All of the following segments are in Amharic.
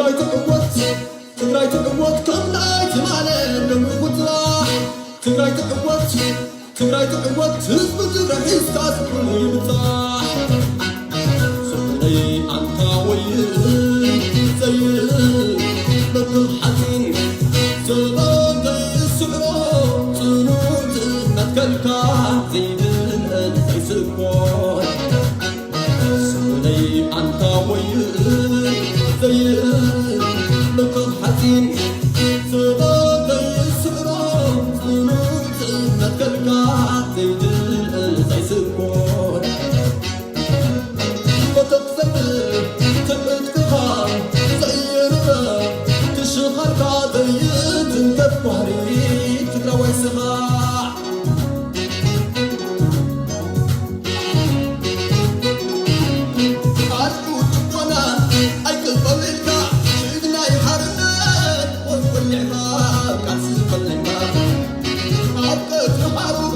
ትግራይ ትዕወት ትግራይ ትዕወት ከም ናይ ትማለ ሎሚ ፅባሕ ትግራይ ትዕወት ትግራይ ትዕወት ህዝቢ ትግራይ ሒዝካ ዝኩሉ ይብፃሕ ስቕለይ ኣንታ ወይን ዘይመክኽ ሓፂን ዘበን ዘይስዕሮ ፅኑዕ መትከልካ ዘይብልአን ዘይስኮን ስቕለይ ኣንታ ወይን ዘይመክኽ ሓፂን ዘበን ዘይስዕሮ ፅኑዕ መትከልካ ዘይብልአን ዘይስኮን وتقتل تبتكها زينها تشغلك ضيت انت بوهري تقرا ويسمع أرجو وانا أيقظ لك شدنا يحرنا وتولع ما كاسس كلمة أبقى تحارب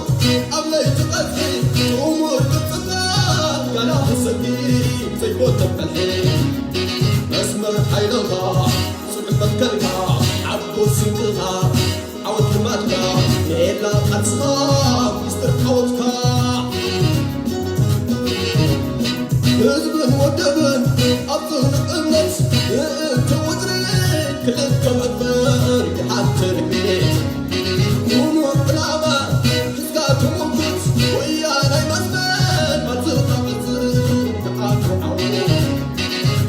أبليت قتلي تأمر تتصدق يا حسدي زي تبلحي መስመር ሓይልኻ ጽኑዕ መትከልካ ዓቦ ስንቅኻ ዓወት ልማድካ ንኤላ ቃልስኻ ሚስጥር ዓወትካ ህዝብን ወደብን ኣብ ጽኑዕ እምነት ምእንቲ ውጥሪ ክልተ መግበር ሓንቲ ርግቢት ሙሉእ ዕላማ ሒዝካ ትሙግት ወያናይ መስመር ማትኻ ቅፅል ተኣቱ ዓወት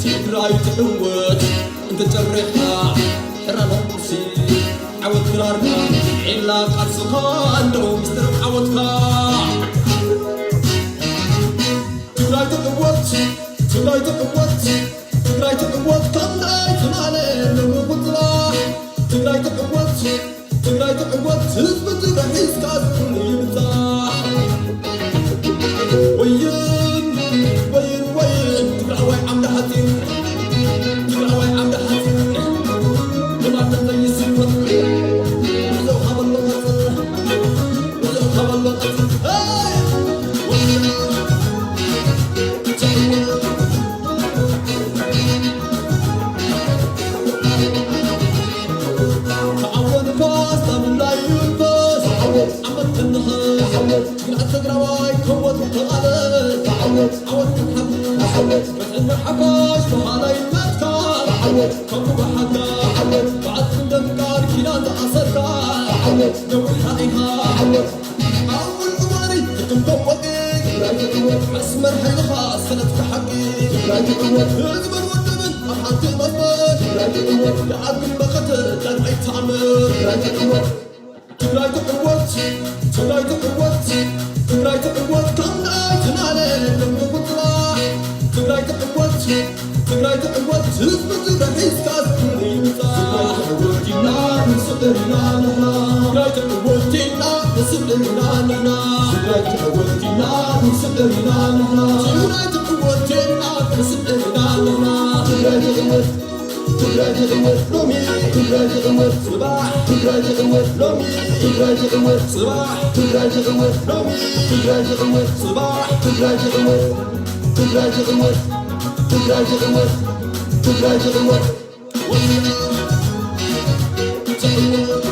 ትግራይ ትዕወት እንተጨሪሕካ ሕራና ቁርሲ ዓወት ክራርካ ዒላ ቃልስኻ እንደው ሚስጥር ዓወትካ ትግራይ ትዕወት ትግራይ ትዕወት ትግራይ ትዕወት ከም ናይ ትማለ ሎሚ ፅባሕ ትግራይ ትዕወት ትግራይ ትዕወት ህዝቢ ትግራይ ሒዝካ ዝኩሉ ይብፃሕ ወይን ወይን ወይን ትግራዋይ ዓምዲ ሓፂን ትግራዋይ ዓምዲ ሓፂን ንማንም ዘይስወር ብዘውሃበሎ ቀፅል ብዘውሃበሎ ቀፅል ወይን ትዕወት تعود فاس لا ينفس تعود عمد النخس تعود قلعة تقراواي كوت وتغالت تعود عود تنحب تعود بتعنا حفاش وهذا يمتكار تعود كم بحكا تعود بعد خندم قال كلا تأثركا تعود نوح رأيها تعود أول عمري تتم وقي ትግራይ ትዕወት مسمر حيلها سندك حقي ትግራይ ትዕወት ህዝብን ወደብን ኣብ ሓንቲ መስመር ትግራይ ትዕወት ይዓቢ መኸተ ዳግማይ ተኣምር ትግራይ ትዕወት ትግራይ ትዕወት ትግራይ ትዕወት ትግራይ ትዕወት ከም ናይ ትማለ ሎሚ ፅባሕ ትግራይ ትዕወት ትግራይ ትዕወት ህዝቢ ትግራይ ሒዝካ ዝኩሉ ይብፃሕ ትዕወት ኢና ንስዕር ኢና ንሕና ትግራይ ትዕወት ኢና ንስዕር ኢና ንሕና ትግራይ ትዕወት ኢና ንስዕር ኢና ንሕና ትግራይ ትዕወት ኢና ንስዕር ኢና ንሕና ትግራይ ትዕወት ትግራይ ትዕወት ሎሚ ትግራይ ትዕወት ፅባሕ ትግራይ ትዕወት ሎሚ ትግራይ ትዕወት ፅባሕ ትግራይ ትዕወት ሎሚ ትግራይ ትዕወት ፅባሕ ትግራይ ትዕወት ትግራይ ትዕወት ትግራይ ትዕወት ትግራይ ትዕወት ወይን ትዕወት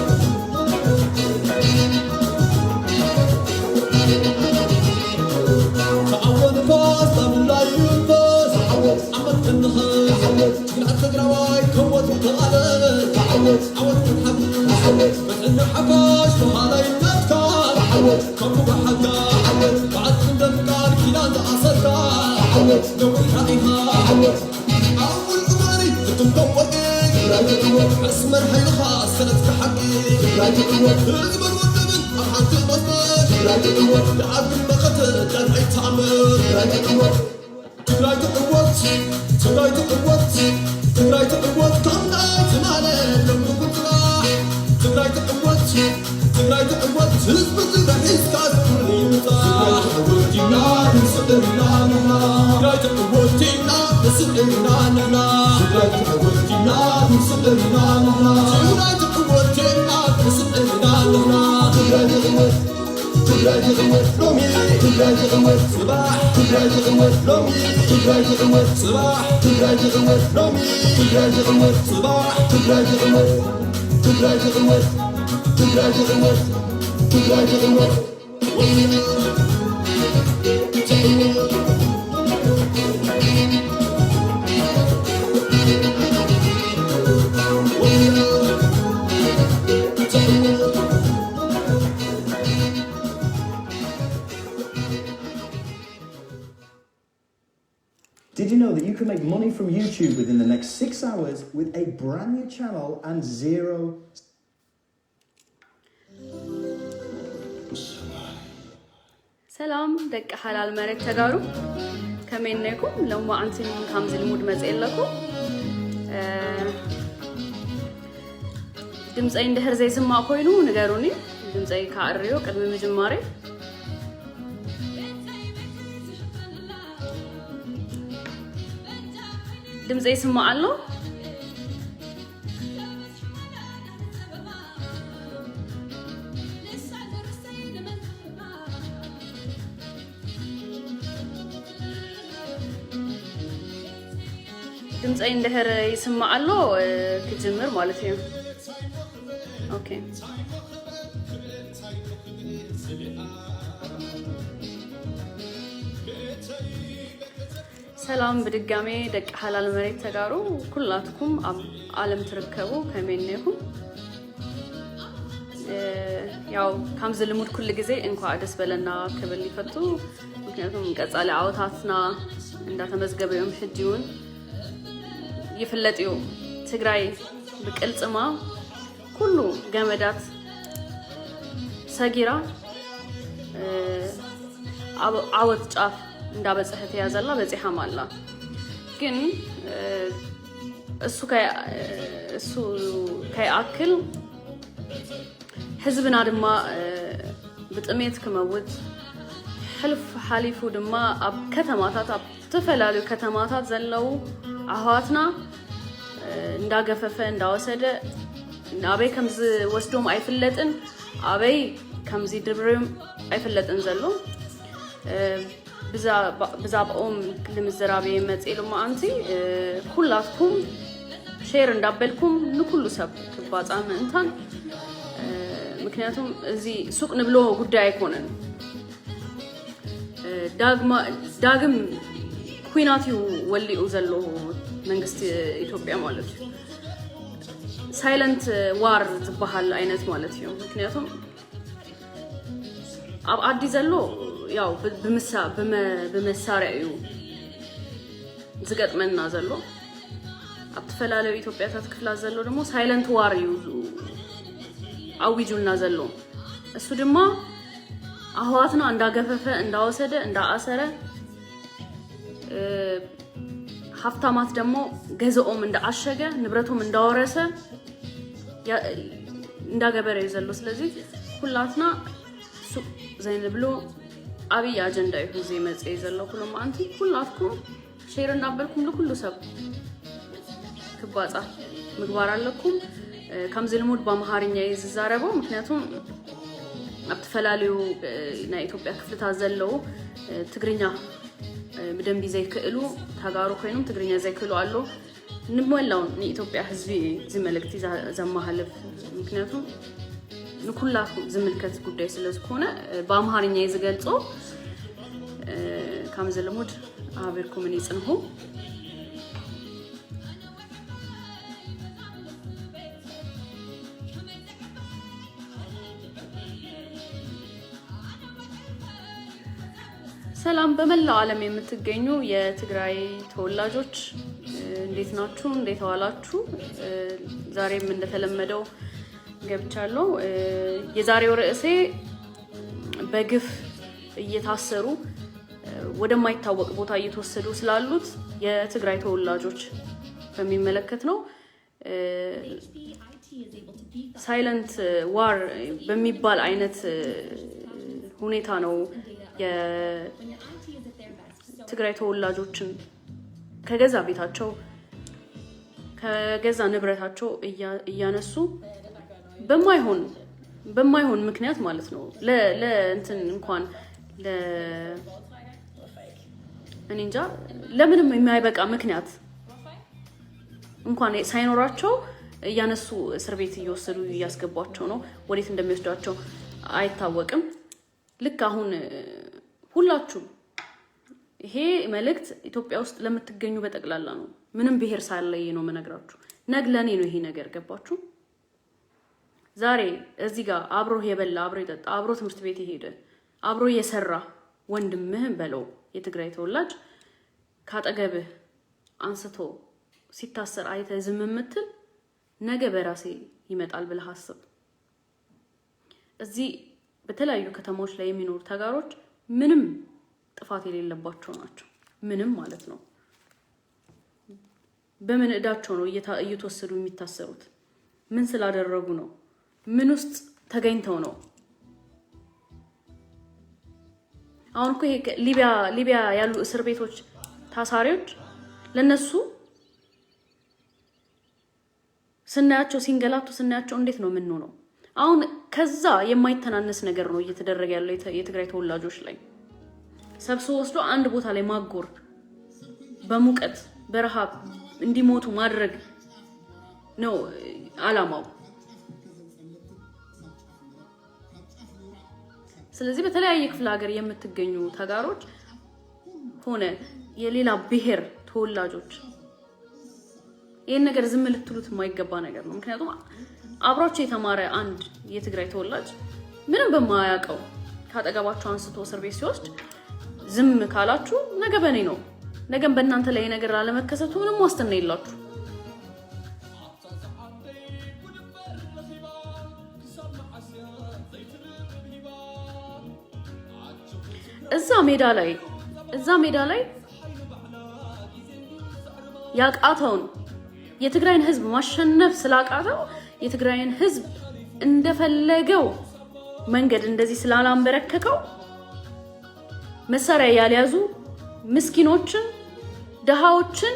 تعود فاس لا ينفس تعود عمد النخس تعود قلعة تقراواي كوت وتغالت تعود عود تنحب تعود بتعنا حفاش وهذا يمتكار تعود كم بحكا تعود بعد خندم قال كلا تأثركا تعود نوح رأيها تعود أول عمري تتم وقي ትግራይ ትዕወት مسمر حيلها سندك حقي ትግራይ ትዕወት ህዝብን ወደብን ኣብ ሓንቲ መስመር ትግራይ ትዕወት ይዓቢ መኸተ ዳግማይ ተኣምር ትግራይ ትዕወት ትግራይ ትዕወት ትግራይ ትዕወት ትግራይ ትዕወት ከም ናይ ትማለ ሎሚ ፅባሕ ትግራይ ትዕወት ትግራይ ትዕወት ህዝቢ ትግራይ ሒዝካ ዝኩሉ ይብፃሕ ትዕወት ኢና ንስዕር ኢና ንሕና ትግራይ ትዕወት ኢና ንስዕር ኢና ንሕና ትግራይ ትዕወት ኢና ንስዕር ኢና ንሕና ትግራይ ትዕወት ኢና ንስዕር ኢና ንሕና ትግራይ ትዕወት ትግራይ ትዕወት ሎሚ ትግራይ ትዕወት ጽባሕ፣ ትግራይ ትዕወት ሎሚ፣ ትግራይ ትዕወት ጽባሕ፣ ትግራይ ትዕወት ሎሚ፣ ትግራይ ትዕወት ጽባሕ፣ ትግራይ ትዕወት፣ ትግራይ ትዕወት፣ ትግራይ ትዕወት፣ ትግራይ ትዕወት። Did you know that you can make money from YouTube within the next 6 hours with a brand new channel and zero ሰላም ደቂ ሓላል መሬት ተጋሩ፣ ከመይ እነይኩም? ሎማዓንቲ ከምዚ ልሙድ መፅእ ኣለኩ። ድምፀይ እንድሕር ዘይስማዕ ኮይኑ ንገሩኒ። ድምፀይ ካዕርዮ ቅድሚ ምጅማሬ። ድምፀይ ይስማዕ ኣሎ? ድምፀይ እንድሕር ይስማዕ ኣሎ ክጅምር ማለት እዩ። Okay፣ ሰላም ብድጋሜ ደቂ ሓላል መሬት ተጋሩ፣ ኩላትኩም ኣብ ዓለም ትርከቡ ከመይ እኒኹም? ያው ከምዚ ልሙድ ኩሉ ግዜ እንኳዕ ደስ በለና ክብል ይፈቱ። ምክንያቱም ቀፃሊ ዓወታትና እንዳተመዝገበ እዮም። ሕጂ እውን ይፍለጥ እዩ፣ ትግራይ ብቅልፅማ ኩሉ ገመዳት ሰጊራ ኣብ ዓወት ጫፍ እንዳበፅሐት እያ ዘላ፣ በፂሓም ኣላ። ግን እሱ ከይኣክል ህዝብና ድማ ብጥሜት ክመውት፣ ሕልፍ ሓሊፉ ድማ ኣብ ከተማታት፣ ኣብ ዝተፈላለዩ ከተማታት ዘለው ኣሕዋትና እንዳገፈፈ እንዳወሰደ ኣበይ ከም ዝወስዶም ኣይፍለጥን፣ ኣበይ ከም ዝድርብዮም ኣይፍለጥን ዘሎ። ብዛዕባኦም ንምዝራብ እየ መፅእ ሎማዓንቲ። ኩላትኩም share እንዳበልኩም ንኩሉ ሰብ ክባፃ ምእንታን፣ ምክንያቱም እዚ ሱቅ ንብሎ ጉዳይ ኣይኮነን። ዳግም ኩናት እዩ ወሊኡ ዘሎ መንግስቲ ኢትዮጵያ ማለት እዩ። Silent war ዝበሃል ዓይነት ማለት እዩ። ምክንያቱም ኣብ ዓዲ ዘሎ ያው ብመሳርያ እዩ ዝገጥመና ዘሎ። ኣብ ዝተፈላለዩ ኢትዮጵያታት ክፍላት ዘሎ ደግሞ silent war እዩ ኣዊጁልና ዘሎ። እሱ ድማ ኣህዋትና እንዳገፈፈ እንዳወሰደ እንዳኣሰረ፣ ሃፍታማት ደግሞ ገዝኦም እንዳዓሸገ፣ ንብረቶም እንዳወረሰ እንዳገበረ እዩ ዘሎ። ስለዚ ኩላትና ሱቅ ዘይንብሎ ዓብይ ኣጀንዳ እዩ ሒዙ ይመፅእ እዩ ዘሎ። ኩሎም ኣንቲ ኩላትኩም share እንዳበልኩም ንኩሉ ሰብ ክባፃ ምግባር ኣለኩም። ከምዚ ልሙድ ብኣምሃርኛ እዩ ዝዛረበው፣ ምክንያቱም ኣብ ዝተፈላለዩ ናይ ኢትዮጵያ ክፍልታት ዘለው ትግርኛ ብደንቢ ዘይክእሉ ተጋሩ ኮይኖም ትግርኛ ዘይክእሉ ኣሎ። ንመላው ንኢትዮጵያ ህዝቢ እዚ መልእክቲ ዘመሃልፍ፣ ምክንያቱም ንኩላትኩም ዝምልከት ጉዳይ ስለ ዝኾነ ብኣምሃርኛ እዩ ዝገልጾ። ከምዚ ልሙድ ኣቢርኩምን ይፅንሁ። ሰላም በመላው ዓለም የምትገኙ የትግራይ ተወላጆች፣ እንዴት ናችሁ? እንዴት ዋላችሁ? ዛሬም እንደተለመደው ገብቻለሁ። የዛሬው ርዕሴ በግፍ እየታሰሩ ወደማይታወቅ ቦታ እየተወሰዱ ስላሉት የትግራይ ተወላጆች በሚመለከት ነው። Silent war በሚባል አይነት ሁኔታ ነው የትግራይ ተወላጆችን ከገዛ ቤታቸው ከገዛ ንብረታቸው እያነሱ በማይሆን ምክንያት ማለት ነው። ለእንትን እንኳን እኔ እንጃ ለምንም የማይበቃ ምክንያት እንኳን ሳይኖራቸው እያነሱ እስር ቤት እየወሰዱ እያስገቧቸው ነው። ወዴት እንደሚወስዷቸው አይታወቅም። ልክ አሁን ሁላችሁም ይሄ መልእክት ኢትዮጵያ ውስጥ ለምትገኙ በጠቅላላ ነው። ምንም ብሔር ሳለይ ነው የምነግራችሁ። ነግ ለእኔ ነው ይሄ ነገር፣ ገባችሁ? ዛሬ እዚህ ጋር አብሮ የበላ፣ አብሮ የጠጣ፣ አብሮ ትምህርት ቤት የሄደ፣ አብሮ የሰራ ወንድምህን በለው የትግራይ ተወላጅ ካጠገብህ አንስቶ ሲታሰር አይተህ ዝም የምትል ነገ በራሴ ይመጣል ብለህ አስብ። እዚህ በተለያዩ ከተማዎች ላይ የሚኖሩ ተጋሮች ምንም ጥፋት የሌለባቸው ናቸው። ምንም ማለት ነው። በምን እዳቸው ነው እየተወሰዱ የሚታሰሩት? ምን ስላደረጉ ነው? ምን ውስጥ ተገኝተው ነው? አሁን እኮ ይሄ ሊቢያ ያሉ እስር ቤቶች ታሳሪዎች ለነሱ ስናያቸው ሲንገላቱ ስናያቸው እንዴት ነው የምንሆነው? አሁን ከዛ የማይተናነስ ነገር ነው እየተደረገ ያለው የትግራይ ተወላጆች ላይ። ሰብስቦ ወስዶ አንድ ቦታ ላይ ማጎር፣ በሙቀት በረሃብ እንዲሞቱ ማድረግ ነው አላማው። ስለዚህ በተለያየ ክፍለ ሀገር የምትገኙ ተጋሮች ሆነ የሌላ ብሔር ተወላጆች ይህን ነገር ዝም ልትሉት የማይገባ ነገር ነው። ምክንያቱም አብሯቸው የተማረ አንድ የትግራይ ተወላጅ ምንም በማያውቀው ካጠገባቸው አንስቶ እስር ቤት ሲወስድ ዝም ካላችሁ ነገ በእኔ ነው፣ ነገም በእናንተ ላይ ነገር ላለመከሰቱ ምንም ዋስትና የላችሁ። እዛ ሜዳ ላይ ያቃተውን የትግራይን ህዝብ ማሸነፍ ስላቃተው፣ የትግራይን ህዝብ እንደፈለገው መንገድ እንደዚህ ስላላንበረከከው፣ መሳሪያ ያልያዙ ምስኪኖችን፣ ድሃዎችን፣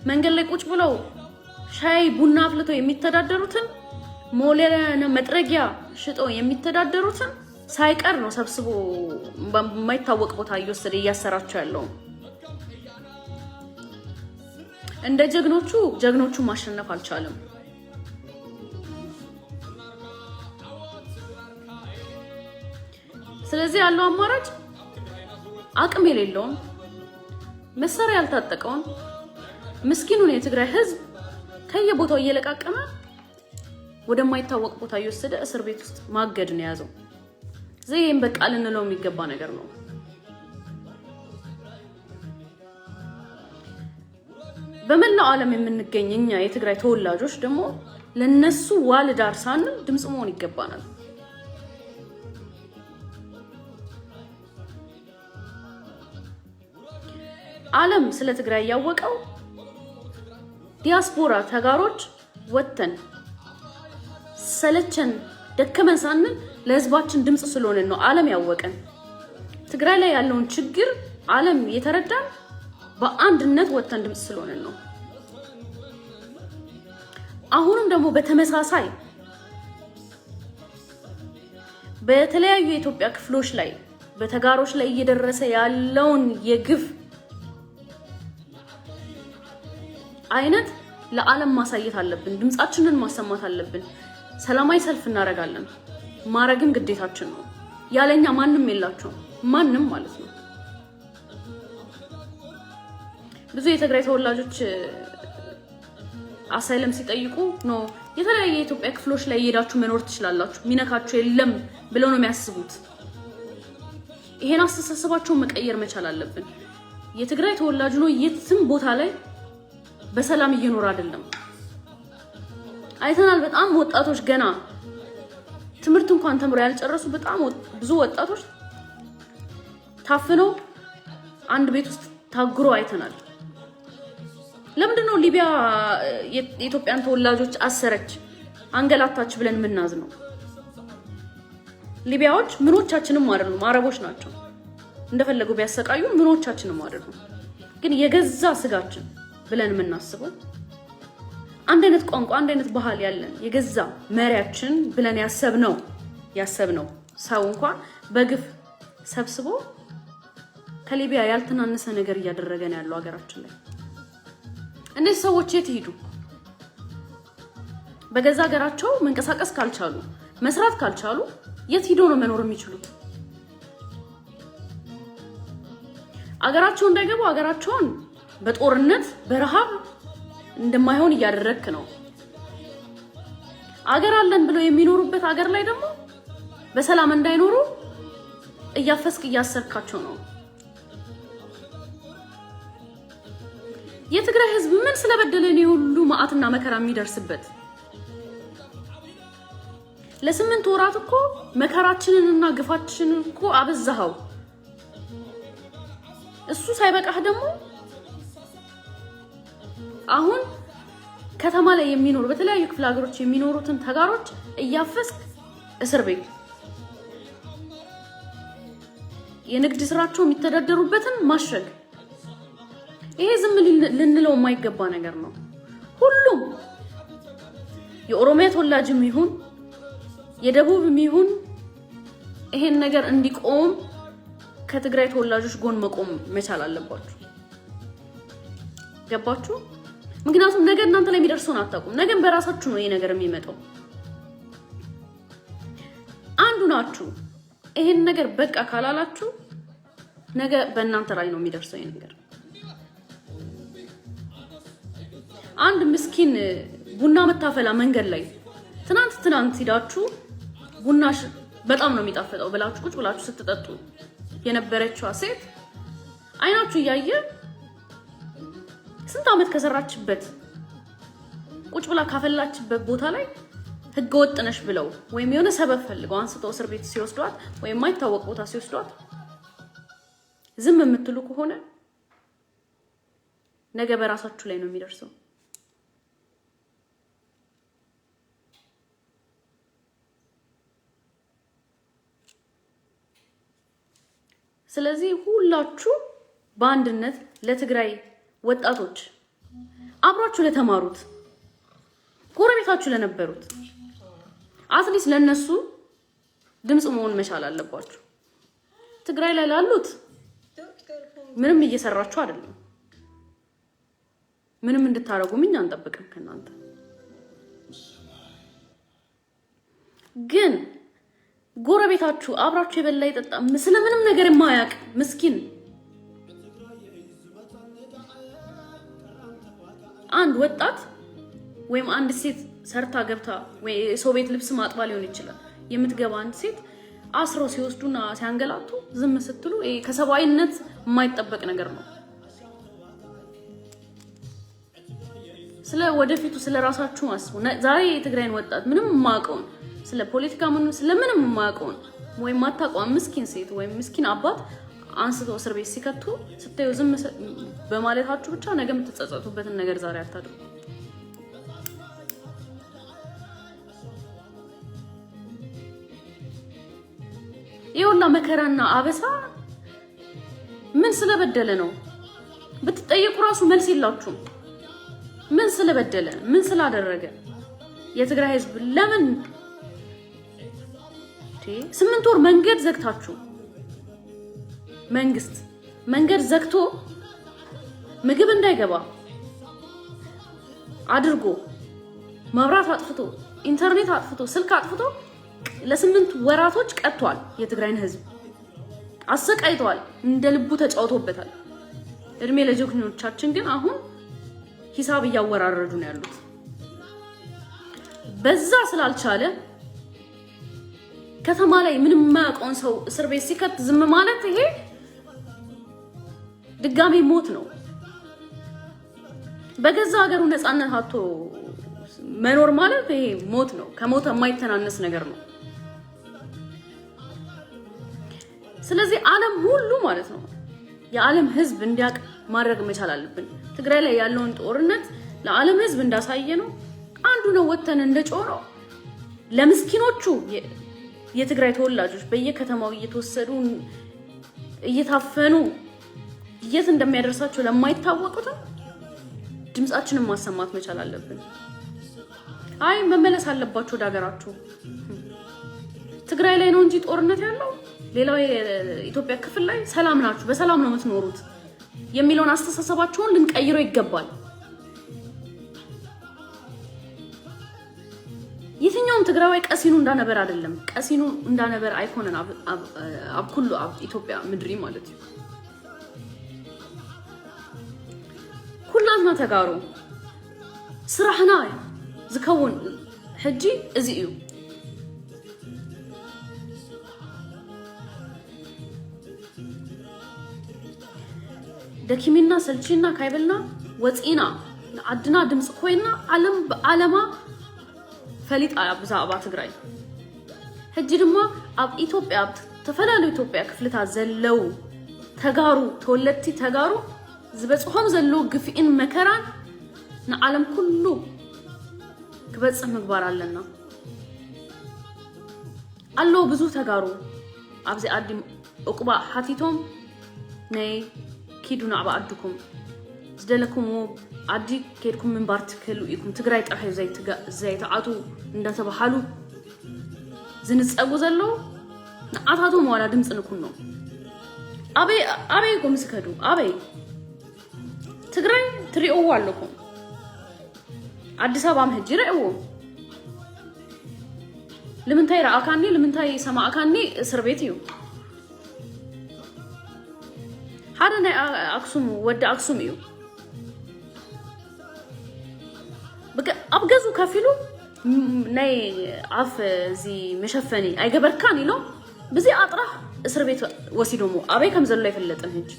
መንገድ ላይ ቁጭ ብለው ሻይ ቡና አፍልተው የሚተዳደሩትን፣ ሞለና መጥረጊያ ሽጠው የሚተዳደሩትን ሳይቀር ነው ሰብስቦ በማይታወቅ ቦታ እየወሰደ እያሰራቸው ያለው። እንደ ጀግኖቹ ጀግኖቹ ማሸነፍ አልቻለም። ስለዚህ ያለው አማራጭ አቅም የሌለውን፣ መሳሪያ ያልታጠቀውን ምስኪኑን የትግራይ ህዝብ ከየቦታው እየለቃቀመ ወደማይታወቅ ቦታ እየወሰደ እስር ቤት ውስጥ ማገድ ነው የያዘው። ይህም በቃ ልንለው የሚገባ ነገር ነው። በመላው ዓለም የምንገኝ እኛ የትግራይ ተወላጆች ደግሞ ለነሱ ዋልዳር ሳንል ድምፅ መሆን ይገባናል። ዓለም ስለ ትግራይ ያወቀው ዲያስፖራ ተጋሮች ወጥተን ሰለቸን ደከመን ሳንል ለህዝባችን ድምፅ ስለሆንን ነው ዓለም ያወቀን። ትግራይ ላይ ያለውን ችግር ዓለም የተረዳን በአንድነት ወጥተን ድምፅ ስለሆንን ነው። አሁንም ደግሞ በተመሳሳይ በተለያዩ የኢትዮጵያ ክፍሎች ላይ በተጋሮች ላይ እየደረሰ ያለውን የግፍ አይነት ለዓለም ማሳየት አለብን። ድምፃችንን ማሰማት አለብን። ሰላማዊ ሰልፍ እናደርጋለን። ማድረግም ግዴታችን ነው። ያለኛ ማንም የላቸውም። ማንም ማለት ነው። ብዙ የትግራይ ተወላጆች asylum ሲጠይቁ no፣ የተለያየ የኢትዮጵያ ክፍሎች ላይ እየሄዳችሁ መኖር ትችላላችሁ፣ ሚነካችሁ የለም ብለው ነው የሚያስቡት። ይሄን አስተሳሰባቸውን መቀየር መቻል አለብን። የትግራይ ተወላጅ ነው የትም ቦታ ላይ በሰላም እየኖረ አይደለም። አይተናል። በጣም ወጣቶች፣ ገና ትምህርት እንኳን ተምረው ያልጨረሱ በጣም ብዙ ወጣቶች ታፍነው አንድ ቤት ውስጥ ታጉረው አይተናል። ለምንድን ነው ሊቢያ የኢትዮጵያን ተወላጆች አሰረች፣ አንገላታች ብለን የምናዝነው? ሊቢያዎች ምኖቻችንም አይደሉም፣ አረቦች ናቸው። እንደፈለጉ ቢያሰቃዩ ምኖቻችንም አይደሉም። ግን የገዛ ስጋችን ብለን የምናስበው፣ አንድ አይነት ቋንቋ፣ አንድ አይነት ባህል ያለን፣ የገዛ መሪያችን ብለን ያሰብነው ሰው እንኳን በግፍ ሰብስቦ ከሊቢያ ያልተናነሰ ነገር እያደረገ ነው ያለው ሀገራችን ላይ። እነዚህ ሰዎች የት ይሄዱ? በገዛ ሀገራቸው መንቀሳቀስ ካልቻሉ፣ መስራት ካልቻሉ የት ሂዶ ነው መኖር የሚችሉት? አገራቸው እንዳይገቡ አገራቸውን በጦርነት በረሃብ እንደማይሆን እያደረግክ ነው። አገር አለን ብለው የሚኖሩበት አገር ላይ ደግሞ በሰላም እንዳይኖሩ እያፈስክ እያሰርካቸው ነው። የትግራይ ህዝብ ምን ስለበደለ ነው ሁሉ መዓትና መከራ የሚደርስበት? ለ8 ወራት እኮ መከራችንንና ግፋችንን እኮ አበዛኸው። እሱ ሳይበቃህ ደግሞ አሁን ከተማ ላይ የሚኖሩ፣ በተለያዩ ክፍለ ሀገሮች የሚኖሩትን ተጋሮች እያፈስክ እስር ቤት፣ የንግድ ስራቸው የሚተዳደሩበትን ማሸግ፣ ይሄ ዝም ልንለው የማይገባ ነገር ነው። ሁሉም የኦሮሚያ ተወላጅም ይሁን የደቡብም ይሁን ይሄን ነገር እንዲቆም ከትግራይ ተወላጆች ጎን መቆም መቻል አለባችሁ። ገባችሁ? ምክንያቱም ነገ እናንተ ላይ የሚደርሰውን አታውቁም። ነገም በራሳችሁ ነው ይሄ ነገር የሚመጣው። አንዱ ናችሁ። ይሄን ነገር በቃ ካላላችሁ ነገ በእናንተ ላይ ነው የሚደርሰው ይሄ ነገር። አንድ ምስኪን ቡና መታፈላ መንገድ ላይ ትናንት ትናንት ሂዳችሁ ቡናሽ በጣም ነው የሚጣፍጠው ብላችሁ ቁጭ ብላችሁ ስትጠጡ የነበረችዋ ሴት አይናችሁ እያየ ስንት ዓመት ከሰራችበት፣ ቁጭ ብላ ካፈላችበት ቦታ ላይ ህገ ወጥ ነሽ ብለው ወይም የሆነ ሰበብ ፈልገው አንስተው እስር ቤት ሲወስዷት ወይም የማይታወቅ ቦታ ሲወስዷት ዝም የምትሉ ከሆነ ነገ በራሳችሁ ላይ ነው የሚደርሰው። ስለዚህ ሁላችሁ በአንድነት ለትግራይ ወጣቶች፣ አብሯችሁ ለተማሩት፣ ጎረቤታችሁ ለነበሩት፣ at least ለነሱ ድምፅ መሆን መቻል አለባችሁ። ትግራይ ላይ ላሉት ምንም እየሰራችሁ አይደለም። ምንም እንድታደርጉም እኛ አንጠብቅም ከእናንተ። ግን ጎረቤታችሁ አብራችሁ የበላ የጠጣ ስለምንም ነገር የማያውቅ ምስኪን አንድ ወጣት ወይም አንድ ሴት ሰርታ ገብታ ወይ ሰው ቤት ልብስ ማጥባ ሊሆን ይችላል፣ የምትገባ አንድ ሴት አስረው ሲወስዱና ሲያንገላቱ ዝም ስትሉ ይሄ ከሰብአዊነት የማይጠበቅ ነገር ነው። ስለ ወደፊቱ ስለ ራሳችሁ አስቡ። ዛሬ የትግራይን ወጣት ምንም የማያውቀውን፣ ስለ ፖለቲካ ምን ስለምንም የማያውቀውን ወይም ማታውቀውን ምስኪን ሴት ወይም ምስኪን አባት አንስተው እስር ቤት ሲከቱ ስታዩ ዝም በማለታችሁ ብቻ ነገ የምትጸጸቱበትን ነገር ዛሬ አታድርጉ። ይህ ሁላ መከራና አበሳ ምን ስለበደለ ነው ብትጠየቁ ራሱ መልስ የላችሁም። ምን ስለበደለ፣ ምን ስላደረገ የትግራይ ህዝብ ለምን 8 ወር መንገድ ዘግታችሁ፣ መንግስት መንገድ ዘግቶ ምግብ እንዳይገባ አድርጎ፣ መብራት አጥፍቶ፣ ኢንተርኔት አጥፍቶ፣ ስልክ አጥፍቶ ለ8 ወራቶች ቀጥቷል። የትግራይን ህዝብ አሰቃይተዋል። እንደ ልቡ ተጫውቶበታል። እድሜ ለጀግኖቻችን ግን አሁን ሂሳብ እያወራረዱ ነው ያሉት። በዛ ስላልቻለ ከተማ ላይ ምንም የማያውቀውን ሰው እስር ቤት ሲከት ዝም ማለት ይሄ ድጋሜ ሞት ነው። በገዛ ሀገሩ ነፃነት አጥቶ መኖር ማለት ይሄ ሞት ነው። ከሞት የማይተናነስ ነገር ነው። ስለዚህ ዓለም ሁሉ ማለት ነው የዓለም ሕዝብ እንዲያውቅ ማድረግ መቻል አለብን። ትግራይ ላይ ያለውን ጦርነት ለዓለም ሕዝብ እንዳሳየ ነው። አንዱ ነው ወተን እንደጮህ ነው። ለምስኪኖቹ የትግራይ ተወላጆች በየከተማው እየተወሰዱ እየታፈኑ የት እንደሚያደርሳቸው ለማይታወቁትም ድምጻችንን ማሰማት መቻል አለብን። አይ መመለስ አለባችሁ ወደ ሀገራችሁ። ትግራይ ላይ ነው እንጂ ጦርነት ያለው ሌላው የኢትዮጵያ ክፍል ላይ ሰላም ናችሁ፣ በሰላም ነው የምትኖሩት የሚለውን አስተሳሰባቸውን ልንቀይረው ይገባል። የትኛውም ትግራዋይ ቀሲኑ እንዳነበር አይደለም፣ ቀሲኑ እንዳነበር ኣይኮነን። ኣብ ኩሉ ኣብ ኢትዮጵያ ምድሪ ማለት እዩ ኩላትና ተጋሩ ስራሕና ዝከውን ሕጂ እዚ እዩ። ደኪሚና ሰልቺና ካይበልና ወፂና ንዓድና ድምፂ ኮይና ዓለም ብዓለማ ፈሊጣ ብዛዕባ ትግራይ። ሕጂ ድማ ኣብ ኢትዮጵያ፣ ኣብ ዝተፈላለዩ ኢትዮጵያ ክፍልታት ዘለው ተጋሩ፣ ተወለድቲ ተጋሩ ዝበፅሖም ዘለዉ ግፍኢን መከራን ንዓለም ኩሉ ክበፅሕ ምግባር ኣለና። ኣለዉ ብዙ ተጋሩ ኣብዚ ዓዲ ዕቁባ ሓቲቶም፣ ናይ ኪዱ ናዕባ ዓድኩም፣ ዝደለኩምዎ ዓዲ ከድኩም ምንባር ትክእሉ ኢኩም፣ ትግራይ ጥራሕ እዩ ዘይተኣትዉ እንዳተባሃሉ ዝንፀጉ ዘለዉ። ንዓታቶም ዋላ ድምፂ ንኩኖ። ኣበይ ኣበይ ኮም ዝከዱ ኣበይ ትግራይ ትሪእዎ ኣለኩም፣ ኣዲስ ኣበባ ሕጂ ርእዎ። ንምንታይ ረኣካኒ፣ ንምንታይ ሰማዕካኒ? እስር ቤት እዩ። ሓደ ናይ ኣክሱም ወዲ ኣክሱም እዩ፣ ኣብ ገዙ ከፍ ኢሉ ናይ ኣፍ እዚ መሸፈኒ ኣይገበርካን ኢሎም ብዘይ ኣጥራሕ እስር ቤት ወሲዶሞ። ኣበይ ከም ዘሎ ኣይፈለጥን ሕጂ።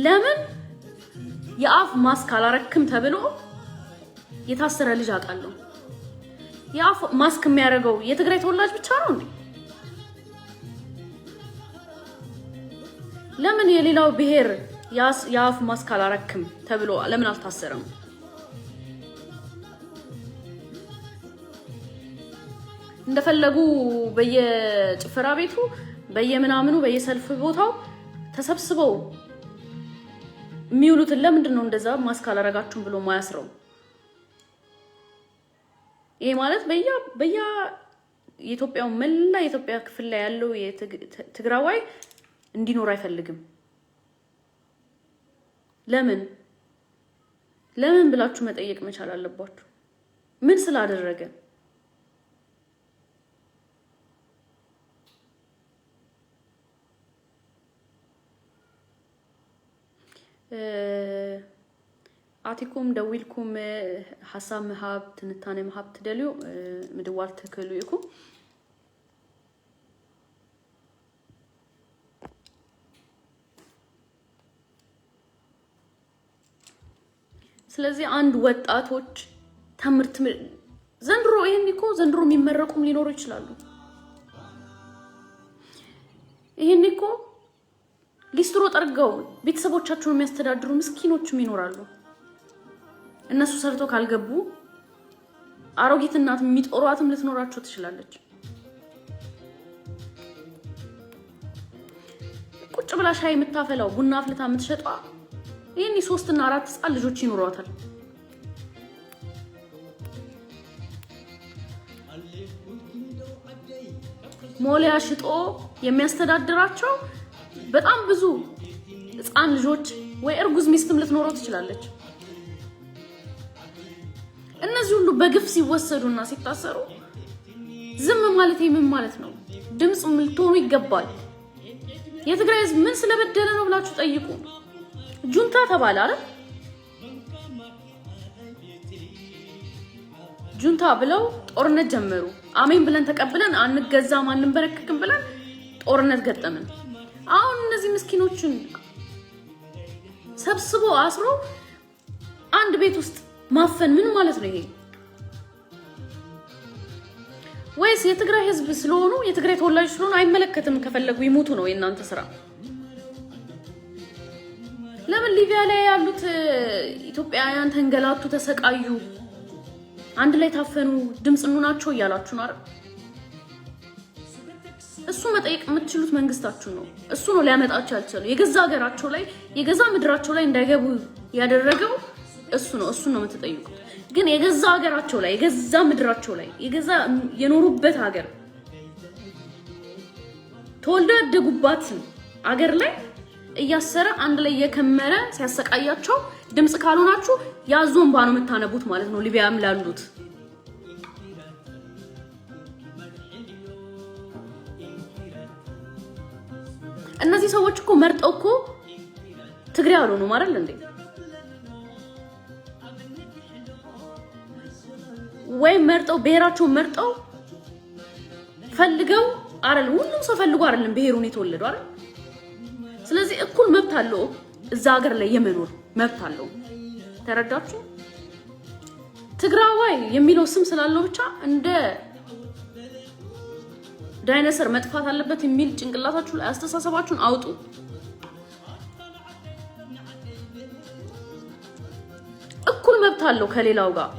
ለምን የአፍ ማስክ አላረክም ተብሎ የታሰረ ልጅ አውቃለሁ። የአፍ ማስክ የሚያደርገው የትግራይ ተወላጅ ብቻ ነው እንዴ? ለምን የሌላው ብሔር የአፍ ማስክ አላረክም ተብሎ ለምን አልታሰረም? እንደፈለጉ በየጭፈራ ቤቱ፣ በየምናምኑ፣ በየሰልፍ ቦታው ተሰብስበው የሚውሉትን ለምንድን ነው እንደዛ ማስክ አላረጋችሁም ብሎ ማያስረው? ይሄ ማለት በያ የኢትዮጵያው መላ የኢትዮጵያ ክፍል ላይ ያለው ትግራዋይ እንዲኖር አይፈልግም። ለምን ለምን ብላችሁ መጠየቅ መቻል አለባችሁ። ምን ስላደረገ? ኣቲኩም ደዊልኩም ሓሳብ ምሃብ፣ ትንታነ ምሃብ ትደልዩ ምድዋል ትክእሉ ኢኩም። ስለዚህ አንድ ወጣቶች ትምህርት ዘንድሮ ይሄን እኮ ዘንድሮ የሚመረቁም ሊኖሩ ይችላሉ። ይሄን እኮ ሊስትሮ ጠርገው ቤተሰቦቻቸውን የሚያስተዳድሩ ምስኪኖችም ይኖራሉ። እነሱ ሰርተው ካልገቡ አሮጊት እናት የሚጦሯትም ልትኖራቸው ትችላለች። ቁጭ ብላ ሻይ የምታፈላው፣ ቡና አፍልታ የምትሸጧ ይህን 3 እና 4 ህፃን ልጆች ይኖሯታል። ሞሊያ ሽጦ የሚያስተዳድራቸው በጣም ብዙ ህፃን ልጆች ወይ እርጉዝ ሚስትም ልትኖረው ትችላለች። እነዚህ ሁሉ በግፍ ሲወሰዱና ሲታሰሩ ዝም ማለት ምን ማለት ነው? ድምፅ ልትሆኑ ይገባል። የትግራይ ህዝብ ምን ስለበደለ ነው ብላችሁ ጠይቁ። ጁንታ ተባለ አይደል? ጁንታ ብለው ጦርነት ጀመሩ። አሜን ብለን ተቀብለን አንገዛም አንንበረከክም ብለን ጦርነት ገጠምን። አሁን እነዚህ ምስኪኖችን ሰብስቦ አስሮ አንድ ቤት ውስጥ ማፈን ምን ማለት ነው ይሄ? ወይስ የትግራይ ህዝብ ስለሆኑ፣ የትግራይ ተወላጅ ስለሆኑ አይመለከትም፣ ከፈለጉ ይሞቱ ነው የእናንተ ስራ? ለምን ሊቢያ ላይ ያሉት ኢትዮጵያውያን ተንገላቱ፣ ተሰቃዩ፣ አንድ ላይ ታፈኑ፣ ድምፅ እንሁናቸው እያላችሁ ነው አይደል? እሱ መጠየቅ የምትችሉት መንግስታችሁ ነው። እሱ ነው ሊያመጣቸው ያልቻለው። የገዛ ሀገራቸው ላይ፣ የገዛ ምድራቸው ላይ እንዳይገቡ ያደረገው እሱ ነው። እሱ ነው የምትጠይቁት። ግን የገዛ ሀገራቸው ላይ፣ የገዛ ምድራቸው ላይ፣ የገዛ የኖሩበት ሀገር፣ ተወልደው ያደጉባትን አገር ላይ እያሰረ፣ አንድ ላይ እየከመረ ሲያሰቃያቸው ድምፅ ካልሆናችሁ ያዞ እንባ ነው የምታነቡት ማለት ነው። ሊቢያም ላሉት እነዚህ ሰዎች እኮ መርጠው እኮ ትግሬ አልሆኑም አይደል እንዴ? ወይም መርጠው፣ ብሔራቸውን መርጠው ፈልገው አይደለም። ሁሉም ሰው ፈልጎ አይደለም ብሔሩን የተወለደው አይደል? ስለዚህ እኩል መብት አለው፣ እዛ ሀገር ላይ የመኖር መብት አለው። ተረዳችሁ? ትግራዋይ የሚለው ስም ስላለው ብቻ እንደ ዳይኖሰር መጥፋት አለበት የሚል ጭንቅላታችሁ ላይ አስተሳሰባችሁን አውጡ። እኩል መብት አለው ከሌላው ጋር፣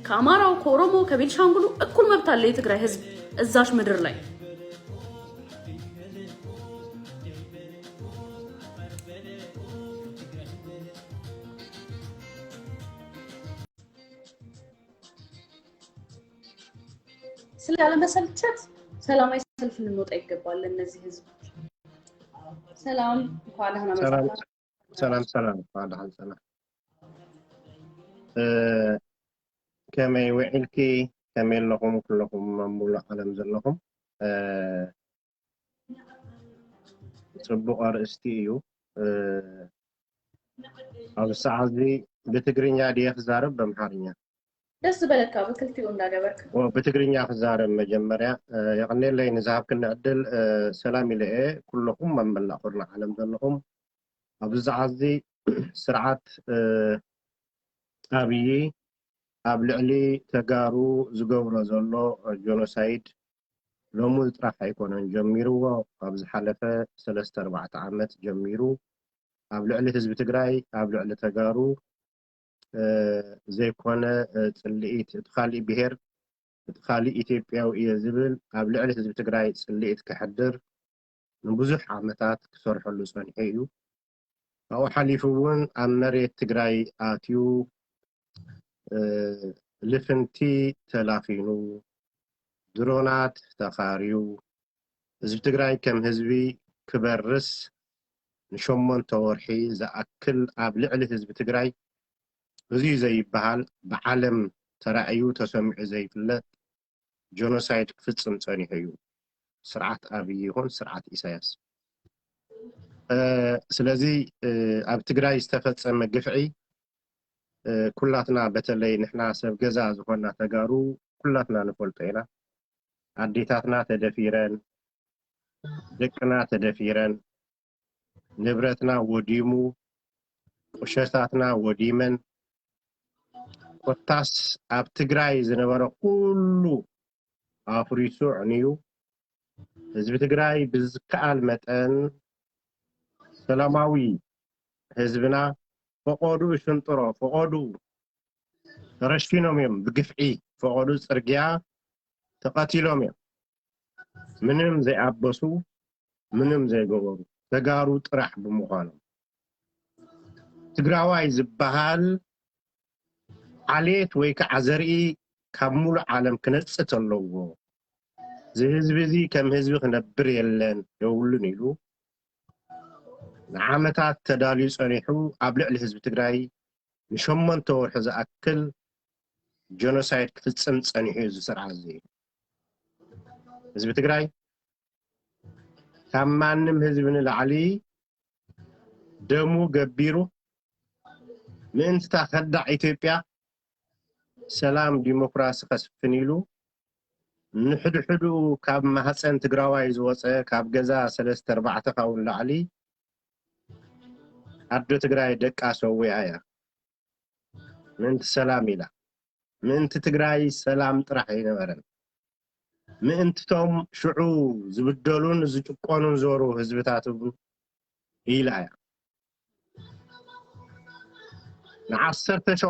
ከአማራው፣ ከኦሮሞ፣ ከቤንሻንጉሉ እኩል መብት አለው የትግራይ ህዝብ እዛች ምድር ላይ። ስለ ያለመሰልቸት ሰላማዊ ሰልፍ ልንወጣ ይገባል። ለእነዚህ ህዝቦች ሰላም፣ እንኳን ደህና መጣህ። ሰላም ሰላም፣ እንኳን ደህና ሰላም። ከመይ ውዒልኪ? ከመይ ኣለኹም ኩለኹም ኣብ ሙሉእ ዓለም ዘለኹም? ፅቡቅ ኣርእስቲ እዩ። ኣብ ሰዓት እዚ ብትግርኛ ድየ ክዛረብ በኣምሓርኛ? ደስ ዝበለካ ብክልቲኡ እንዳገበርክ። ብትግርኛ ክዛረብ መጀመርያ። የቀኒለይ ንዝሃብክኒ ዕድል። ሰላም ኢለ እየ ኩለኹም ኣብ መላእ ኩርናዕ ዓለም ዘለኹም። ኣብዚ ሰዓት እዚ ስርዓት ኣብይ ኣብ ልዕሊ ተጋሩ ዝገብሮ ዘሎ genocide ሎሚ ጥራሕ ኣይኮነን ጀሚርዎ። ኣብ ዝሓለፈ 3-4 ዓመት ጀሚሩ ኣብ ልዕሊ ህዝቢ ትግራይ፣ ኣብ ልዕሊ ተጋሩ ዘይኮነ ፅልኢት፣ እቲ ካሊእ ብሄር፣ እቲ ካሊእ ኢትዮጵያዊ እየ ዝብል ኣብ ልዕሊ ህዝቢ ትግራይ ፅልኢት ክሕድር ንብዙሕ ዓመታት ክሰርሐሉ ፀኒሑ እዩ። ካብኡ ሓሊፉ እውን ኣብ መሬት ትግራይ ኣትዩ ልፍንቲ ተላፊኑ፣ ድሮናት ተኻርዩ፣ ህዝቢ ትግራይ ከም ህዝቢ ክበርስ ን8 ወርሒ ዝኣክል ኣብ ልዕሊ ህዝቢ ትግራይ እዙይ ዘይበሃል፣ ብዓለም ተራእዩ ተሰሚዑ ዘይፍለጥ genocide ክፍፅም ፀኒሑ እዩ ስርዓት ኣብይ ይኹን ስርዓት ኢሳያስ። ስለዚ ኣብ ትግራይ ዝተፈፀመ ግፍዒ ኩላትና፣ በተለይ ንሕና ሰብ ገዛ ዝኾና ተጋሩ ኩላትና ንፈልጦ ኢና። ኣዴታትና ተደፊረን፣ ደቅና ተደፊረን፣ ንብረትና ወዲሙ፣ ቁሸታትና ወዲመን፣ ኮታስ ኣብ ትግራይ ዝነበረ ኩሉ ኣፍሪሱ ዕንዩ። ህዝቢ ትግራይ ብዝከኣል መጠን ሰላማዊ ህዝብና ፈቆዱ ሽንጥሮ ፈቆዱ ተረሺኖም እዮም፣ ብግፍዒ ፈቆዱ ፅርግያ ተቐቲሎም እዮም። ምንም ዘይኣበሱ፣ ምንም ዘይገበሩ ተጋሩ ጥራሕ ብምዃኖም። ትግራዋይ ዝበሃል ዓሌት ወይ ከዓ ዘርኢ ካብ ሙሉእ ዓለም ክነፅት ኣለዎ፣ እዚ ህዝቢ እዚ ከም ህዝቢ ክነብር የለን የብሉን ኢሉ ንዓመታት ተዳልዩ ፀኒሑ ኣብ ልዕሊ ህዝቢ ትግራይ ን8 ወርሒ ዝኣክል genocide ክፍፅም ፀኒሑ እዩ እዚ ስርዓት እዚ። ህዝቢ ትግራይ ካብ ማንም ህዝቢ ንላዕሊ ደሙ ገቢሩ ምእንትታ ከዳዕ ኢትዮጵያ ሰላም ዲሞክራሲ ከስፍን ኢሉ ንሕድሕዱ ካብ ማህፀን ትግራዋይ ዝወፀ፣ ካብ ገዛ ሰለስተ ኣርባዕተ ካብኡ ንላዕሊ ኣዶ ትግራይ ደቃ ሰዊዓ እያ ምእንቲ ሰላም ኢላ። ምእንቲ ትግራይ ሰላም ጥራሕ ኣይነበረን፣ ምእንትቶም ሽዑ ዝብደሉን ዝጭቆኑን ዝበሩ ህዝብታት እውን ኢላ እያ። ን17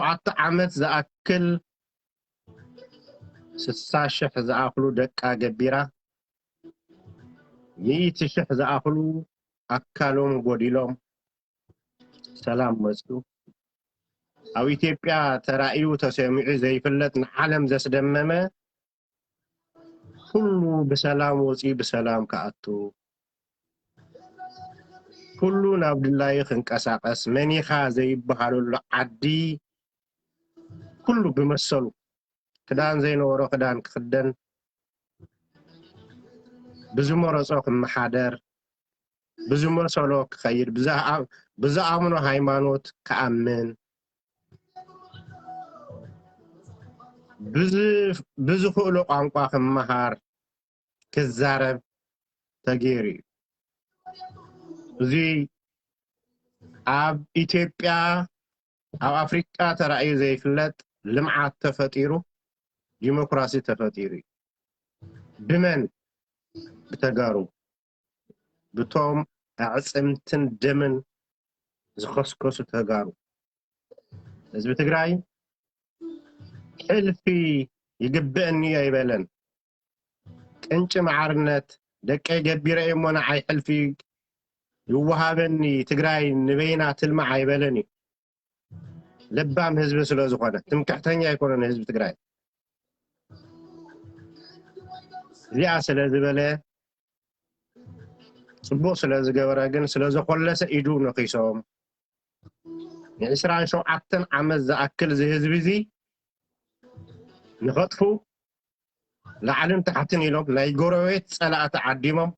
ዓመት ዝኣክል 60,000 ዝኣኽሉ ደቃ ገቢራ፣ 100,000 ዝኣኽሉ ኣካሎም ጎዲሎም ሰላም መፅኡ። ኣብ ኢትዮጵያ ተራእዩ ተሰሚዑ ዘይፍለጥ ንዓለም ዘስደመመ ኩሉ ብሰላም ወፂኡ ብሰላም ክኣቱ፣ ኩሉ ናብ ድላዩ ክንቀሳቀስ፣ መኒኻ ዘይበሃለሉ ዓዲ፣ ኩሉ ብመሰሉ ክዳን ዘይነበሮ ክዳን ክክደን፣ ብዝመረፆ ክመሓደር፣ ብዝመሰሎ ክኸይድ፣ ብዝኣምኖ ሃይማኖት ክኣምን፣ ብዝኽእሎ ቋንቋ ክመሃር ክዛረብ ተገይሩ እዩ። እዚ ኣብ ኢትዮጵያ ኣብ ኣፍሪቃ ተራእዩ ዘይፍለጥ ልምዓት ተፈጢሩ፣ ዲሞክራሲ ተፈጢሩ እዩ። ብመን? ብተጋሩ፣ ብቶም ኣዕፅምትን ደምን ዝኸስከሱ ተጋሩ። ህዝቢ ትግራይ ሕልፊ ይግብአኒ ኣይበለን። ቅንጪ ማዕርነት ደቀይ ገቢረ እሞ ንዓይ ሕልፊ ይወሃበኒ፣ ትግራይ ንበይና ትልማዕ ኣይበለን እዩ። ለባም ህዝቢ ስለ ዝኾነ ትምክሕተኛ ኣይኮነን ህዝቢ ትግራይ። እዚኣ ስለ ዝበለ፣ ፅቡቅ ስለ ዝገበረ ግን ስለ ዘኮለሰ ኢዱ ነኺሶም ን27 ዓመት ዝኣክል እዚ ህዝቢ እዚ ንኸጥፉ ላዕልን ታሕትን ኢሎም ናይ ጎረቤት ፀላእቲ ዓዲሞም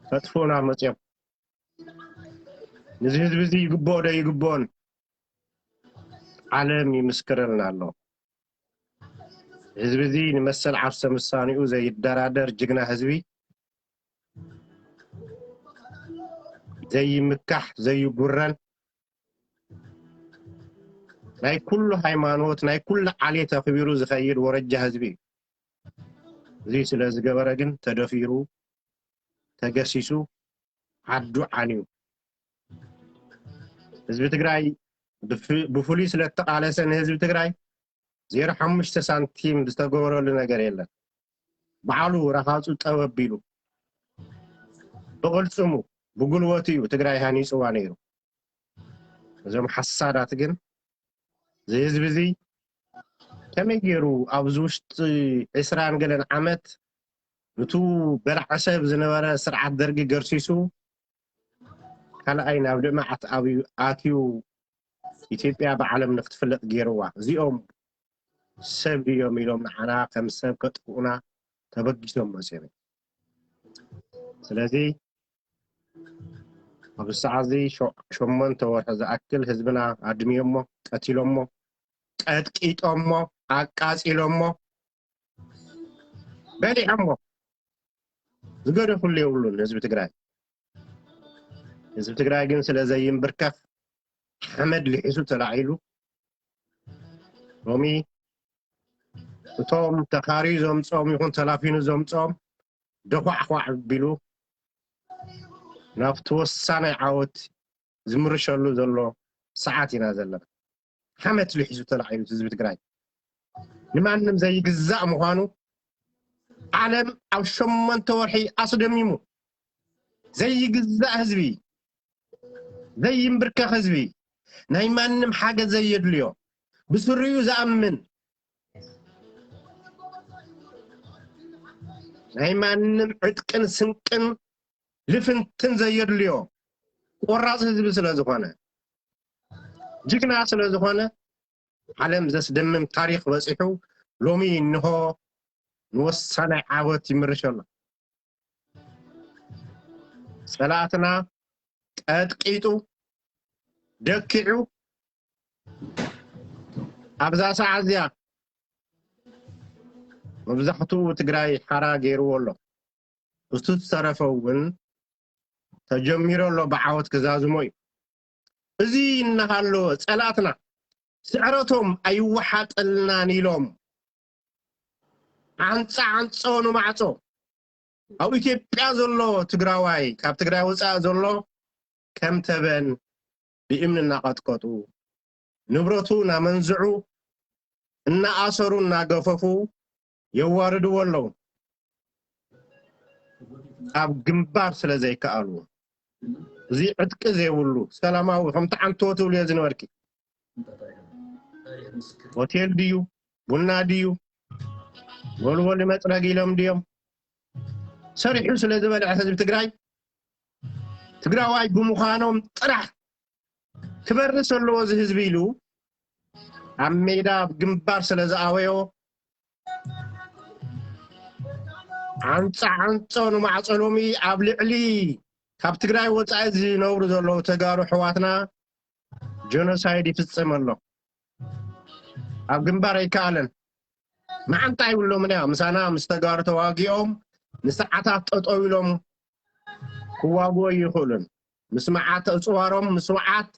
ከጥፍኡና መፅኦም። ንዚ ህዝቢ እዚ ይግብኦ ዶ ይግብኦን ዓለም ይምስክረልና ኣሎ። ህዝቢ እዚ ንመሰል ዓርሰ ምሳኒኡ ዘይደራደር ጅግና ህዝቢ፣ ዘይምካሕ ዘይጉረን፣ ናይ ኩሉ ሃይማኖት ናይ ኩሉ ዓሌት ኣኽቢሩ ዝኸይድ ወረጃ ህዝቢ እዩ። እዚ ስለ ዝገበረ ግን ተደፊሩ ተገሲሱ ዓዱ ዓንዩ። ህዝቢ ትግራይ ብፍሉይ ስለ እተቃለሰ ንህዝቢ ትግራይ 05 ሳንቲም ዝተገበረሉ ነገር የለን። በዓሉ ረሃፁ ጠበብ ኢሉ ብቅልፅሙ ብጉልበቱ እዩ ትግራይ ሃኒፅዋ ነይሩ። እዞም ሓሳዳት ግን እዚ ህዝቢ እዚ ከመይ ገይሩ ኣብዚ ውሽጢ 20 ገለን ዓመት ነቱ በላዒ ሰብ ዝነበረ ስርዓት ደርጊ ገርሲሱ ካልኣይ ናብ ልምዓት ኣትዩ ኢትዮጵያ ብዓለም ንክትፍለጥ ገይርዋ፣ እዚኦም ሰብ እዮም ኢሎም ንዓና ከም ሰብ ከጥፍኡና ተበጊሶም መፅኦም። ስለዚ ኣብዚ ሰዓት እዚ 8 ወርሒ ዝኣክል ህዝብና ኣድምዮሞ፣ ቀቲሎሞ፣ ቀጥቂጦሞ፣ ኣቃፂሎሞ፣ በሊዖሞ፣ ዝገደፍሉ የብሉን ህዝቢ ትግራይ። ህዝቢ ትግራይ ግን ስለ ዘይምብርከኽ ሓመድ ልሒሱ ተላዒሉ። ሎሚ እቶም ተኻርዩ ዘምፅኦም ይኹን ተላፊኑ ዘምፅኦም ደኳዕኳዕ ቢሉ ናብቲ ወሳናይ ዓወት ዝምርሸሉ ዘሎ ሰዓት ኢና ዘለና። ሓመድ ልሒሱ ተላዒሉ ህዝቢ ትግራይ ንማንም ዘይግዛእ ምኳኑ ዓለም ኣብ 8 ወርሒ ኣስደሚሙ። ዘይግዛእ ህዝቢ፣ ዘይምብርከኽ ህዝቢ፣ ናይ ማንም ሓገዝ ዘየድልዮ፣ ብስሪኡ ዝኣምን፣ ናይ ማንም ዕጥቅን ስንቅን ልፍንትን ዘየድልዮ ቆራፅ ህዝቢ ስለ ዝኾነ፣ ጅግና ስለ ዝኾነ ዓለም ዘስደምም ታሪክ በፂሑ ሎሚ እንሆ ንወሳናይ ዓወት ይምርሽ ኣሎ። ፀላእትና ቀጥቂጡ ደኪዑ ኣብዛ ሰዓት እዚኣ መብዛሕትኡ ትግራይ ሓራ ገይርዎ ኣሎ። እቱ ዝተረፈ እውን ተጀሚሮ ኣሎ፣ ብዓወት ክዛዝሞ እዩ። እዚ እናሃለወ ፀላእትና ስዕረቶም ኣይወሓጠልናን ኢሎም ዓንፃ ዓንፆ ንማዕፆ ኣብ ኢትዮጵያ ዘሎ ትግራዋይ፣ ካብ ትግራይ ወፃእ ዘሎ ከም ተበን ብእምኒ እናቐጥቀጡ፣ ንብረቱ እናመንዝዑ፣ እናኣሰሩ፣ እናገፈፉ የዋርድዎ ኣለዉ። ኣብ ግንባር ስለ ዘይከኣሉ እዚ ዕጥቂ ዘይብሉ ሰላማዊ ከምቲ ዓንተዎ ትብልዮ ዝነበርኪ ሆቴል ድዩ ቡና ድዩ ወልወሊ መፅረጊ ኢሎም ድዮም ሰሪሑ ስለ ዝበልዐ ህዝቢ ትግራይ ትግራዋይ ብምዃኖም ጥራሕ ክበርስ ኣለዎ እዚ ህዝቢ ኢሉ ኣብ ሜዳ ኣብ ግንባር ስለ ዝኣወዮ ዓንፃ ዓንፆ ንማዕፆ ሎሚ ኣብ ልዕሊ ካብ ትግራይ ወፃኢ ዝነብሩ ዘለዉ ተጋሩ ኣሕዋትና genocide ይፍፅም ኣሎ። ኣብ ግንባር ኣይከኣለን። መዓንጣ ይብሎምን እያ ምሳና ምስ ተጋሩ ተዋጊኦም ንሰዓታት ጠጠው ኢሎም ክዋግኦ ይኽእሉን። ምስ መዓት ኣፅዋሮም ምስ መዓት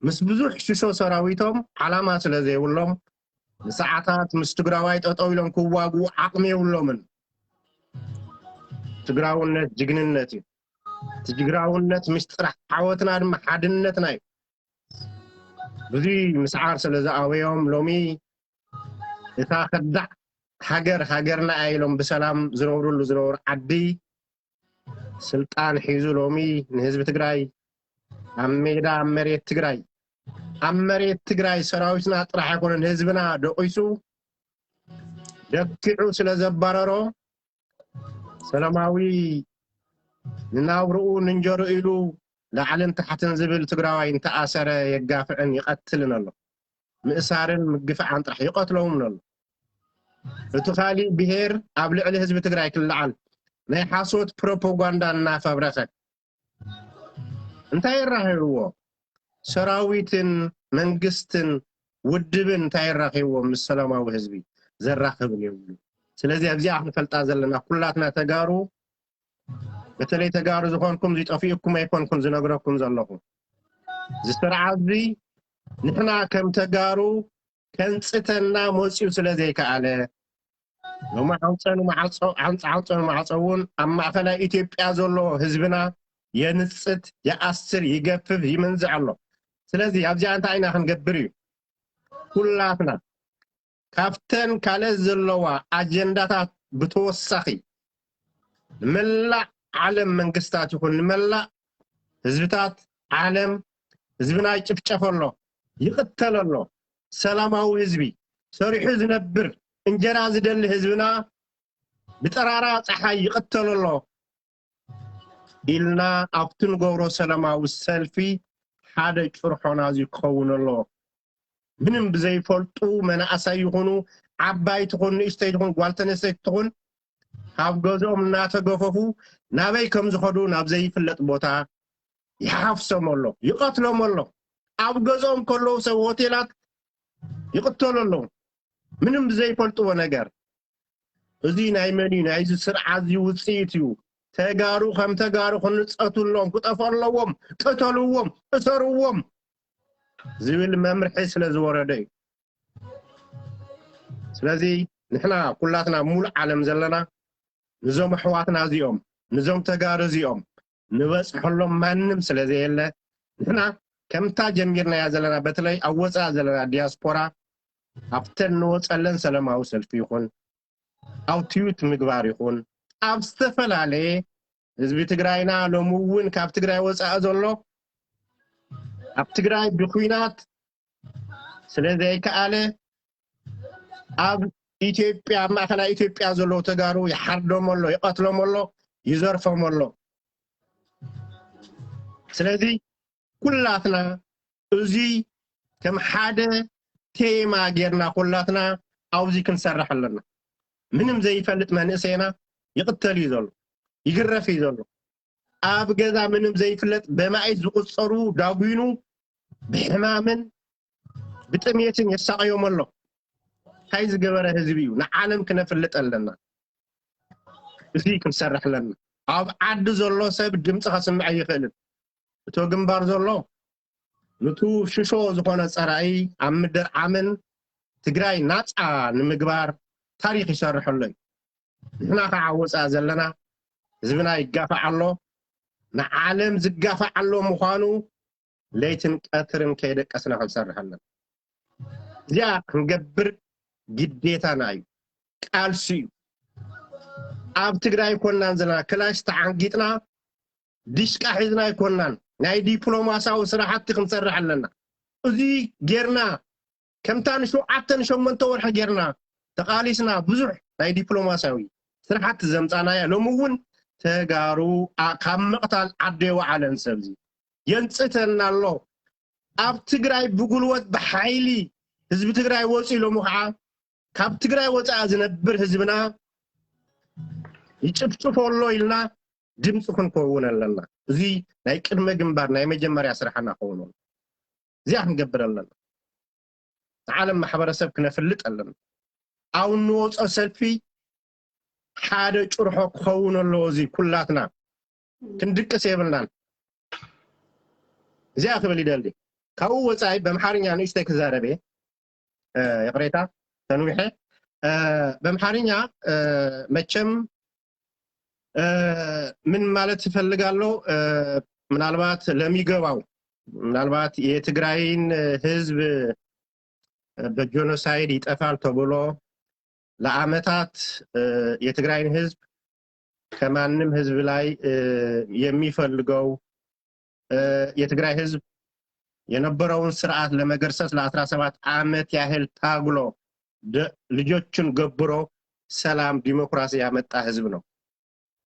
ምስ ብዙሕ ሽሾ ሰራዊቶም ዓላማ ስለ ዘይብሎም ንሰዓታት ምስ ትግራዋይ ጠጠው ኢሎም ክዋግኡ ዓቕሚ የብሎምን። ትግራውነት ጅግንነት እዩ። እቲ ጅግራውነት ምስጢር ዓወትና ድማ ሓድነትና እዩ። ብዙይ ምስዓር ስለ ዝኣበዮም ሎሚ እታ ከዳዕ ሃገር ሃገርና እያ ኢሎም ብሰላም ዝነብሩሉ ዝነበሩ ዓዲ ስልጣን ሒዙ ሎሚ ንህዝቢ ትግራይ ኣብ ሜዳ ኣብ መሬት ትግራይ ኣብ መሬት ትግራይ ሰራዊትና ጥራሕ ኣይኮነን ህዝብና ደቂሱ ደኪዑ ስለ ዘባረሮ ሰላማዊ ንናብርኡ ንእንጀርኡ ኢሉ ላዕልን ታሕትን ዝብል ትግራዋይ እንተኣሰረ የጋፍዕን ይቐትልን ኣሎ። ምእሳርን ምግፍዓን ጥራሕ ይቐትሎምን ኣሎ። እቲ ካሊእ ብሄር ኣብ ልዕሊ ህዝቢ ትግራይ ክለዓል ናይ ሓሶት ፕሮፓጋንዳ እናፈብረኸ እንታይ የራኺብዎ? ሰራዊትን መንግስትን ውድብን እንታይ የራኺብዎ ምስ ሰላማዊ ህዝቢ? ዘራኽብን የብሉ። ስለዚ ኣብዚኣ ክንፈልጣ ዘለና ኩላትና ተጋሩ በተለይ ተጋሩ ዝኾንኩም ዝጠፊኡኩም ኣይኮንኩን ዝነግረኩም ዘለኹ። እዚ ስርዓት እዚ ንሕና ከም ተጋሩ ከንፅተና መፅኡ ስለ ዘይከኣለ ሎሚ ዓንፀ ንማዕፆ ዓንፀ ዓንፀ ንማዕፆ እውን ኣብ ማእኸላይ ኢትዮጵያ ዘሎ ህዝብና የንፅት ይኣስር ይገፍፍ ይምንዝዕ ኣሎ። ስለዚ ኣብዚኣ እንታይ ኢና ክንገብር እዩ ኩላትና ካብተን ካልኦት ዘለዋ ኣጀንዳታት ብተወሳኺ ንመላእ ዓለም መንግስታት ይኹን ንመላእ ህዝብታት ዓለም ህዝብና ይጭፍጨፍ ኣሎ፣ ይቕተል ኣሎ። ሰላማዊ ህዝቢ ሰሪሑ ዝነብር እንጀራ ዝደሊ ህዝብና ብጠራራ ፀሓይ ይቕተል ኣሎ ኢልና ኣብቲ ንገብሮ ሰላማዊ ሰልፊ ሓደ ጭርሖና እዚ ክኸውን ኣለዎ። ምንም ብዘይፈልጡ መናእሰይ ይኹኑ ዓባይ ትኹን ንእሽተይ ትኹን ጓል ተነስተይቲ ትኹን ካብ ገዝኦም እናተገፈፉ ናበይ ከም ዝኸዱ ናብ ዘይፍለጥ ቦታ ይሓፍሶም ኣሎ፣ ይቐትሎም ኣሎ። ኣብ ገዝኦም ከለዉ ሰብ ሆቴላት ይቕተሉ ኣለዉ ምንም ብዘይፈልጥዎ ነገር። እዚ ናይ መን እዩ? ናይዚ ስርዓት እዚ ውፅኢት እዩ። ተጋሩ ከም ተጋሩ ክንፀትሎም ክጠፍኡ ኣለዎም፣ ቅተልዎም፣ እሰርዎም ዝብል መምርሒ ስለ ዝወረደ እዩ። ስለዚ ንሕና ኩላትና ሙሉእ ዓለም ዘለና ንዞም ኣሕዋትና እዚኦም ንዞም ተጋሩ እዚኦም ንበፅሐሎም ማንም ስለ ዘየለ ንሕና ከምታ ጀሚርናያ ዘለና በተለይ ኣብ ወፃኢ ዘለና ዲያስፖራ ኣብተን ንወፀለን ሰላማዊ ሰልፊ ይኹን ኣብ tweet ምግባር ይኹን ኣብ ዝተፈላለየ ህዝቢ ትግራይና ሎሚ እውን ካብ ትግራይ ወፃኢ ዘሎ ኣብ ትግራይ ብኩናት ስለ ዘይከኣለ ኣብ ኢትዮጵያ ኣብ ማእከላይ ኢትዮጵያ ዘለዉ ተጋሩ ይሓርዶም ኣሎ፣ ይቐትሎም ኣሎ፣ ይዘርፎም ኣሎ። ስለዚ ኩላትና እዚ ከም ሓደ ቴማ ጌርና ኩላትና ኣብዚ ክንሰርሕ ኣለና። ምንም ዘይፈልጥ መንእሰይና ይቕተል እዩ ዘሎ፣ ይግረፍ እዩ ዘሎ። ኣብ ገዛ ምንም ዘይፍለጥ በማኢት ዝቁፀሩ ዳጒኑ ብሕማምን ብጥሜትን የሳቕዮም ኣሎ። እንታይ ዝገበረ ህዝቢ እዩ? ንዓለም ክነፍልጥ ኣለና። እዚ ክንሰርሕ ኣለና። ኣብ ዓዲ ዘሎ ሰብ ድምፂ ከስምዕ ኣይኽእልን። እቶ ግንባር ዘሎ ንቱ ሽሾ ዝኾነ ፀራኢ ኣብ ምድርዓምን ትግራይ ናፃ ንምግባር ታሪክ ይሰርሕ ኣሎ እዩ። ንሕና ከዓ ወፃእ ዘለና ህዝብና ይጋፋዕ ኣሎ፣ ንዓለም ዝጋፋዕ ኣሎ ምዃኑ ለይትን ቀትርን ከይደቀስና ክንሰርሕ ኣለና። እዚኣ ክንገብር ግዴታና እዩ፣ ቃልሲ እዩ። ኣብ ትግራይ ኮናን ዘለና ክላሽ ተዓንጊጥና ዲሽቃ ሒዝና ኣይኮናን። ናይ ዲፕሎማስያዊ ስራሕቲ ክንሰርሕ ኣለና። እዚ ጌርና ከምታን 7 8 ወርሒ ጌርና ተቃሊስና ብዙሕ ናይ ዲፕሎማሲያዊ ስራሕቲ ዘምፃናያ ሎሚ እውን ተጋሩ ካብ ምቕታል ዓዲ ወዓለን ሰብዚ የንፅተና ኣሎ። ኣብ ትግራይ ብጉልበት ብሓይሊ ህዝቢ ትግራይ ወፂኡ ሎሚ ከዓ ካብ ትግራይ ወፃእ ዝነብር ህዝብና ይጭፍጭፎ ኣሎ ኢልና ድምፂ ክንከውን ኣለና። እዚ ናይ ቅድመ ግንባር ናይ መጀመርያ ስራሕና ክኸውን ኣሎ። እዚኣ ክንገብር ኣለና። ንዓለም ማሕበረሰብ ክነፍልጥ ኣለና። ኣብ እንወፆ ሰልፊ ሓደ ጭርሖ ክኸውን ኣለዎ። እዚ ኩላትና ክንድቅስ የብልናን። እዚኣ ክብል ይደሊ። ካብኡ ወፃኢ በኣምሓርኛ ንእሽተይ ክዛረብ እየ፣ ይቅሬታ ተንዊሐ። በአምሓርኛ መቼም ምን ማለት እፈልጋለሁ፣ ምናልባት ለሚገባው ምናልባት የትግራይን ህዝብ በ genocide ይጠፋል ተብሎ ለአመታት የትግራይን ህዝብ ከማንም ህዝብ ላይ የሚፈልገው የትግራይ ህዝብ የነበረውን ስርዓት ለመገርሰስ ለ17 ዓመት ያህል ታግሎ ልጆችን ገብሮ ሰላም ዲሞክራሲ ያመጣ ህዝብ ነው።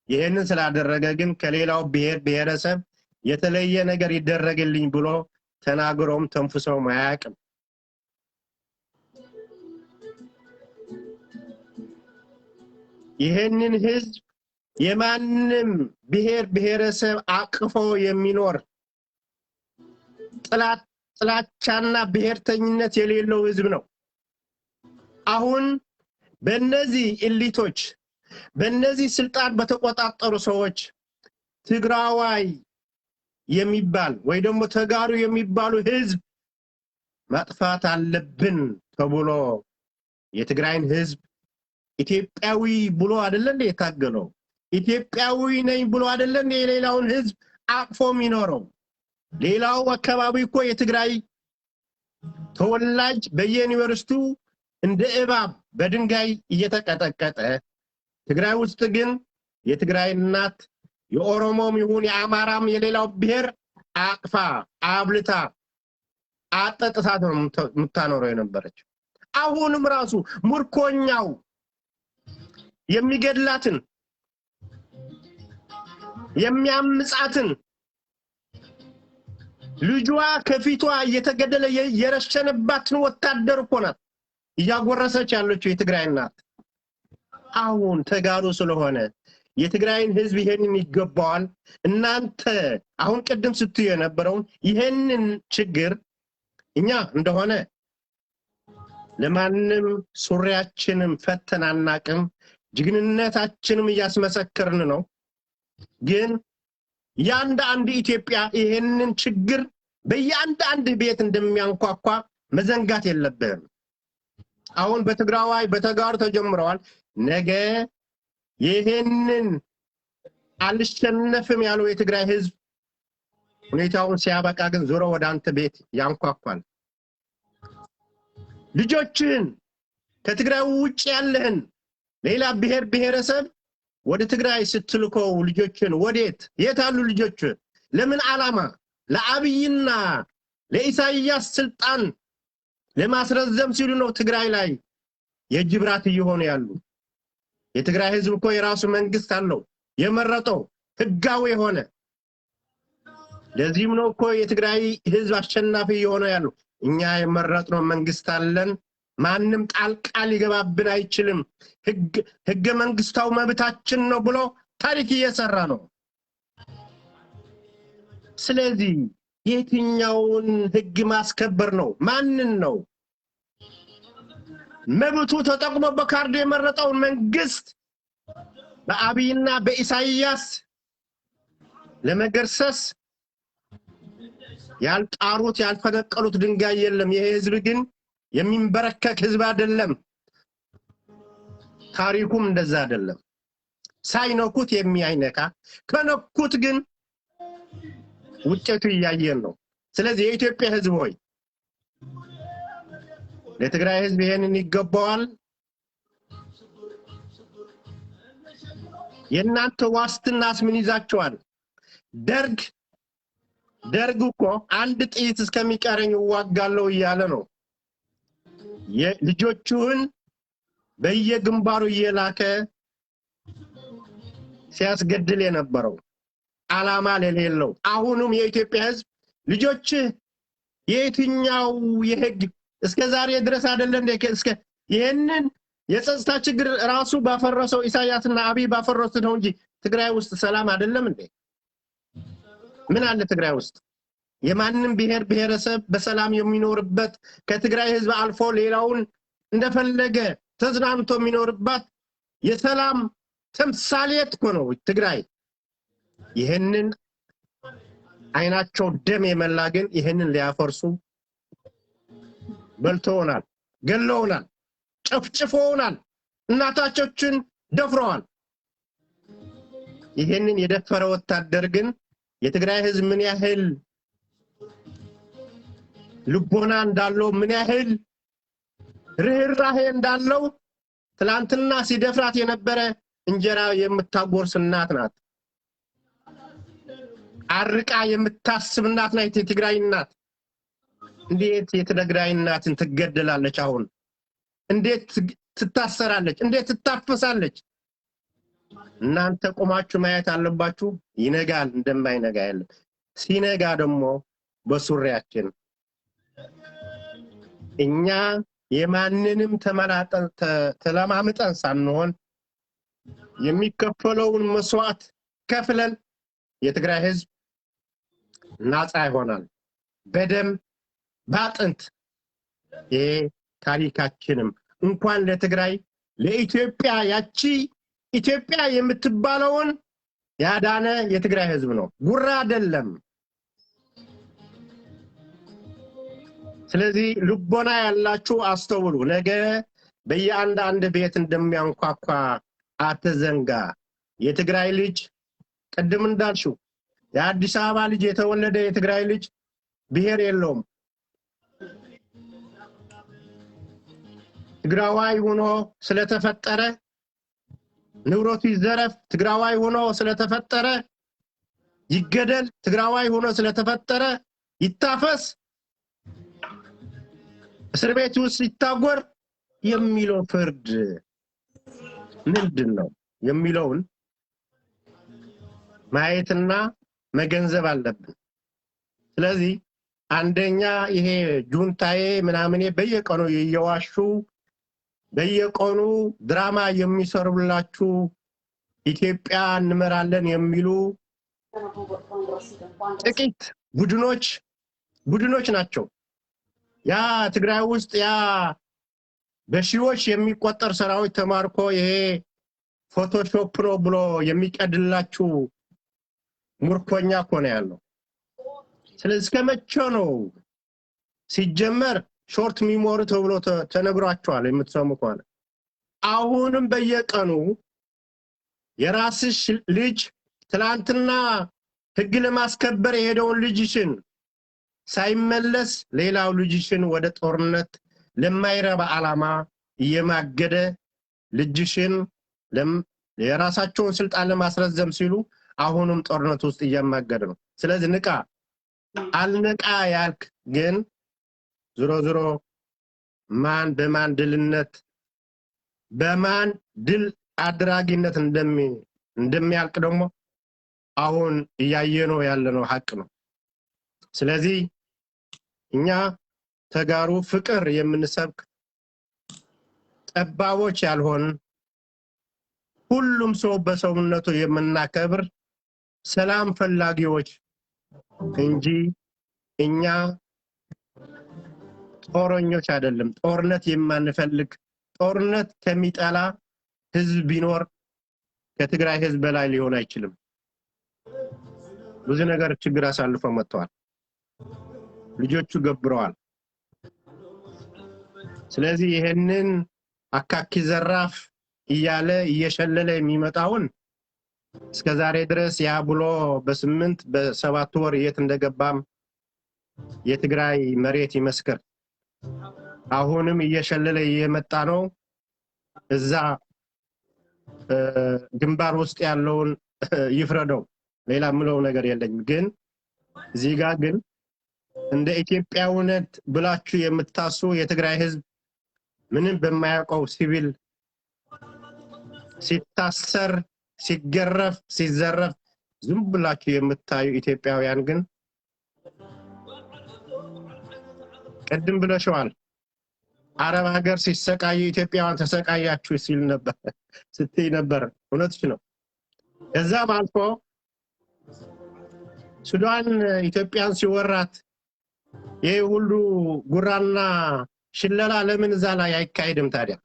ይህንን ስላደረገ ግን ከሌላው ብሔር ብሔረሰብ የተለየ ነገር ይደረግልኝ ብሎ ተናግሮም ተንፍሶም አያውቅም። ይህንን ህዝብ የማንም ብሔር ብሔረሰብ አቅፎ የሚኖር ጥላቻና ብሔርተኝነት የሌለው ህዝብ ነው። አሁን በእነዚህ elite ኦች በእነዚህ ስልጣን በተቆጣጠሩ ሰዎች ትግራዋይ የሚባል ወይ ደግሞ ተጋሩ የሚባሉ ህዝብ ማጥፋት አለብን ተብሎ የትግራይን ህዝብ ኢትዮጵያዊ ብሎ አይደለ እንዴ የታገለው? ኢትዮጵያዊ ነኝ ብሎ አይደለ እንዴ የሌላውን ህዝብ አቅፎ የሚኖረው? ሌላው አካባቢ እኮ የትግራይ ተወላጅ በየዩኒቨርሲቲው እንደ እባብ በድንጋይ እየተቀጠቀጠ፣ ትግራይ ውስጥ ግን የትግራይ እናት የኦሮሞም ይሁን የአማራም የሌላው ብሔር አቅፋ አብልታ አጠጥታት ነው የምታኖረው የነበረችው። አሁንም ራሱ ምርኮኛው የሚገድላትን የሚያምጻትን ልጇ ከፊቷ እየተገደለ የረሸነባትን ወታደር እኮ ናት እያጎረሰች ያለችው የትግራይ እናት። አሁን ተጋሩ ስለሆነ የትግራይን ህዝብ ይሄንን ይገባዋል። እናንተ አሁን ቅድም ስትዩ የነበረውን ይሄንን ችግር እኛ እንደሆነ ለማንም ሱሪያችንም ፈተን አናቅም፣ ጀግንነታችንም እያስመሰከርን ነው። ግን የአንድ አንድ ኢትዮጵያ ይሄንን ችግር በየአንድ አንድ ቤት እንደሚያንኳኳ መዘንጋት የለብህም። አሁን በትግራዋይ በተጋሩ ተጀምረዋል። ነገ ይሄንን አልሸነፍም ያለው የትግራይ ህዝብ ሁኔታውን ሲያበቃ ግን ዞሮ ወደ አንተ ቤት ያንኳኳል። ልጆችን ከትግራይ ውጭ ያለህን ሌላ ብሔር ብሔረሰብ ወደ ትግራይ ስትልከው ልጆችን ወዴት የት አሉ ልጆች? ለምን ዓላማ? ለአብይና ለኢሳይያስ ስልጣን ለማስረዘም ሲሉ ነው ትግራይ ላይ የጅብራት እየሆኑ ያሉ። የትግራይ ህዝብ እኮ የራሱ መንግስት አለው የመረጠው ህጋዊ የሆነ። ለዚህም ነው እኮ የትግራይ ህዝብ አሸናፊ እየሆነ ያለው። እኛ የመረጥነው መንግስት አለን፣ ማንም ጣልቃ ሊገባብን አይችልም፣ ህገ መንግስታዊ መብታችን ነው ብሎ ታሪክ እየሰራ ነው። ስለዚህ የትኛውን ህግ ማስከበር ነው? ማንን ነው? መብቱ ተጠቅሞ በካርድ የመረጠውን መንግስት በአብይና በኢሳይያስ ለመገርሰስ ያልጣሩት ያልፈነቀሉት ድንጋይ የለም። ይሄ ህዝብ ግን የሚንበረከክ ህዝብ አይደለም። ታሪኩም እንደዛ አይደለም። ሳይነኩት የሚያይነካ ከነኩት ግን ውጤቱ እያየን ነው። ስለዚህ የኢትዮጵያ ህዝብ ሆይ ለትግራይ ህዝብ ይሄንን ይገባዋል። የእናንተ ዋስትናስ ምን ይዛችኋል? ደርግ ደርግ እኮ አንድ ጥይት እስከሚቀረኝ እዋጋለሁ እያለ ነው ልጆቹን በየግንባሩ እየላከ ሲያስገድል የነበረው አላማ ለሌለው። አሁንም የኢትዮጵያ ህዝብ ልጆችህ የየትኛው የህግ እስከ ዛሬ ድረስ አይደለ እንደ እስከ ይህንን የጸጥታ ችግር ራሱ ባፈረሰው ኢሳያስና አብይ ባፈረሱት ነው እንጂ ትግራይ ውስጥ ሰላም አይደለም እንዴ? ምን አለ ትግራይ ውስጥ? የማንም ብሔር ብሔረሰብ በሰላም የሚኖርበት፣ ከትግራይ ህዝብ አልፎ ሌላውን እንደፈለገ ተዝናንቶ የሚኖርባት የሰላም ተምሳሌት እኮ ነው ትግራይ። ይህንን አይናቸው ደም የመላ ግን ይህንን ሊያፈርሱ በልተውናል፣ ገለውናል፣ ጨፍጭፈውናል፣ እናታቾችን ደፍረዋል። ይህንን የደፈረ ወታደር ግን የትግራይ ህዝብ ምን ያህል ልቦና እንዳለው፣ ምን ያህል ርህራሄ እንዳለው፣ ትላንትና ሲደፍራት የነበረ እንጀራ የምታጎርስ እናት ናት። አርቃ የምታስብ እናት ናት የትግራይ እናት። እንዴት የትግራይ እናትን ትገደላለች? አሁን እንዴት ትታሰራለች? እንዴት ትታፈሳለች? እናንተ ቆማችሁ ማየት አለባችሁ። ይነጋል፣ እንደማይነጋ የለም። ሲነጋ ደግሞ በሱሪያችን እኛ የማንንም ተለማምጠን ሳንሆን የሚከፈለውን መስዋዕት ከፍለን የትግራይ ህዝብ ናፃ ይሆናል። በደም በአጥንት። ይሄ ታሪካችንም እንኳን ለትግራይ ለኢትዮጵያ ያቺ ኢትዮጵያ የምትባለውን ያዳነ የትግራይ ህዝብ ነው። ጉራ አይደለም። ስለዚህ ልቦና ያላችሁ አስተውሉ። ነገ በየአንድ ቤት እንደሚያንኳኳ አትዘንጋ። የትግራይ ልጅ ቅድም እንዳልሽው የአዲስ አበባ ልጅ የተወለደ የትግራይ ልጅ ብሔር የለውም። ትግራዋይ ሆኖ ስለተፈጠረ ንብረቱ ይዘረፍ፣ ትግራዋይ ሆኖ ስለተፈጠረ ይገደል፣ ትግራዋይ ሆኖ ስለተፈጠረ ይታፈስ፣ እስር ቤት ውስጥ ይታጎር የሚለው ፍርድ ምንድን ነው የሚለውን ማየትና መገንዘብ አለብን። ስለዚህ አንደኛ ይሄ ጁንታዬ ምናምኔ በየቀኑ እየዋሹ በየቀኑ ድራማ የሚሰሩላችሁ ኢትዮጵያ እንመራለን የሚሉ ጥቂት ቡድኖች ናቸው። ያ ትግራይ ውስጥ ያ በሺዎች የሚቆጠር ሰራዊት ተማርኮ ይሄ ፎቶሾፕ ነው ብሎ የሚቀድላችሁ ምርኮኛ እኮ ነው ያለው። ስለዚህ እስከ መቼ ነው? ሲጀመር short memory ተብሎ ተነግሯቸዋል የምትሰሙ ከሆነ። አሁንም በየቀኑ የራስሽ ልጅ ትላንትና ህግ ለማስከበር የሄደውን ልጅሽን ሳይመለስ ሌላው ልጅሽን ወደ ጦርነት ለማይረባ ዓላማ እየማገደ ልጅሽን የራሳቸውን ስልጣን ለማስረዘም ሲሉ አሁንም ጦርነት ውስጥ እያማገደ ነው። ስለዚህ ንቃ። አልነቃ ያልክ ግን ዞሮ ዞሮ ማን በማን ድልነት በማን ድል አድራጊነት እንደሚያልቅ ደግሞ አሁን እያየነው ያለነው ሀቅ ነው። ስለዚህ እኛ ተጋሩ ፍቅር የምንሰብክ ጠባቦች ያልሆን፣ ሁሉም ሰው በሰውነቱ የምናከብር ሰላም ፈላጊዎች እንጂ እኛ ጦረኞች አይደለም። ጦርነት የማንፈልግ፣ ጦርነት ከሚጠላ ህዝብ ቢኖር ከትግራይ ህዝብ በላይ ሊሆን አይችልም። ብዙ ነገር ችግር አሳልፈው መጥተዋል። ልጆቹ ገብረዋል። ስለዚህ ይሄንን አካኪ ዘራፍ እያለ እየሸለለ የሚመጣውን እስከዛሬ ድረስ ያ ብሎ በ8 በ7 ወር የት እንደገባም የትግራይ መሬት ይመስክር። አሁንም እየሸለለ እየመጣ ነው። እዛ ግንባር ውስጥ ያለውን ይፍረደው። ሌላ ምለው ነገር የለኝም። ግን እዚህ ጋር ግን እንደ ኢትዮጵያዊነት ብላችሁ የምታስቡ የትግራይ ህዝብ ምንም በማያውቀው ሲቪል ሲታሰር፣ ሲገረፍ፣ ሲዘረፍ ዝም ብላችሁ የምታዩ ኢትዮጵያውያን ግን ቅድም ብለሽዋል። አረብ ሀገር ሲሰቃዩ ኢትዮጵያውያን ተሰቃያችሁ ሲል ነበር፣ ስትይ ነበር። እውነትሽ ነው። ከዛም አልፎ ሱዳን ኢትዮጵያን ሲወራት ይህ ሁሉ ጉራና ሽለላ ለምን እዛ ላይ አይካሄድም ታዲያ?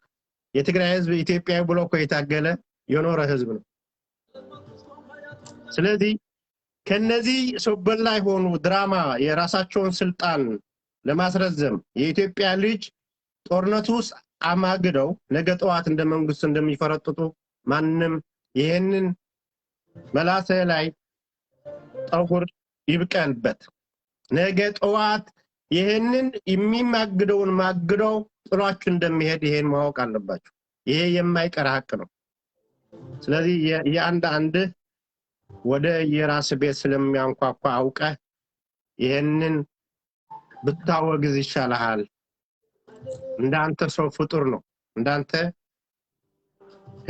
የትግራይ ህዝብ ኢትዮጵያዊ ብሎ እኮ የታገለ የኖረ ህዝብ ነው። ስለዚህ ከነዚህ ሰው በላ የሆኑ ድራማ የራሳቸውን ስልጣን ለማስረዘም የኢትዮጵያ ልጅ ጦርነቱ ውስጥ አማግደው ነገ ጠዋት እንደ መንግስቱ እንደሚፈረጥጡ ማንም ይሄንን መላሰ ላይ ጠጉር ይብቀልበት። ነገ ጠዋት ይሄንን የሚማግደውን ማግደው ጥሏችሁ እንደሚሄድ ይሄን ማወቅ አለባችሁ። ይሄ የማይቀር ሀቅ ነው። ስለዚህ የአንድ አንድ ወደ የራስ ቤት ስለሚያንኳኳ አውቀህ ይሄንን ብታወግዝ ይሻልሃል። እንዳንተ ሰው ፍጡር ነው። እንዳንተ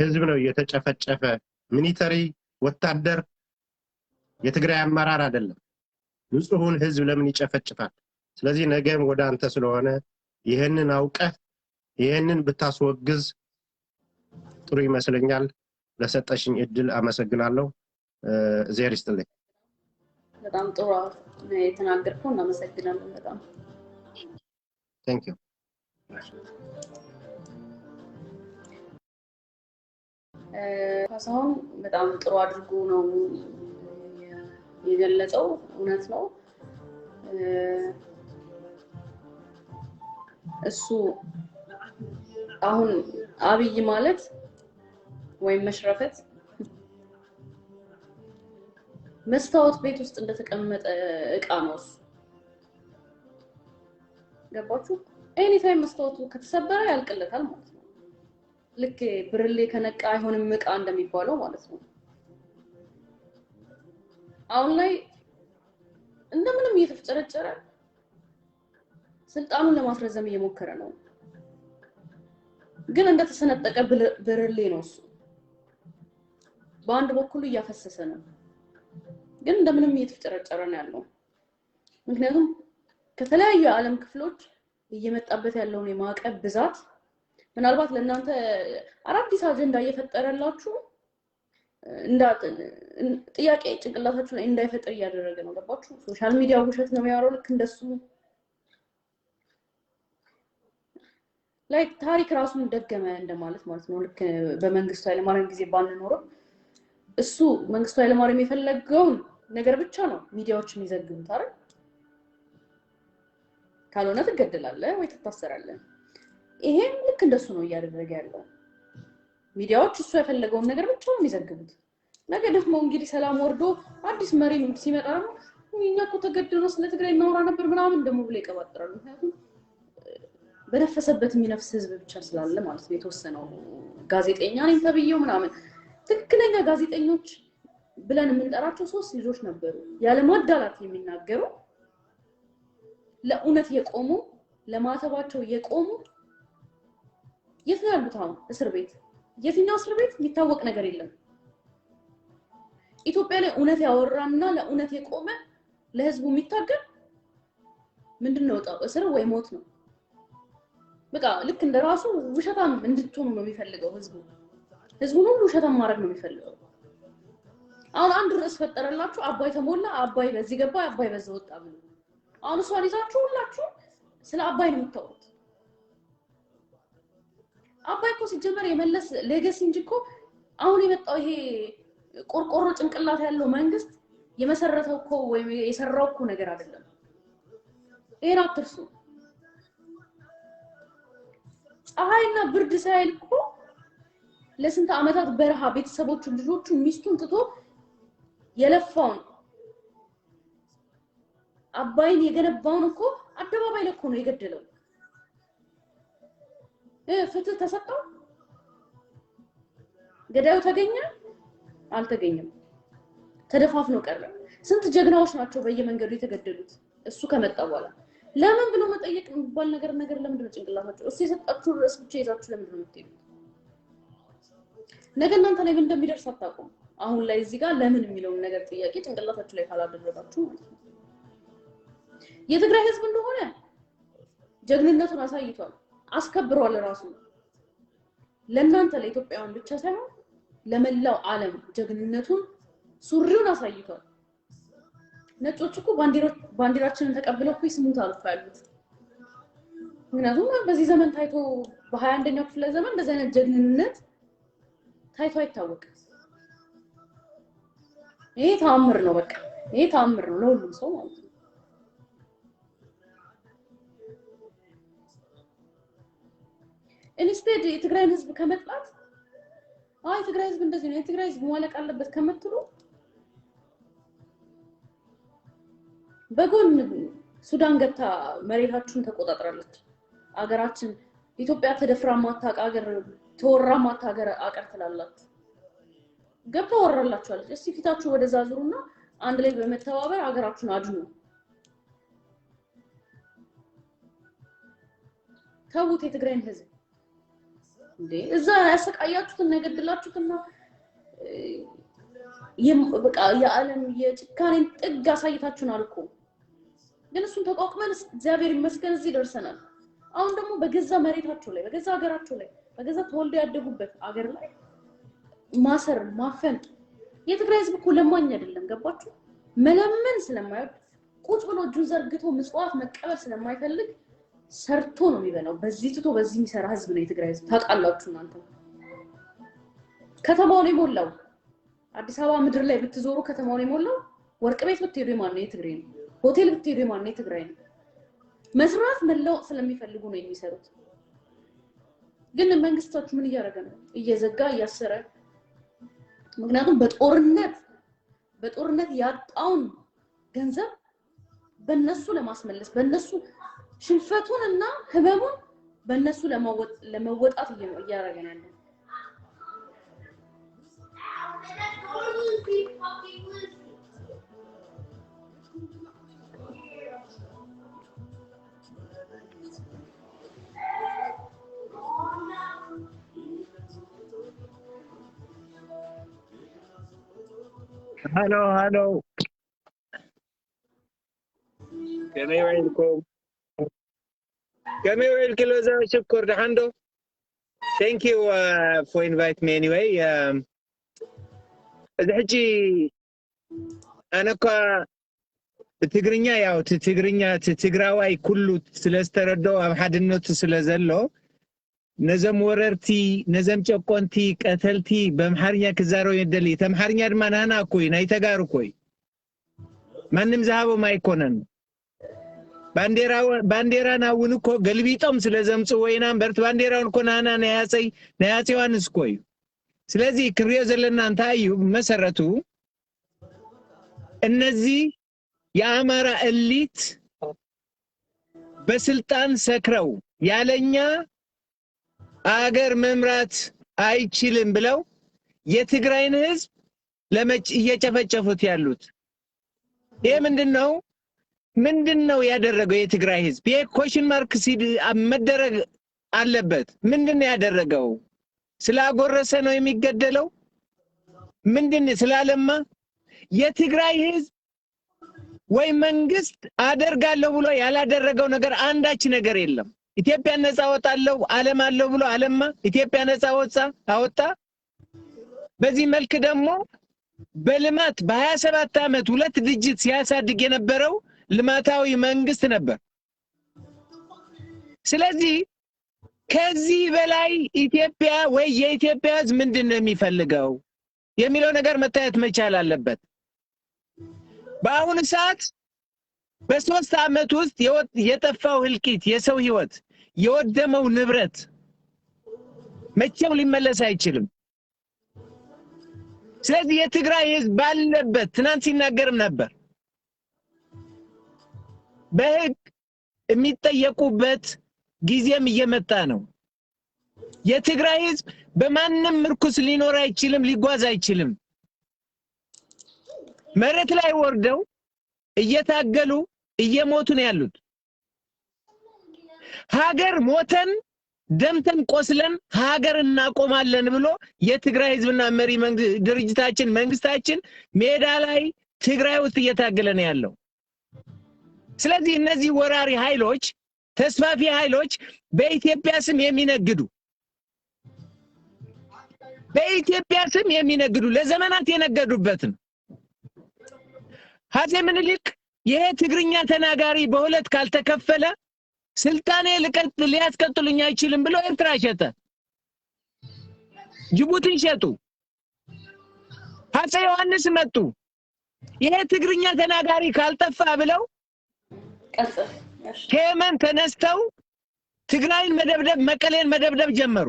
ህዝብ ነው እየተጨፈጨፈ። Military ወታደር የትግራይ አመራር አይደለም። ንጹሁን ህዝብ ለምን ይጨፈጭፋል? ስለዚህ ነገም ወደ አንተ ስለሆነ ይህንን አውቀህ ይህንን ብታስወግዝ ጥሩ ይመስለኛል። ለሰጠሽኝ እድል አመሰግናለሁ። እግዜር ይስጥልኝ። በጣም ጥሩ ነው የተናገርከው፣ እናመሰግናለን በጣም። Thank you. ካሳሁን በጣም ጥሩ አድርጎ ነው የገለጸው። እውነት ነው። እሱ አሁን አብይ ማለት ወይም መሽረፈት መስታወት ቤት ውስጥ እንደተቀመጠ እቃ ነው እሱ። ገባችሁ? Anytime መስታወቱ ከተሰበረ ያልቅለታል ማለት ነው። ልክ ብርሌ ከነቃ አይሆንም እቃ እንደሚባለው ማለት ነው። አሁን ላይ እንደምንም እየተፍጨረጨረ ስልጣኑን ለማስረዘም እየሞከረ ነው። ግን እንደተሰነጠቀ ብርሌ ነው እሱ። በአንድ በኩል እያፈሰሰ ነው፣ ግን እንደምንም እየተፍጨረጨረ ነው ያለው። ምክንያቱም ከተለያዩ የዓለም ክፍሎች እየመጣበት ያለውን የማዕቀብ ብዛት ምናልባት ለእናንተ አዳዲስ አጀንዳ እየፈጠረላችሁ ጥያቄ ጭንቅላታችሁ ላይ እንዳይፈጥር እያደረገ ነው። ገባችሁ? Social media ውሸት ነው የሚያወራው። ልክ እንደሱ ላይ ታሪክ ራሱን ደገመ እንደማለት ማለት ነው። ልክ በመንግስቱ ኃይለማርያም ጊዜ ባንኖርም እሱ መንግስቱ ኃይለማርያም የፈለገውን ነገር ብቻ ነው ሚዲያዎች የሚዘግቡት አይደል? ካልሆነ ትገደላለህ ወይ ትታሰራለህ። ይሄም ልክ እንደሱ ነው እያደረገ ያለው። ሚዲያዎች እሱ የፈለገውን ነገር ብቻ ነው የሚዘግቡት። ነገ ደግሞ እንግዲህ ሰላም ወርዶ አዲስ መሪ ሲመጣ ደግሞ እኛ እኮ ተገድነው ስለ ትግራይ እናወራ ነበር ምናምን ደግሞ ብሎ ይቀባጥራሉ። ምክንያቱም በነፈሰበት የሚነፍስ ህዝብ ብቻ ስላለ ማለት ነው። የተወሰነው ጋዜጠኛ ነኝ ተብዬው ምናምን ትክክለኛ ጋዜጠኞች ብለን የምንጠራቸው ሶስት ልጆች ነበሩ፣ ያለማዳላት የሚናገሩ፣ ለእውነት የቆሙ፣ ለማተባቸው የቆሙ። የት ነው ያሉት አሁን? እስር ቤት። የትኛው እስር ቤት የሚታወቅ ነገር የለም። ኢትዮጵያ ላይ እውነት ያወራና ለእውነት የቆመ ለህዝቡ የሚታገል ምንድን ነው እጣው? እስር ወይ ሞት ነው። በቃ ልክ እንደራሱ ውሸታም እንድትሆኑ ነው የሚፈልገው ህዝቡ። ህዝቡን ሁሉ ውሸታም ማድረግ ነው የሚፈልገው። አሁን አንድ ርዕስ ፈጠረላችሁ፣ አባይ ተሞላ፣ አባይ በዚህ ገባ፣ አባይ በዛ ወጣ ብሎ አሁን እሷን ይዛችሁ ሁላችሁ ስለ አባይ ነው የምታወሩት። አባይ እኮ ሲጀመር የመለስ legacy እንጂ እኮ አሁን የመጣው ይሄ ቆርቆሮ ጭንቅላት ያለው መንግስት የመሰረተው እኮ ወይም የሰራው እኮ ነገር አይደለም። ይሄን አትርሱ። ፀሐይና ብርድ ሳይል እኮ ለስንት ዓመታት በረሃ ቤተሰቦቹን፣ ልጆቹን፣ ሚስቱን ትቶ የለፋውን አባይን የገነባውን እኮ አደባባይ ላይ እኮ ነው የገደለው። ፍትህ ተሰጠው? ገዳዩ ተገኘ? አልተገኘም። ተደፋፍኖ ቀረ። ስንት ጀግናዎች ናቸው በየመንገዱ የተገደሉት እሱ ከመጣ በኋላ። ለምን ብሎ መጠየቅ የሚባል ነገር ለምንድን ነው ጭንቅላታችሁ? እሱ የሰጣችሁን ርዕስ ብቻ ይዛችሁ ለምንድን ነው የምትሄዱት? ነገ እናንተ ላይ ምን እንደሚደርስ አታውቁም። አሁን ላይ እዚህ ጋር ለምን የሚለውን ነገር ጥያቄ ጭንቅላታችሁ ላይ ካላደረጋችሁ ማለት ነው። የትግራይ ህዝብ እንደሆነ ጀግንነቱን አሳይቷል፣ አስከብሯል ራሱን። ለእናንተ ለኢትዮጵያውያን ብቻ ሳይሆን ለመላው ዓለም ጀግንነቱን ሱሪውን አሳይቷል። ነጮች እኮ ባንዲራችንን ተቀብለው እኮ ይስሙታል እኮ ያሉት። ምክንያቱም በዚህ ዘመን ታይቶ በ21ኛው ክፍለ ዘመን እንደዚህ አይነት ጀግንነት ታይቶ አይታወቅም። ይሄ ተአምር ነው፣ በቃ ይሄ ተአምር ነው ለሁሉም ሰው ማለት ነው። Instead የትግራይን ህዝብ ከመጥላት አይ የትግራይ ህዝብ እንደዚህ ነው፣ የትግራይ ህዝብ ማለቅ አለበት ከምትሉ በጎን ሱዳን ገብታ መሬታችሁን ተቆጣጥራለች። አገራችን ኢትዮጵያ ተደፍራ ማታውቅ አገር ተወራ ማታውቅ አገር አቀር ትላላችሁ። ገብታ ወራላችኋለች። እስቲ ፊታችሁ ወደዛ ዙሩና አንድ ላይ በመተባበር አገራችሁን አድኑ። ተዉት የትግራይን ህዝብ እንዴ! እዛ ያሰቃያችሁትና የገደላችሁትና በቃ የዓለም የጭካኔን ጥግ አሳይታችሁናል እኮ። ግን እሱን ተቋቁመን እግዚአብሔር ይመስገን እዚህ ደርሰናል። አሁን ደግሞ በገዛ መሬታቸው ላይ በገዛ ሀገራቸው ላይ በገዛ ተወልደው ያደጉበት አገር ላይ ማሰር ማፈን። የትግራይ ህዝብ እኮ ለማኝ አይደለም፣ ገባችሁ? መለመን ስለማይወድ ቁጭ ብሎ እጁን ዘርግቶ ምጽዋት መቀበል ስለማይፈልግ ሰርቶ ነው የሚበላው። በዚህ ትቶ በዚህ የሚሰራ ህዝብ ነው የትግራይ ህዝብ። ታውቃላችሁ እናንተ። ከተማውን የሞላው አዲስ አበባ ምድር ላይ ብትዞሩ ከተማውን የሞላው ወርቅ ቤት ብትሄዱ የማን ነው? የትግራይ ነው። ሆቴል ብትሄዱ የማን ነው? የትግራይ ነው። መስራት መለወጥ ስለሚፈልጉ ነው የሚሰሩት። ግን መንግስታችሁ ምን እያደረገ ነው? እየዘጋ እያሰረ። ምክንያቱም በጦርነት ያጣውን ገንዘብ በእነሱ ለማስመለስ በእነሱ ሽንፈቱን እና ህመሙን በእነሱ ለመወጣት እያደረገ ነው ያለው። Hello hello፣ ከመይ ውዒልኩም? ከመይ ውዒልኪ ሎዛ ሽኩር? ድሓን ዶ? Thank you for invite me. Anyway, እዚ ሕጂ ኣነ እኳ ብትግርኛ ያው እቲ ትግርኛ እቲ ትግራዋይ ኩሉ ስለ ዝተረድኦ ኣብ ሓድነቱ ስለ ዘሎ ነዞም ወረርቲ ነዞም ጨቆንቲ ቀተልቲ በኣምሓርኛ ክዛረቡ የደሊ። እቲ ኣምሓርኛ ድማ ናህና እኮ እዩ፣ ናይ ተጋሩ እኮ እዩ፣ ማንም ዝሃቦም ኣይኮነን። ባንዴራና እውን እኮ ገልቢጦም ስለ ዘምፅዎ ኢና እምበር እቲ ባንዴራ እውን እኮ ናህና ናይ ሃፀይ ዮሃንስ እኮ እዩ። ስለዚ ክንሪኦ ዘለና እንታይ እዩ? ብመሰረቱ እነዚህ የአማራ elite በስልጣን ሰክረው ያለኛ አገር መምራት አይችልም ብለው የትግራይን ህዝብ እየጨፈጨፉት ያሉት ይሄ ምንድነው? ምንድነው ያደረገው የትግራይ ህዝብ? ይሄ question mark መደረግ አለበት። ምንድነው ያደረገው? ስላጎረሰ ነው የሚገደለው? ምንድን ስላለማ? የትግራይ ህዝብ ወይ መንግስት አደርጋለሁ ብሎ ያላደረገው ነገር አንዳች ነገር የለም። ኢትዮጵያ ነፃ አወጣለሁ አለማለሁ ብሎ አለማ፣ ኢትዮጵያ ነፃ ወጣ አወጣ። በዚህ መልክ ደግሞ በልማት በ27 ዓመት ሁለት digit ሲያሳድግ የነበረው ልማታዊ መንግስት ነበር። ስለዚህ ከዚህ በላይ ኢትዮጵያ ወይ የኢትዮጵያ ህዝብ ምንድን ነው የሚፈልገው የሚለው ነገር መታየት መቻል አለበት። በአሁኑ ሰዓት በ3 ዓመት ውስጥ የጠፋው ህልቂት፣ የሰው ህይወት፣ የወደመው ንብረት መቼም ሊመለስ አይችልም። ስለዚህ የትግራይ ህዝብ ባለበት ትናንት ሲናገርም ነበር፣ በህግ የሚጠየቁበት ጊዜም እየመጣ ነው። የትግራይ ህዝብ በማንም ምርኩስ ሊኖር አይችልም፣ ሊጓዝ አይችልም። መሬት ላይ ወርደው እየታገሉ እየሞቱ ነው ያሉት። ሀገር ሞተን ደምተን ቆስለን ሀገር እናቆማለን ብሎ የትግራይ ህዝብና መሪ ድርጅታችን መንግስታችን ሜዳ ላይ ትግራይ ውስጥ እየታገለ ነው ያለው። ስለዚህ እነዚህ ወራሪ ኃይሎች፣ ተስፋፊ ኃይሎች፣ በኢትዮጵያ ስም የሚነግዱ፣ በኢትዮጵያ ስም የሚነግዱ፣ ለዘመናት የነገዱበትን አፄ ምኒልክ ይሄ ትግርኛ ተናጋሪ በሁለት ካልተከፈለ ስልጣኔ ሊያስቀጥሉኝ አይችልም ብሎ ኤርትራ ሸጠ፣ ጅቡቲን ሸጡ። አፄ ዮሐንስ መጡ። ይሄ ትግርኛ ተናጋሪ ካልጠፋ ብለው ቀጽል እሺ። ከየመን ተነስተው ትግራይን መደብደብ፣ መቀሌን መደብደብ ጀመሩ።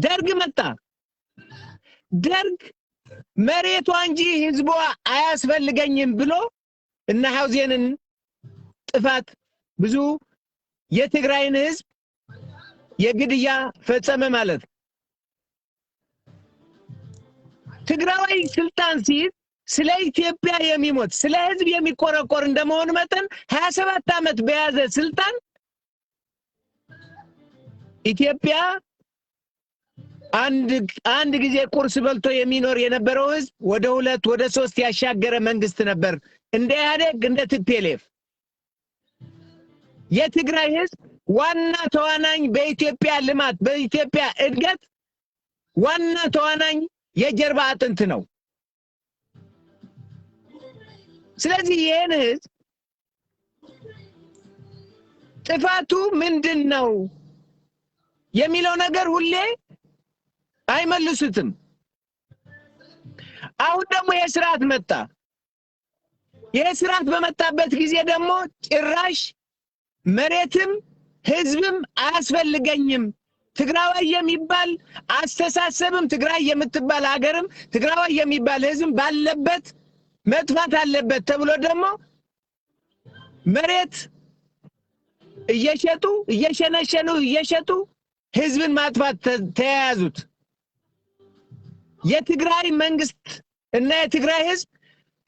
ደርግ መጣ። ደርግ መሬቷ እንጂ ህዝቧ አያስፈልገኝም ብሎ እነ ሐውዜንን ጥፋት ብዙ የትግራይን ህዝብ የግድያ ፈጸመ ማለት ነው። ትግራዋይ ስልጣን ሲይዝ ስለ ኢትዮጵያ የሚሞት፣ ስለ ህዝብ የሚቆረቆር እንደመሆኑ መጠን 27 ዓመት በያዘ ስልጣን ኢትዮጵያ አንድ ጊዜ ቁርስ በልቶ የሚኖር የነበረው ህዝብ ወደ ሁለት ወደ ሶስት ያሻገረ መንግስት ነበር። እንደ ኢህአዴግ፣ እንደ TPLF የትግራይ ህዝብ ዋና ተዋናኝ በኢትዮጵያ ልማት፣ በኢትዮጵያ እድገት ዋና ተዋናኝ የጀርባ አጥንት ነው። ስለዚህ ይህን ህዝብ ጥፋቱ ምንድን ነው የሚለው ነገር ሁሌ አይመልሱትም። አሁን ደግሞ ይሄ ስርዓት መጣ። ይሄ ስርዓት በመጣበት ጊዜ ደግሞ ጭራሽ መሬትም ህዝብም አያስፈልገኝም፣ ትግራዋይ የሚባል አስተሳሰብም፣ ትግራይ የምትባል ሀገርም፣ ትግራዋይ የሚባል ህዝብም ባለበት መጥፋት አለበት ተብሎ ደግሞ መሬት እየሸጡ፣ እየሸነሸኑ እየሸጡ ህዝብን ማጥፋት ተያያዙት። የትግራይ መንግስት እና የትግራይ ህዝብ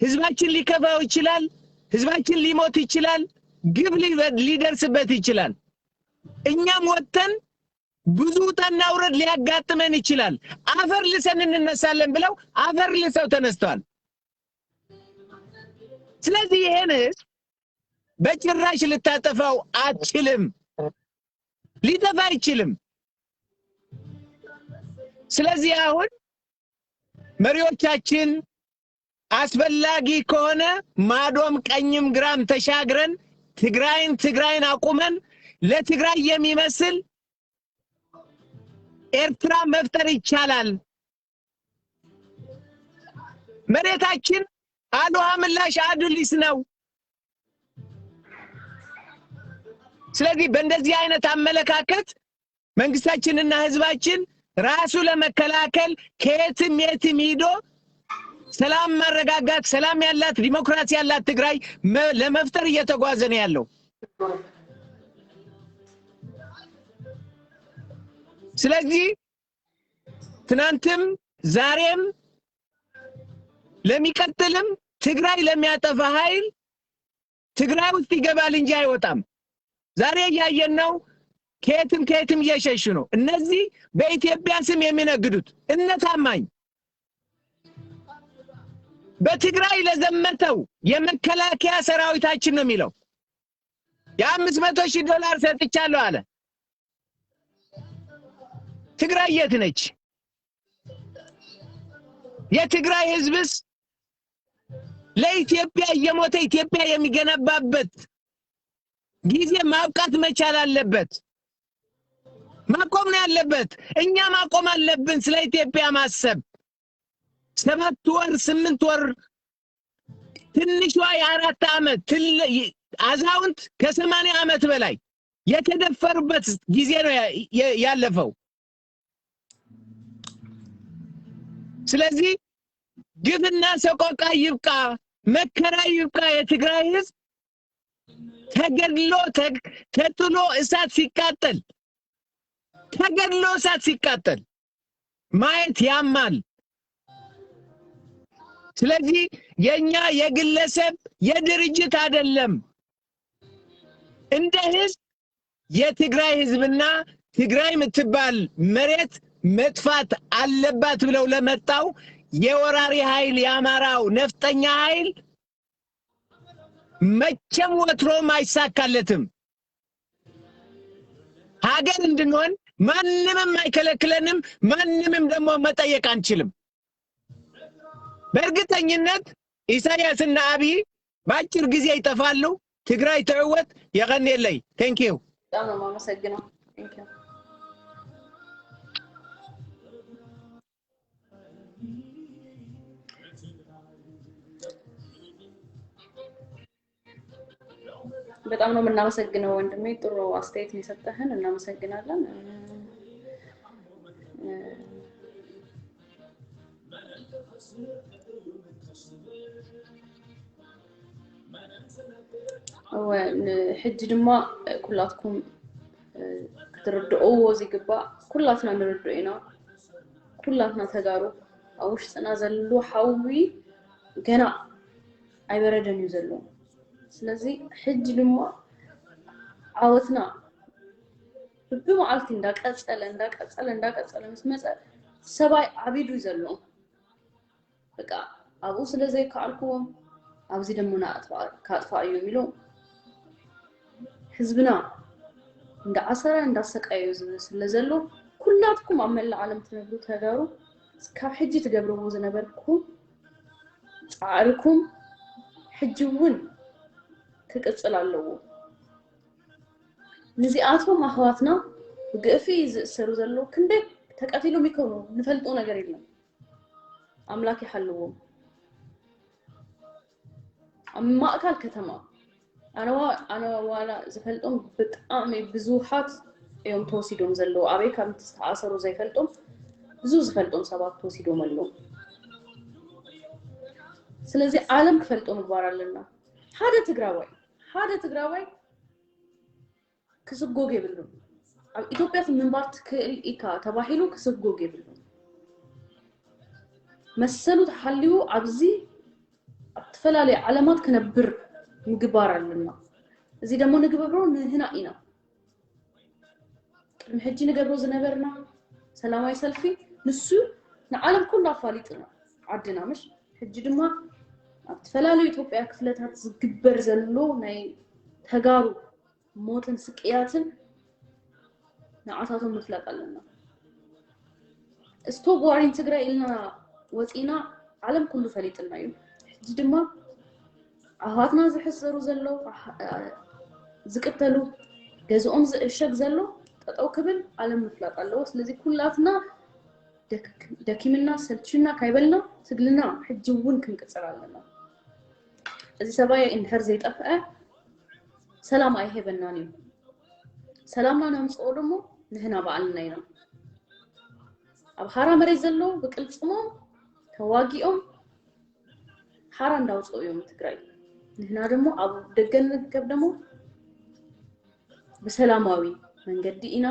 ህዝባችን ሊከፋው ይችላል፣ ህዝባችን ሊሞት ይችላል፣ ግብ ሊደርስበት ይችላል። እኛም ወጥተን ብዙ ውጣና ውረድ ሊያጋጥመን ይችላል። አፈር ልሰን እንነሳለን ብለው አፈር ልሰው ተነስተዋል። ስለዚህ ይሄን ህዝብ በጭራሽ ልታጠፋው አትችልም፣ ሊጠፋ አይችልም። ስለዚህ አሁን መሪዎቻችን አስፈላጊ ከሆነ ማዶም ቀኝም ግራም ተሻግረን ትግራይን አቁመን ለትግራይ የሚመስል ኤርትራ መፍጠር ይቻላል። መሬታችን አልውሃ ምላሽ አዱሊስ ነው። ስለዚህ በእንደዚህ አይነት አመለካከት መንግስታችንና ህዝባችን ራሱ ለመከላከል ከየትም የትም ሂዶ ሰላም ማረጋጋት፣ ሰላም ያላት፣ ዲሞክራሲ ያላት ትግራይ ለመፍጠር እየተጓዘ ነው ያለው። ስለዚህ ትናንትም ዛሬም ለሚቀጥልም ትግራይ ለሚያጠፋ ኃይል ትግራይ ውስጥ ይገባል እንጂ አይወጣም። ዛሬ እያየን ነው። ከየትም ከየትም እየሸሹ ነው። እነዚህ በኢትዮጵያ ስም የሚነግዱት እነ ታማኝ በትግራይ ለዘመተው የመከላከያ ሰራዊታችን ነው የሚለው፣ የ500,000 ዶላር ሰጥቻለሁ አለ። ትግራይ የት ነች? የትግራይ ህዝብስ ለኢትዮጵያ እየሞተ ኢትዮጵያ የሚገነባበት ጊዜ ማብቃት መቻል አለበት። ማቆም ነው ያለበት። እኛ ማቆም አለብን ስለ ኢትዮጵያ ማሰብ። 7 ወር፣ 8 ወር፣ ትንሿ የ4 ዓመት አዛውንት ከ80 ዓመት በላይ የተደፈሩበት ጊዜ ነው ያለፈው። ስለዚህ ግፍና ሰቆቃ ይብቃ፣ መከራ ይብቃ። የትግራይ ህዝብ ተገድሎ ተጥሎ እሳት ሲቃጠል፣ ተገድሎ እሳት ሲቃጠል ማየት ያማል። ስለዚህ የኛ የግለሰብ የድርጅት አይደለም። እንደ ህዝብ የትግራይ ህዝብና ትግራይ የምትባል መሬት መጥፋት አለባት ብለው ለመጣው የወራሪ ኃይል ያማራው ነፍጠኛ ኃይል መቼም ወትሮም አይሳካለትም። ሀገር እንድንሆን ማንንም አይከለክለንም፣ ማንንም ደግሞ መጠየቅ አንችልም። በእርግጠኝነት ኢሳያስና አብይ በአጭር ጊዜ ይጠፋሉ። ትግራይ ትዕወት። የቀኔለይ thank you። በጣም ነው የማመሰግነው። Thank you። በጣም ነው የምናመሰግነው ወንድሜ፣ ጥሩ አስተያየት ነው የሰጠህን፣ እናመሰግናለን። ሕጂ ድማ ኩላትኩም ክትርድእዎ ዝግባእ ኩላትና ንርድኦ ኢና። ኩላትና ተጋሩ ኣብ ውሽጥና ዘሎ ሓዊ ገና ኣይበረደን እዩ ዘሎ። ስለዚ ሕጂ ድማ ዓወትና በብመዓልቲ እንዳቀፀለ እንዳቀፀለ እንዳቀፀለ ምስ መፀ ሰብኣይ ዓቢዱ እዩ ዘሎ። በቃ ኣብኡ ስለዘይከኣልክዎም ኣብዚ ደሞ ካጥፋ እዮም ኢሎም ህዝብና እንዳዓሰረ እንዳሰቃየ ስለ ዘሎ ኩላትኩም ኣብ መላእ ዓለም ትነብሩ ተጋሩ ካብ ሕጂ ትገብርዎ ዝነበርኩም ፃዕርኩም ሕጂ እውን ክቅፅል ኣለዎ። ንዚኣቶም ኣሕዋትና ብግእፊ ዝእሰሩ ዘለዉ ክንደይ ተቀቲሎም ይኮኑ ንፈልጦ ነገር የለን። ኣምላክ ይሓልዎም። ኣብ ማእከል ከተማ ኣነ ዋላ ዝፈልጦም ብጣዕሚ ብዙሓት እዮም ተወሲዶም ዘለዉ። ኣበይ ካብ ዝተኣሰሩ ዘይፈልጦም ብዙ ዝፈልጦም ሰባት ተወሲዶም ኣለዉ። ስለዚ ዓለም ክፈልጦ ምግባር ኣለና። ሓደ ትግራዋይ ክስጎግ የብሉን። ኣብ ኢትዮጵያ ምንባር ትክእል ኢካ ተባሂሉ ክስጎግ የብሉን። መሰሉ ተሓልዩ ኣብዚ ኣብ ዝተፈላለዩ ዓለማት ክነብር ምግባር ኣለና። እዚ ደሞ ንግበሮ ንህና ኢና። ቅድሚ ሕጂ ንገብሮ ዝነበርና ሰላማዊ ሰልፊ ንሱ ንዓለም ኩሉ ኣፋሊጥና ዓድና ምሽ። ሕጂ ድማ ኣብ ዝተፈላለዩ ኢትዮጵያ ክፍለታት ዝግበር ዘሎ ናይ ተጋሩ ሞትን ስቅያትን ንዓታቶም ምፍላጥ ኣለና። Stop war in ትግራይ ኢልና ወፂና ዓለም ኩሉ ፈሊጥና እዩ። ሕጂ ድማ ኣሕዋትና ዝሕሰሩ ዘለው ዝቅተሉ ገዝኦም ዝእሸግ ዘሎ ጠጠው ክብል ዓለም ምፍላጥ ኣለዎ። ስለዚ ኩላትና ደኪምና ሰልችና ካይበልና ትግልና ሕጂ እውን ክንቅፅል ኣለና። እዚ ሰብኣይ እንድሕር ዘይጠፍአ ሰላም ኣይሄበናን እዩ። ሰላምና ነምፅኦ ደሞ ንሕና በዓልና ኢና። ኣብ ሓራ መሬት ዘለዉ ብቅልፅሞም ተዋጊኦም ሓራ እንዳውፅኡ እዮም ትግራይ። ንሕና ደሞ ኣብ ደገ ንርከብ ደሞ ብሰላማዊ መንገዲ ኢና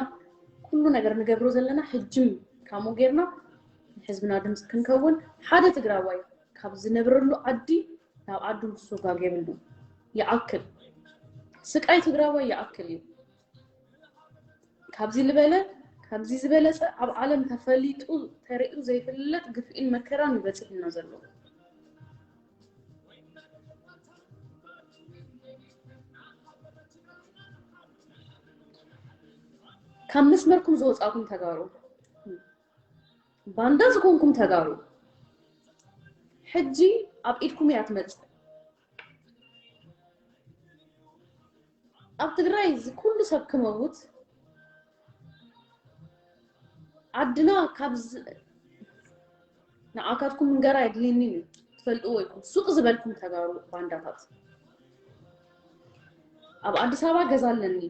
ኩሉ ነገር ንገብሮ ዘለና። ሕጅም ከምኡ ጌርና ንህዝብና ድምፂ ክንከውን ሓደ ትግራዋይ ካብ ዝነብረሉ ዓዲ ናብ ዓዱ ክስጋግ የብሉን። ይኣክል ስቃይ ትግራዋይ ይኣክል እዩ። ካብዚ ዝበለ ካብዚ ዝበለፀ ኣብ ዓለም ተፈሊጡ ተሪኡ ዘይፍለጥ ግፍኢን መከራን ይበፅሕና ዘሎ። ካብ መስመርኩም ዝወፃኩም ተጋሩ ባንዳ ዝኾንኩም ተጋሩ ሕጂ ኣብ ኢድኩም እያ ትመፅእ። ኣብ ትግራይ ኩሉ ሰብ ክመውት ዓድና ካብ ንዓካትኩም እንገራ የድልየኒ እዩ ትፈልጥዎ ኢኩም። ሱቅ ዝበልኩም ተጋሩ ባንዳታት ኣብ ኣዲስ ኣበባ ገዛ ኣለኒ፣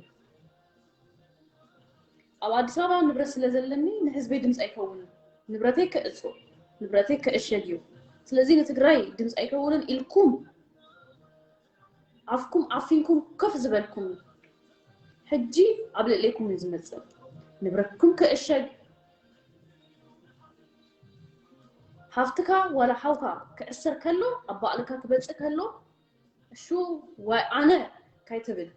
ኣብ ኣዲስ ኣበባ ንብረት ስለ ዘለኒ ንህዝበይ ድምፂ ኣይከውንን፣ ንብረተይ ክእፁ ንብረተይ ክእሸግ እዩ። ስለዚ ንትግራይ ድምፂ ኣይከውንን ኢልኩም ኣፍኩም ዓፊንኩም ከፍ ዝበልኩም ሕጂ ኣብ ልዕለይኩም እዩ ዝመፅእ። ንብረትኩም ክእሸግ ሓፍትካ ዋላ ሓውካ ክእሰር ከሎ ኣብ ባዕልካ ክበፅእ ከሎ እሹ ዋይ ኣነ ካይትብል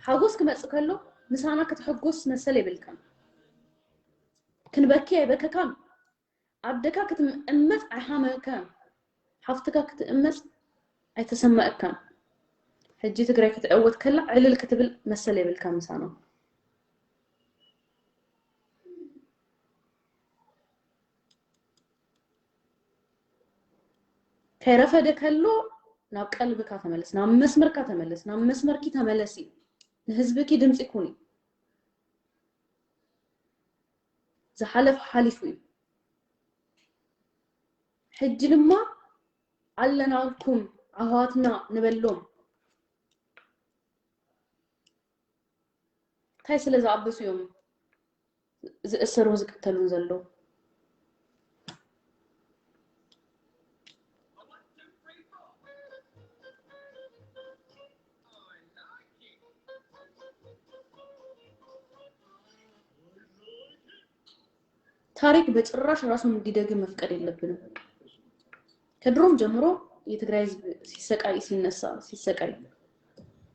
ሓጎስ ክመፅእ ከሎ ምሳና ክትሕጎስ መሰል የብልካን ክንበኪ ኣይበከካን ኣደካ ክትእመፅ ኣይሃመካን ሓፍትካ ክትእመፅ ኣይተሰማዕካን ሕጂ ትግራይ ክትዕወት ከላ ዕልል ክትብል መሰል የብልካ ምሳና ከይረፈደ ከሎ ናብ ቀልብካ ተመለስ ናብ መስመርካ ተመለስ ናብ መስመርኪ ተመለሲ ንህዝብኪ ድምፂ ኩኒ ዝሓለፈ ሓሊፉ እዩ ሕጂ ድማ ኣለናልኩም ኣህዋትና ንበሎም እንታይ ስለ ዝኣበሱ እዮም ዝእሰሩን ዝቅተሉን ዘለዉ ታሪክ በጭራሽ ራሱን እንዲደግም መፍቀድ የለብንም። ከድሮም ጀምሮ የትግራይ ህዝብ ሲሰቃይ ሲነሳ ሲሰቃይ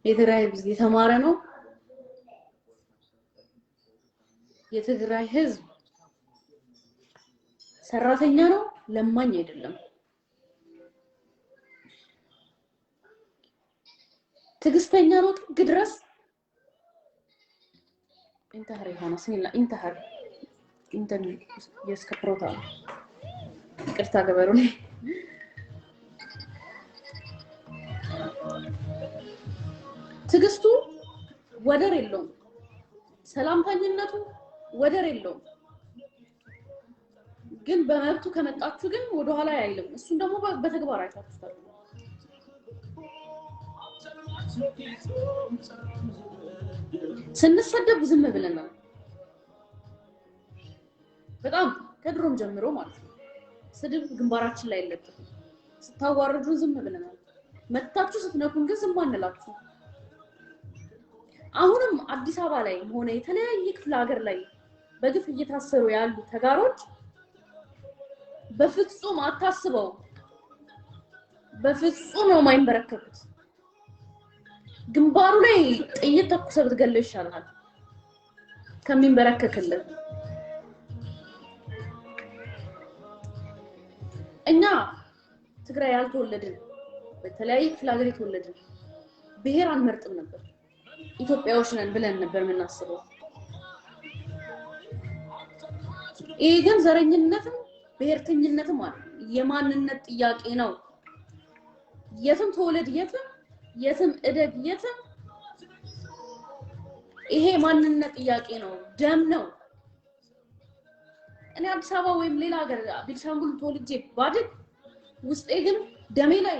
የትግራይ ህዝብ የተማረ ነው። የትግራይ ህዝብ ሰራተኛ ነው፣ ለማኝ አይደለም። ትዕግስተኛ ነው ጥግ ድረስ። እንተህር ዮሐንስ ስኒላ እንተህር እንተን የስከፕሮታ ይቅርታ ገበሩን ትዕግስቱ ወደር የለውም። ሰላምተኝነቱ ወደር የለውም። ግን በመብቱ ከመጣችሁ ግን ወደኋላ አይልም። እሱን ደግሞ በተግባር አይታችሁታል። ስንሰደብ ዝም ብለናል። በጣም ከድሮም ጀምሮ ማለት ነው። ስድብ ግንባራችን ላይ አይለጥፍም። ስታዋርዱን ዝም ብለናል። መታችሁ ስትነኩን ግን ዝም አንላችሁ። አሁንም አዲስ አበባ ላይ ሆነ የተለያየ ክፍለ ሀገር ላይ በግፍ እየታሰሩ ያሉ ተጋሮች በፍጹም አታስበው፣ በፍጹም ነው የማይንበረከኩት። ግንባሩ ላይ ጥይት ተኩሰህ ብትገለው ይሻላል ከሚንበረከክልህ። እኛ ትግራይ ያልተወለድን በተለያየ ክፍለ ሀገር የተወለድን ብሔር አንመርጥም ነበር። ኢትዮጵያዎች ነን ብለን ነበር የምናስበው። ይሄ ግን ዘረኝነትም ብሔርተኝነትም አለ የማንነት ጥያቄ ነው። የትም ተወለድ የትም የትም እደግ የትም ይሄ ማንነት ጥያቄ ነው፣ ደም ነው። እኔ አዲስ አበባ ወይም ሌላ ሀገር ቤንሻንጉል ተወልጄ ባድግ ውስጤ ግን ደሜ ላይ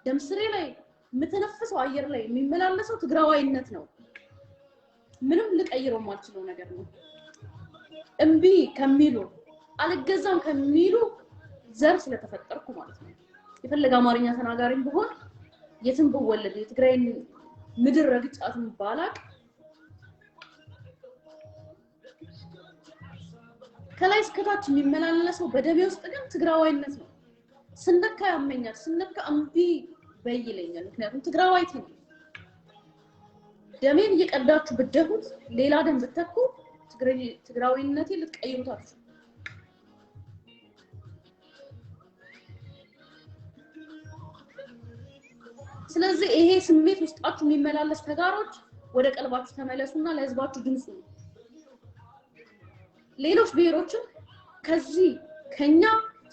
ደም ስሬ ላይ የምተነፍሰው አየር ላይ የሚመላለሰው ትግራዋይነት ነው። ምንም ልቀይረው የማልችለው ነገር ነው። እምቢ ከሚሉ አልገዛም ከሚሉ ዘር ስለተፈጠርኩ ማለት ነው። የፈለገ አማርኛ ተናጋሪም ብሆን የትም ብወለድ የትግራይን ምድር ረግጫትም ባላቅ ከላይ እስከታች የሚመላለሰው በደሜ ውስጥ ግን ትግራዋይነት ነው። ስነካ ያመኛል፣ ስነካ እምቢ በይ ይለኛል። ምክንያቱም ትግራዋይት ነው። ደሜን እየቀዳችሁ ብትደፉት ሌላ ደም ብትተኩ ትግራዊነቴ ልትቀይሩት አትችሉም። ስለዚህ ይሄ ስሜት ውስጣችሁ የሚመላለስ ተጋሮች ወደ ቀልባችሁ ተመለሱና ለህዝባችሁ ድምፅ ነው። ሌሎች ብሔሮችም ከዚህ ከኛ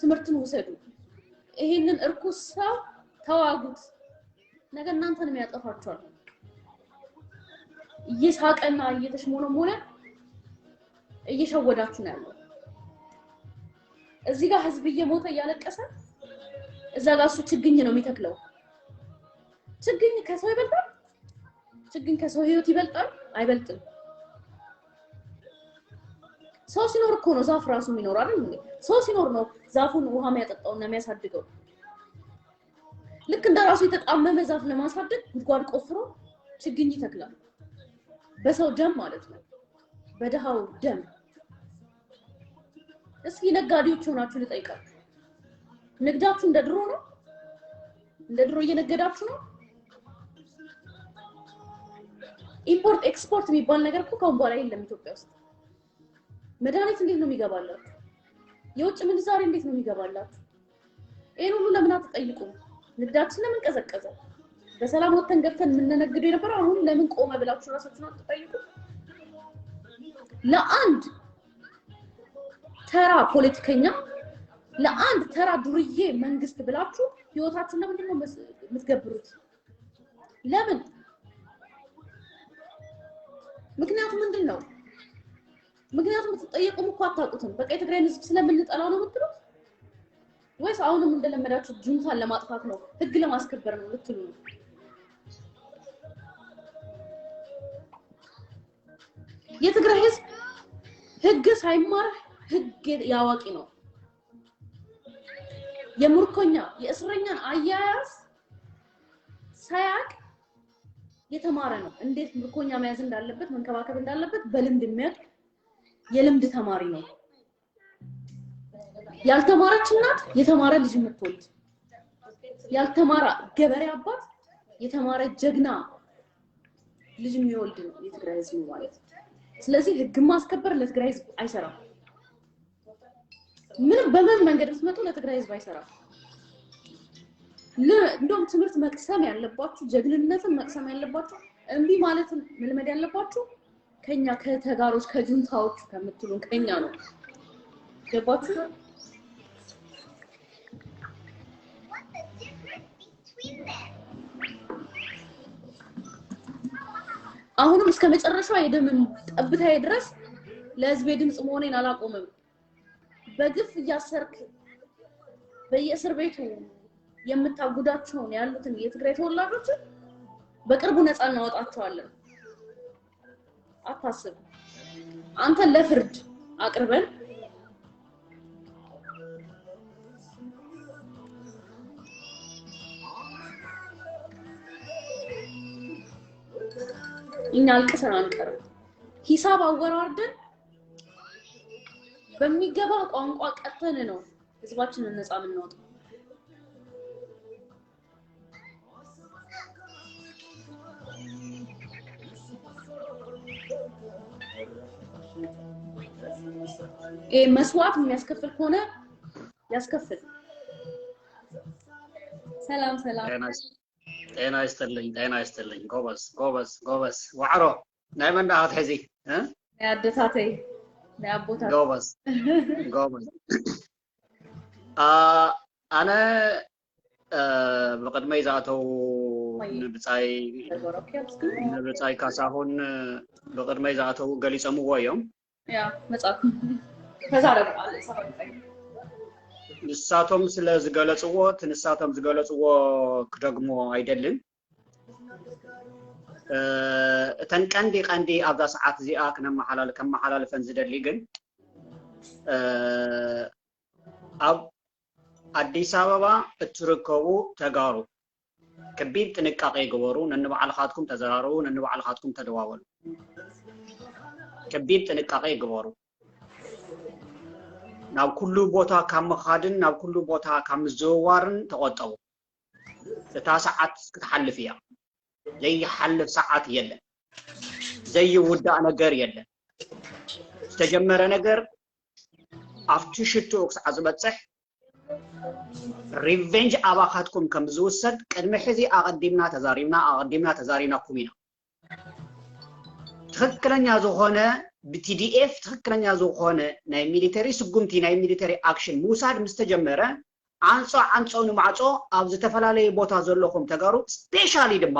ትምህርትን ውሰዱ። ይሄንን እርኩስ ሰው ተዋጉት፣ ነገ እናንተንም ያጠፋችኋል። እየሳቀና እየተሽሞነሞነ እየሸወዳችሁ ነው ያለው። እዚህ ጋር ህዝብ እየሞተ እያለቀሰ እዛ ጋር እሱ ችግኝ ነው የሚተክለው። ችግኝ ከሰው ይበልጣል? ችግኝ ከሰው ህይወት ይበልጣል? አይበልጥም። ሰው ሲኖር እኮ ነው ዛፍ ራሱ የሚኖር አይደል እንዴ? ሰው ሲኖር ነው ዛፉን ውሃ የሚያጠጣውና የሚያሳድገው። ልክ እንደ ራሱ የተጣመመ ዛፍ ለማሳደግ ጉድጓድ ቆፍሮ ችግኝ ይተክላል። በሰው ደም ማለት ነው፣ በድሃው ደም። እስኪ ነጋዴዎች ሆናችሁ ልጠይቃችሁ፣ ንግዳችሁ እንደ ድሮ ነው? እንደ ድሮ እየነገዳችሁ ነው? Import export የሚባል ነገር እኮ ከአሁን በኋላ የለም ኢትዮጵያ ውስጥ። መድኃኒት እንዴት ነው የሚገባላችሁ? የውጭ ምንዛሬ እንዴት ነው የሚገባላችሁ? ይሄን ሁሉ ለምን አትጠይቁም? ንግዳችን ለምን ቀዘቀዘ? በሰላም ወጥተን ገብተን የምንነግደው የነበረው አሁን ለምን ቆመ ብላችሁ ራሳችሁን አትጠይቁም? ለአንድ ተራ ፖለቲከኛ፣ ለአንድ ተራ ዱርዬ መንግስት ብላችሁ ህይወታችሁን ለምንድን ነው የምትገብሩት? ለምን? ምክንያቱ ምንድን ነው? ምክንያቱም የምትጠየቁም እኮ አታውቁትም። በቃ የትግራይን ህዝብ ስለምንጠላው ነው የምትሉት ወይስ አሁንም እንደለመዳችሁ ጁንታን ለማጥፋት ነው፣ ህግ ለማስከበር ነው ልትሉ ነው? የትግራይ ህዝብ ህግ ሳይማር ህግ ያዋቂ ነው። የምርኮኛ የእስረኛን አያያዝ ሳያቅ የተማረ ነው። እንዴት ምርኮኛ መያዝ እንዳለበት፣ መንከባከብ እንዳለበት በልምድ የሚያውቅ የልምድ ተማሪ ነው። ያልተማረች እናት የተማረ ልጅ የምትወልድ፣ ያልተማረ ገበሬ አባት የተማረ ጀግና ልጅ የሚወልድ ነው የትግራይ ህዝብ ማለት። ስለዚህ ህግ ማስከበር ለትግራይ ህዝብ አይሰራም። ምንም በምን መንገድ ብትመጡ ለትግራይ ህዝብ አይሰራም። እንደውም ትምህርት መቅሰም ያለባችሁ፣ ጀግንነትን መቅሰም ያለባችሁ፣ እምቢ ማለትን መልመድ ያለባችሁ ከኛ ከተጋሮች ከጁንታዎቹ ከምትሉን ከኛ ነው። ገባችሁ? አሁንም እስከ መጨረሻው የደም ጠብታዬ ድረስ ለህዝቤ ድምጽ መሆኔን አላቆምም። በግፍ እያሰርክ በየእስር ቤቱ የምታጉዳቸውን ያሉትን የትግራይ ተወላጆችን በቅርቡ ነፃ እናወጣቸዋለን። አታስብ። አንተን ለፍርድ አቅርበን እኛ አልቅሰን አንቀርም። ሂሳብ አወራርደን በሚገባ ቋንቋ ቀጥተን ነው ህዝባችንን ነፃ የምናወጣው። ይሄ መስዋዕት የሚያስከፍል ከሆነ ያስከፍል። ሰላም ሰላም። ጤና ይስጥልኝ፣ ጤና ይስጥልኝ። ጎበዝ ጎበዝ ጎበዝ። ዋዕሮ ናይ መን ዳኣ ክትሕዚ? ናይ ኣደታተይ፣ ናይ ኣቦታት። ጎበዝ ጎበዝ። ኣነ ብቅድመይ ዝኣተው ንብፃይ ካሳሁን ብቅድመይ ዝኣተው ገሊፆምዎ እዮም። ያ መጽሐፍ ተዛረብ። ንሳቶም ስለ ዝገለፅዎ እቲ ንሳቶም ዝገለፅዎ ክደግሞ ኣይደልን። እተን ቀንዲ ቀንዲ ኣብዛ ሰዓት እዚኣ ከመሓላልፈን ዝደሊ ግን ኣብ ኣዲስ ኣበባ እትርከቡ ተጋሩ ከቢድ ጥንቃቄ ግበሩ። ነንባዕልኻትኩም ተዘራረቡ፣ ነንባዕልኻትኩም ተደዋወሉ። ከቢድ ጥንቃቄ ግበሩ። ናብ ኩሉ ቦታ ካብ ምኻድን ናብ ኩሉ ቦታ ካብ ምዝውዋርን ተቆጠቡ። እታ ሰዓት ክትሓልፍ እያ። ዘይሓልፍ ሰዓት የለን፣ ዘይውዳእ ነገር የለን። ዝተጀመረ ነገር ኣብቲ ሽትኡ ክሳዕ ዝበፅሕ revenge ኣባኻትኩም ከም ዝውሰድ ቅድሚ ሕዚ ኣቐዲምና ተዛሪብና ኣቐዲምና ተዛሪብናኩም ኢና። ትክክለኛ ዝኾነ ብ TDF ትክክለኛ ዝኾነ ናይ military ስጉምቲ፣ ናይ military action ምውሳድ ምስ ተጀመረ ዓንፆ ዓንፆ ንማዕፆ ኣብ ዝተፈላለየ ቦታ ዘለኹም ተጋሩ፣ specially ድማ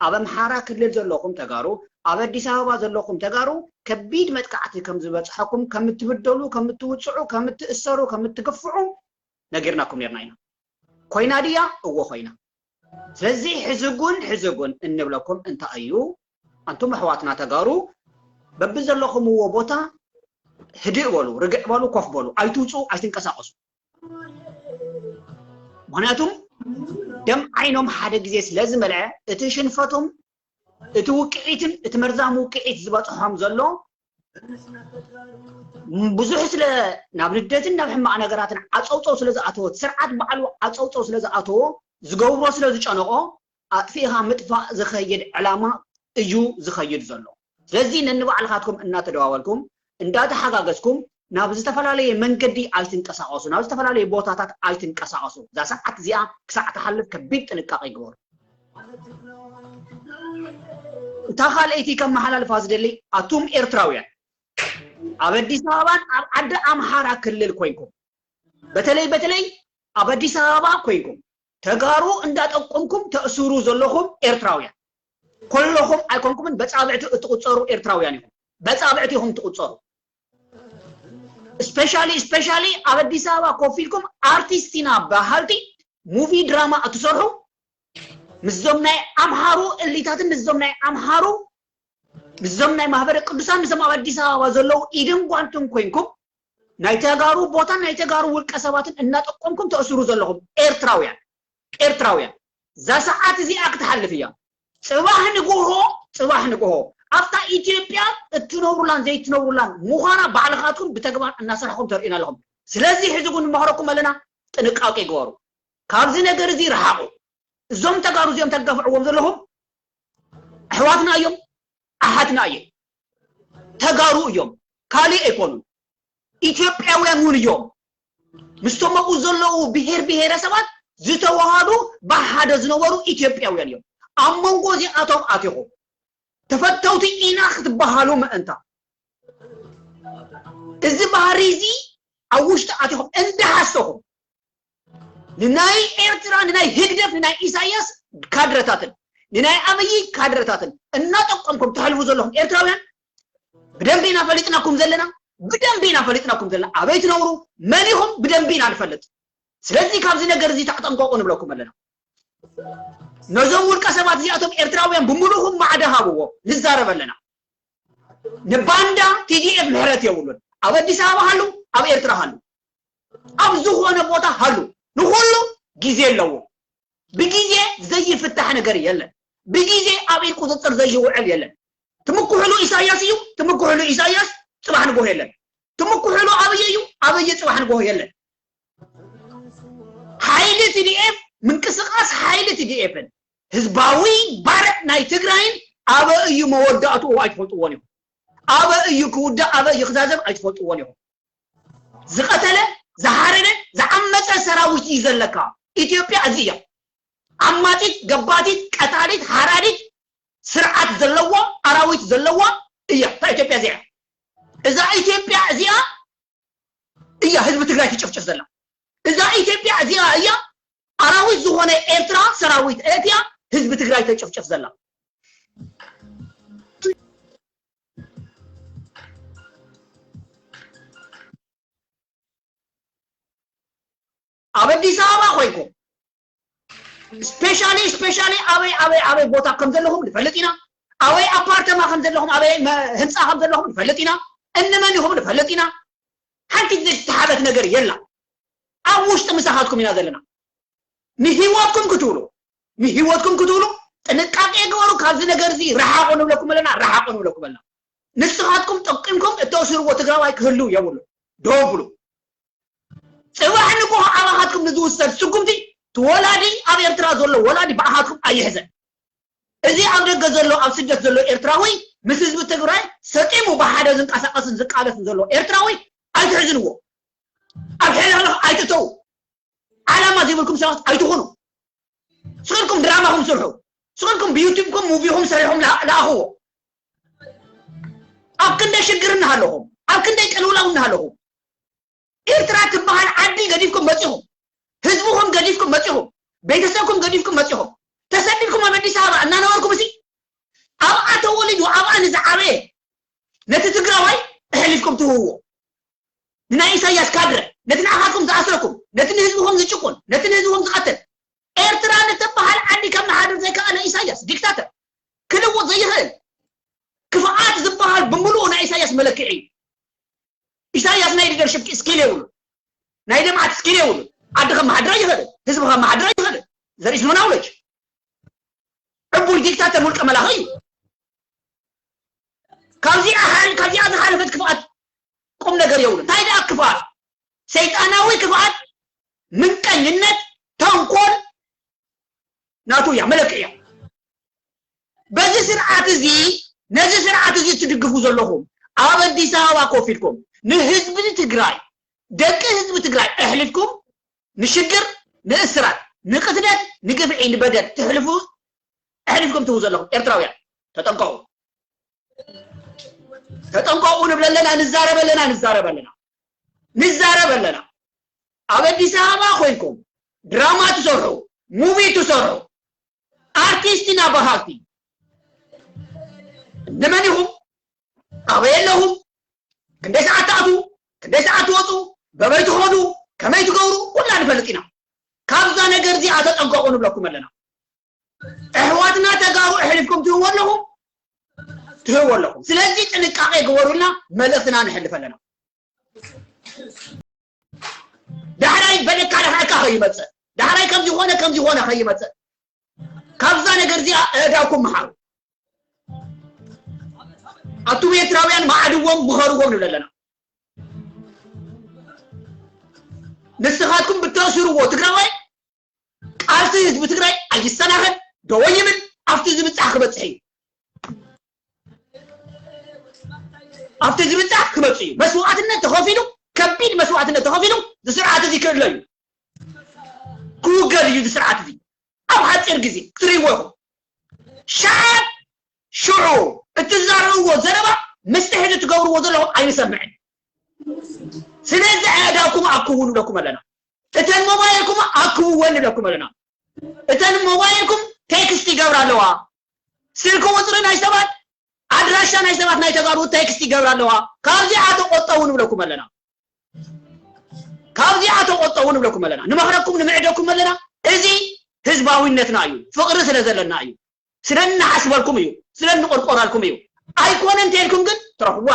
ኣብ ኣምሓራ ክልል ዘለኹም ተጋሩ፣ ኣብ ኣዲስ ኣበባ ዘለኹም ተጋሩ ከቢድ መጥቃዕቲ ከም ዝበፅሐኩም፣ ከም እትብደሉ፣ ከም እትውፅዑ፣ ከም እትእሰሩ፣ ከም እትግፍዑ ነጊርናኩም ነርና ኢና። ኮይና ድያ? እዎ ኮይና። ስለዚ ሕዝጉን ሕዝጉን እንብለኩም እንታይ እዩ? ኣንቱም ኣሕዋትና ተጋሩ በብዘለኹምዎ ቦታ ህድእ በሉ፣ ርግዕ በሉ፣ ኮፍ በሉ፣ ኣይትውፁ፣ ኣይትንቀሳቀሱ። ምክንያቱም ደም ዓይኖም ሓደ ግዜ ስለ ዝመልዐ እቲ ሽንፈቶም እቲ ውቅዒትን እቲ መርዛም ውቅዒት ዝበፅሖም ዘሎ ብዙሕ ስለ ናብ ንደትን ናብ ሕማቕ ነገራትን ዓፀውፀው ስለ ዝኣተዎ፣ ስርዓት ባዕሉ ዓፀውፀው ስለ ዝኣተዎ፣ ዝገብሮ ስለ ዝጨነቆ፣ ኣጥፊእኻ ምጥፋእ ዝኸይድ ዕላማ እዩ ዝኸይድ ዘሎ። ስለዚ ነንባዕልካትኩም እናተደዋወልኩም እንዳተሓጋገዝኩም ናብ ዝተፈላለየ መንገዲ ኣይትንቀሳቐሱ፣ ናብ ዝተፈላለየ ቦታታት ኣይትንቀሳቐሱ። እዛ ሰዓት እዚኣ ክሳዕ ትሓልፍ ከቢድ ጥንቃቐ ይግበሩ። እታ ካልአይቲ ከመሓላልፋ ዝደሊ፣ ኣቱም ኤርትራውያን ኣብ ኣዲስ ኣበባን ኣብ ዓዲ ኣምሓራ ክልል ኮይንኩም፣ በተለይ በተለይ ኣብ ኣዲስ ኣበባ ኮይንኩም ተጋሩ እንዳጠቆምኩም ተእስሩ ዘለኹም ኤርትራውያን፣ ኩለኹም ኣይኮንኩምን፣ በፃብዕቲ እትቁፀሩ ኤርትራውያን ኢኹም፣ በፃብዕቲ ኢኹም ትቁፀሩ። Specially ኣብ ኣዲስ ኣበባ ኮፍ ኢልኩም ኣርቲስት ኢና ባህልቲ movie ድራማ እትሰርሑ፣ ምስዞም ናይ ኣምሃሩ እሊታትን ምስዞም ናይ ኣምሃሩ ምስዞም ናይ ማህበረ ቅዱሳን ምስዞም ኣብ ኣዲስ ኣበባ ዘለው ኢድን ጓንትን ኮይንኩም ናይ ተጋሩ ቦታን ናይ ተጋሩ ውልቀ ሰባትን እናጠቆምኩም ተእስሩ ዘለኹም ኤርትራውያን፣ እዛ ሰዓት እዚኣ ክትሓልፍ እያ። ፅባሕ ንግሆ፣ ፅባሕ ንግሆ ኣብታ ኢትዮጵያ እትነብሩላን ዘይትነብሩላን ምዃና ባዕልኻትኩም ብተግባር እናሰርሐኩም ተርእዩና ኣለኹም። ስለዚ ሕዚ እውን ንመክረኩም ኣለና፣ ጥንቃቄ ግበሩ፣ ካብዚ ነገር እዚ ረሓቑ። እዞም ተጋሩ እዚኦም ተጋፍዕዎም ዘለኹም ኣሕዋትና እዮም፣ ኣሓትና እየን፣ ተጋሩ እዮም፣ ካሊእ ኣይኮኑን፣ ኢትዮጵያውያን እውን እዮም። ምስቶም ኣብኡ ዘለዉ ብሄር ብሄረሰባት ዝተዋሃዱ ብሓደ ዝነበሩ ኢትዮጵያውያን እዮም። ኣብ መንጎ እዚኣቶም ኣትኹም ተፈተውቲ ኢና ክትበሃሉ ምእንታ እዚ ባህሪ እዚ ኣብ ውሽጢ ኣትኹም እንዳሓሰኹም ንናይ ኤርትራ፣ ንናይ ህግደፍ፣ ንናይ ኢሳያስ ካድረታትን ንናይ ኣብይ ካድረታትን እናጠቆምኩም ተሕልፉ ዘለኹም ኤርትራውያን፣ ብደንቢ ኢና ፈሊጥናኩም ዘለና፣ ብደንቢ ኢና ፈሊጥናኩም ዘለና። ኣበይ ትነብሩ፣ መን ኢኹም ብደንቢ ኢና ንፈልጥ። ስለዚ ካብዚ ነገር እዚ ተጠንቀቁ ንብለኩም ኣለና። ነዞም ውልቀ ሰባት እዚኣቶም ኤርትራውያን ብምሉኹም ማዕደ ሃብዎ፣ ንዛረብ ኣለና። ንባንዳ TDF ምሕረት የብሉን። ኣብ ኣዲስ ኣበባ ሃሉ፣ ኣብ ኤርትራ ሃሉ፣ ኣብ ዝኾነ ቦታ ሃሉ፣ ንኩሉ ግዜ ኣለዎ። ብግዜ ዘይፍታሕ ነገር የለን፣ ብግዜ ኣብ ኢድ ቁፅፅር ዘይውዕል የለን። ትምክሕሉ ኢሳያስ እዩ፣ ትምክሕሉ ኢሳያስ ፅባሕ ንጎሆ የለን። ትምክሕሉ ኣብይ እዩ፣ ኣብይ ፅባሕ ንጎሆ የለን። ሓይሊ TDF፣ ምንቅስቃስ ሓይሊ TDF ን ህዝባዊ ባርዕ ናይ ትግራይን ኣበ እዩ መወዳእትኡ ኣይትፈልጥዎን ኢኹም። ኣበ እዩ ክውዳእ፣ ኣበ እዩ ክዛዘም ኣይትፈልጥዎን ኢኹም። ዝቐተለ፣ ዝሓረደ፣ ዝዓመፀ ሰራዊት እዩ ዘለካ። ኢትዮጵያ እዚ እያ፣ ዓማፂት፣ ገባቲት፣ ቀታሊት፣ ሓራዲት ስርዓት ዘለዋ፣ ኣራዊት ዘለዋ እያ እታ ኢትዮጵያ እዚኣ። እዛ ኢትዮጵያ እዚኣ እያ ህዝቢ ትግራይ ትጭፍጭፍ ዘላ። እዛ ኢትዮጵያ እዚኣ እያ ኣራዊት ዝኾነ ኤርትራ ሰራዊት እትያ ህዝቢ ትግራይ ተጭፍጭፍ ዘላ። ኣብ ኣዲስ ኣበባ ኮይንኩም specially ኣበይ ቦታ ከም ዘለኹም ንፈልጥ ኢና፣ ኣበይ ኣፓርተማ ከም ዘለኹም፣ ኣበይ ህንፃ ከም ዘለኹም ንፈልጥ ኢና፣ እንመን ኢኹም ንፈልጥ ኢና። ሓንቲ ዝተሓበት ነገር የላ። ኣብ ውሽጢ ምሳኻትኩም ኢና ዘለና። ንሂወትኩም ክትብሉ፣ ንሂወትኩም ክትብሉ ጥንቃቄ ግበሩ፣ ካብዚ ነገር እዚ ረሓቑ ንብለኩም ኣለና፣ ረሓቑ ንብለኩም ኣለና። ንስኻትኩም ጠቂምኩም እተእስርዎ ትግራዋይ ክህሉ የብሉ፣ ደው ብሉ። ፅባሕ ንግሆ ኣባኻትኩም ንዝውሰድ ስጉምቲ ወላዲ ኣብ ኤርትራ ዘሎ ወላዲ ብኣኻትኩም ኣይሕዘን። እዚ ኣብ ደገ ዘሎ፣ ኣብ ስደት ዘሎ ኤርትራዊ፣ ምስ ህዝቢ ትግራይ ሰጢሙ ብሓደ ዝንቀሳቀስን ዝቃለስን ዘሎ ኤርትራዊ ኣይትሕዝንዎ። ኣብ ሕልኽልኽ ኣይትእተዉ። ዓላማ ዘይብልኩም ሰባት ኣይትኹኑ። ስኽልኩም ድራማኹም ስርሑ፣ ስኽልኩም ብ YouTube ኩም movie ኹም ሰሪሕኩም ለኣኽዎ። ኣብ ክንደይ ሽግር እናሃለኹም፣ ኣብ ክንደይ ቅልውላው እናሃለኹም፣ ኤርትራ ትበሃል ዓዲ ገዲፍኩም መፂኹም፣ ህዝብኹም ገዲፍኩም መፂኹም፣ ቤተሰብኩም ገዲፍኩም መፂኹም፣ ተሰዲድኩም ኣብ ኣዲስ ኣበባ እናነበርኩም እሲ ኣብኣ ተወሊዱ ኣብኣ ንዝዓበየ ነቲ ትግራዋይ ኣሕሊፍኩም ትህብዎ ንናይ ኢሳያስ ካድረ፣ ነቲ ንኣኻትኩም ዝኣስረኩም፣ ነቲ ንህዝብኹም ዝጭቁን፣ ነቲ ንህዝብኹም ዝቐትል፣ ኤርትራ ንትበሃል ዓዲ ከመሓድር ዘይከኣለ ኢሳያስ ዲክታተር ክልውጥ ዘይኽእል፣ ክፍኣት ዝበሃል ብምሉኡ ናይ ኢሳያስ መለክዒ እዩ። ኢሳያስ ናይ leadership skill የብሉን፣ ናይ ልምዓት skill የብሉን። ዓዲ ከመሓድር ኣይኽእልን፣ ህዝቢ ከመሓድር ኣይኽእልን። There is no knowledge። ዕቡይ ዲክታተር ውልቀ መላኺ እዩ። ካብዚ ኣሓል ካብዚ ዝሓለፈት ክፍኣት ቁም ነገር የብሉን። እንታይ ደኣ ክፍኣት? ሰይጣናዊ ክፍኣት፣ ምንቀኝነት፣ ተንኮል ናቱ እያ መለክዕ እያ። በዚ ስርዓት እዚ ነዚ ስርዓት እዚ ትድግፉ ዘለኹም ኣብ ኣዲስ ኣበባ ኮፍ ኢልኩም ንህዝቢ ትግራይ ደቂ ህዝቢ ትግራይ ኣሕሊፍኩም ንሽግር፣ ንእስራት፣ ንቅትለት፣ ንግፍዒ፣ ንበደል ትሕልፉ ኣሕሊፍኩም ትህቡ ዘለኹም ኤርትራውያን ተጠንቀቁ፣ ተጠንቀቁ ንብል ኣለና። ንዛረብ ኣለና፣ ንዛረብ ኣለና፣ ንዛረብ ኣለና። ኣብ ኣዲስ ኣበባ ኮይንኩም ድራማ ትሰርሑ፣ movie ትሰርሑ፣ ኣርቲስት ኢና በሃልቲ ንመን ኢኹም? ኣበይ ኣለኹም? ክንደይ ሰዓት ትኣትዉ? ክንደይ ሰዓት ትወፁ? በበይ ትኸዱ? ከመይ ትገብሩ? ኩላ ንፈልጥ ኢና። ካብዛ ነገር እዚኣ ተጠንቀቁ ንብለኩም ኣለና። ኣሕዋትና ተጋሩ ኣሕሊፍኩም ትህብዎ ኣለኹም፣ ትህብዎ ኣለኹም። ስለዚ ጥንቃቄ ግበሩልና መልእኽትና ንሕልፍ ኣለና። ዳሕራይ በለካ ድሕረካ ከይመፅእ፣ ዳሕራይ ከምዚ ኮነ ከምዚ ኮነ ከይመፅእ ካብዛ ነገር እዚኣ ኣእዳውኩም መሓሩ። ኣቱም ኤርትራውያን ማዕድዎም ምኸርዎም ንብል ኣለና። ንስኻትኩም ብተእስርዎ ትግራዋይ ቃልሲ ህዝቢ ትግራይ ኣይሰናኸል ደወ ይብል፣ ኣብቲ ዝብፃሕ ክበፅሕ እዩ፣ ኣብቲ ዝብፃሕ ክበፅሕ እዩ። መስዋእትነት ተኸፊሉ፣ ከቢድ መስዋእትነት ተኸፊሉ እዚ ስርዓት እዚ ክእለ እዩ፣ ክውገድ እዩ። እዚ ስርዓት እዚ ኣብ ሓፂር ግዜ ክትርእይዎ ኢኹም። ሸዓብ ሽዑ እትዛረብዎ ዘረባ ምስቲ ሕዚ ትገብርዎ ዘለኹም ኣይንሰምዕን። ስለዚ ኣእዳውኩም ኣክቡ ንብለኩም ኣለና። እተን ሞባይልኩም ኣክብወን ንብለኩም ኣለና። እተን ሞባይልኩም text ይገብራ ኣለዋ፣ ስልኪ ቁፅሪ ናይ ሰባት፣ ኣድራሻ ናይ ሰባት ናይ ተጋሩ text ይገብራ ኣለዋ። ካብዚኣ ተቆጠቡ ንብለኩም ኣለና፣ ካብዚኣ ተቆጠቡ ንብለኩም ኣለና። ንመክረኩም ንምዕደኩም ኣለና። እዚ ህዝባዊነትና እዩ፣ ፍቅሪ ስለ ዘለና እዩ፣ ስለንሓስበልኩም እዩ፣ ስለንቆርቆረልኩም እዩ። ኣይኮነ እንተኢልኩም ግን ትረኽብዋ።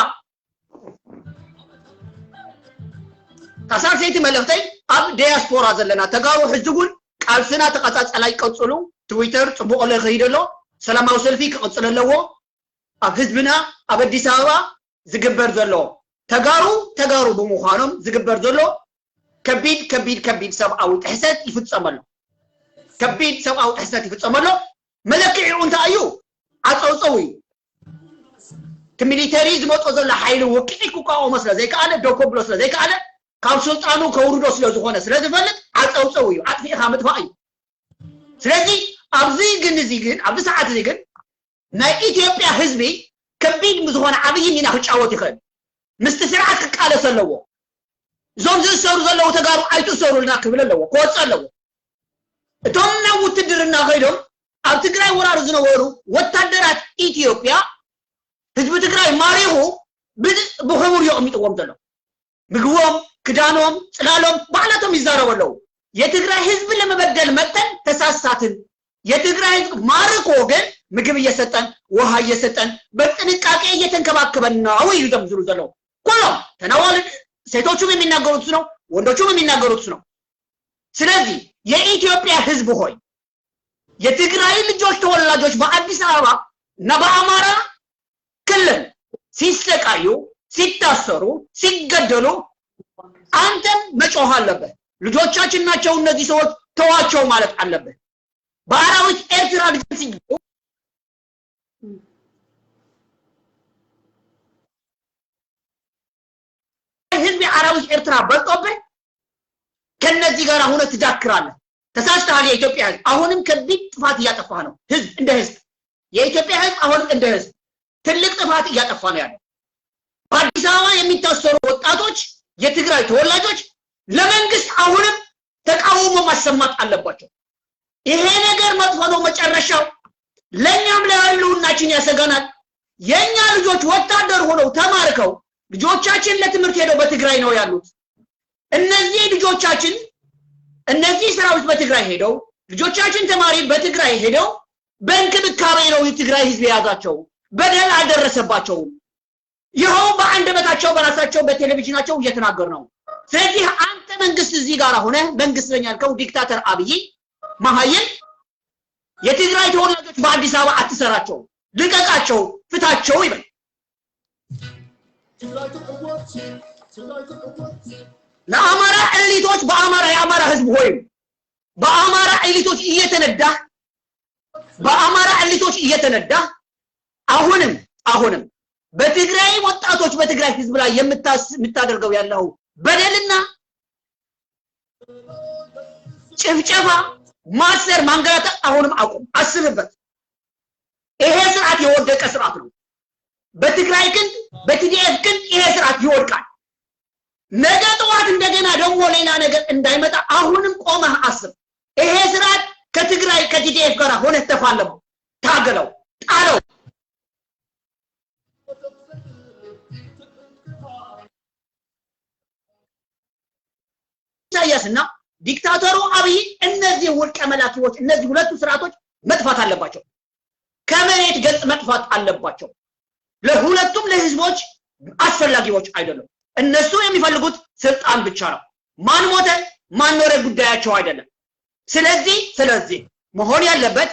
ታሳልሰይቲ መልእኽተይ ኣብ ዲያስፖራ ዘለና ተጋሩ ሕዚ እውን ቃልስና ተቐፃፀላይ ቀፅሉ። ትዊተር ፅቡቅ ለ ክኸይድ ኣሎ፣ ሰላማዊ ሰልፊ ክቕፅል ኣለዎ። ኣብ ህዝብና ኣብ ኣዲስ ኣበባ ዝግበር ዘሎ ተጋሩ ተጋሩ ብምዃኖም ዝግበር ዘሎ ከቢድ ከቢድ ከቢድ ሰብኣዊ ጥሕሰት ይፍፀም ኣሎ፣ ከቢድ ሰብኣዊ ጥሕሰት ይፍፀም ኣሎ። መለክዒኡ እንታይ እዩ? ዓፀውፀው እዩ። እቲ military ዝመፆ ዘሎ ሓይሊ ውቅዒ ክቋቆሞ ስለ ዘይከኣለ፣ ደው ከብሎ ስለ ዘይከኣለ፣ ካብ ስልጣኑ ከውርዶ ስለ ዝኾነ ስለ ዝፈልጥ ዓፀውፀው እዩ፣ ኣጥፊእኻ ምጥፋእ እዩ። ስለዚ ኣብዚ ግን እዚ ግን ኣብዚ ሰዓት እዚ ግን ናይ ኢትዮጵያ ህዝቢ ከቢድ ዝኾነ ዓብይ ሚና ክጫወት ይኽእል፣ ምስቲ ስርዓት ክቃለስ ኣለዎ። እዞም ዝእሰሩ ዘለዉ ተጋሩ ኣይትእሰሩልና ክብል ኣለዎ፣ ክወፅእ ኣለዎ። እቶም ናብ ውትድርና ከይዶም ኣብ ትግራይ ወራር ዝነበሩ ወታደራት ኢትዮጵያ ህዝቢ ትግራይ ማሪኹ ብክቡር የቕሚጥዎም ዘሎ፣ ምግቦም፣ ክዳኖም፣ ፅላሎም ባዕላቶም ይዛረቡ ኣለዉ። የትግራይ ህዝብ ለመበደል መጠን ተሳሳትን፣ የትግራይ ህዝብ ማርኮ ግን ምግብ እየሰጠን ውሃ እየሰጠን በጥንቃቄ እየተንከባከበን ነው እዩ ዞም ዝብሉ ዘለዉ ኩሎም ተናዋልድ። ሴቶቹም የሚናገሩት ነው፣ ወንዶቹም የሚናገሩት ነው። ስለዚህ የኢትዮጵያ ህዝብ ሆይ የትግራይ ልጆች ተወላጆች በአዲስ አበባ እና በአማራ ክልል ሲሰቃዩ፣ ሲታሰሩ፣ ሲገደሉ አንተም መጮህ አለብህ። ልጆቻችን ናቸው እነዚህ ሰዎች ተዋቸው ማለት አለብህ። በአራዊት ኤርትራ ልጆች ህዝብ የአራዊት ኤርትራ በልጦብህ ከነዚህ ጋር ሆነ ትዳክራለህ። ተሳስተሃል። የኢትዮጵያ ህዝብ አሁንም ከቢድ ጥፋት እያጠፋህ ነው። ህዝብ እንደ ህዝብ የኢትዮጵያ ህዝብ አሁንም እንደ ህዝብ ትልቅ ጥፋት እያጠፋ ነው ያለው። በአዲስ አበባ የሚታሰሩ ወጣቶች የትግራይ ተወላጆች ለመንግስት አሁንም ተቃውሞ ማሰማት አለባቸው። ይሄ ነገር መጥፎ ነው መጨረሻው፣ ለእኛም ለህልውናችን ያሰጋናል። የእኛ ልጆች ወታደር ሆነው ተማርከው ልጆቻችን ለትምህርት ሄደው በትግራይ ነው ያሉት። እነዚህ ልጆቻችን እነዚህ ሰራዊት በትግራይ ሄደው ልጆቻችን ተማሪ በትግራይ ሄደው በእንክብካቤ ነው የትግራይ ህዝብ የያዛቸው፣ በደል አልደረሰባቸውም። ይኸው በአንደበታቸው በራሳቸው በቴሌቪዥናቸው እየተናገሩ ነው። ስለዚህ አንተ መንግስት እዚህ ጋር ሆነ መንግስት ነኝ ያልከው dictator አብይ መሀይም የትግራይ ተወላጆች በአዲስ አበባ አትሰራቸው፣ ልቀቃቸው፣ ፍታቸው ይበል። ትግራይ ትዕወት ትግራይ ትዕወት ለአማራ elite ኦች በአማራ የአማራ ህዝብ ሆይ በአማራ elite ኦች እየተነዳ በአማራ elite ኦች እየተነዳ አሁንም በትግራይ ወጣቶች በትግራይ ህዝብ ላይ የምታደርገው ያለው በደልና ጭፍጨፋ ማሰር ማንገላታት አሁንም አቁም፣ አስብበት። ይሄ ስርዓት የወደቀ ስርዓት ነው። በትግራይ ክንድ በ TDF ክንድ ይሄ ስርዓት ይወድቃል። ነገ ጠዋት እንደገና ደግሞ ሌላ ነገር እንዳይመጣ አሁንም ቆመህ አስብ። ይሄ ስርዓት ከትግራይ ከ TDF ጋር ሆነህ ተፋለመው፣ ታገለው፣ ጣለው። ኢሳያስና ዲክታተሩ አብይ እነዚህ ውልቀ መላኪዎች እነዚህ ሁለቱ ስርዓቶች መጥፋት አለባቸው። ከመሬት ገጽ መጥፋት አለባቸው። ለሁለቱም ለህዝቦች አስፈላጊዎች አይደሉም። እነሱ የሚፈልጉት ስልጣን ብቻ ነው። ማን ሞተ ማን ኖረ ጉዳያቸው አይደለም። ስለዚህ መሆን ያለበት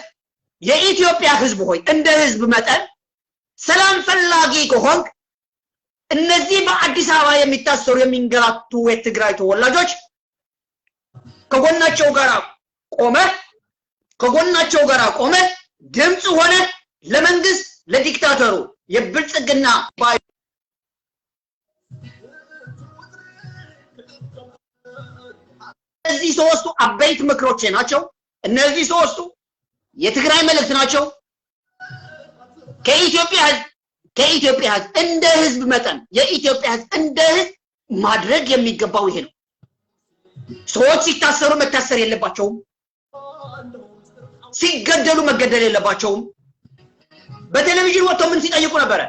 የኢትዮጵያ ህዝብ ሆይ እንደ ህዝብ መጠን ሰላም ፈላጊ ከሆንክ እነዚህ በአዲስ አበባ የሚታሰሩ የሚንገላቱ የትግራይ ተወላጆች ከጎናቸው ጋር ቆመ ድምጽ ሆነ ለመንግስት ለዲክታተሩ የብልጽግና እነዚህ ሶስቱ አበይት ምክሮቼ ናቸው። እነዚህ ሶስቱ የትግራይ መልእክት ናቸው። ከኢትዮጵያ ህዝብ እንደ ህዝብ መጠን የኢትዮጵያ ህዝብ እንደ ህዝብ ማድረግ የሚገባው ይሄ ነው። ሰዎች ሲታሰሩ መታሰር የለባቸውም። ሲገደሉ መገደል የለባቸውም። በቴሌቪዥን ወጥተው ምን ሲጠይቁ ነበረ?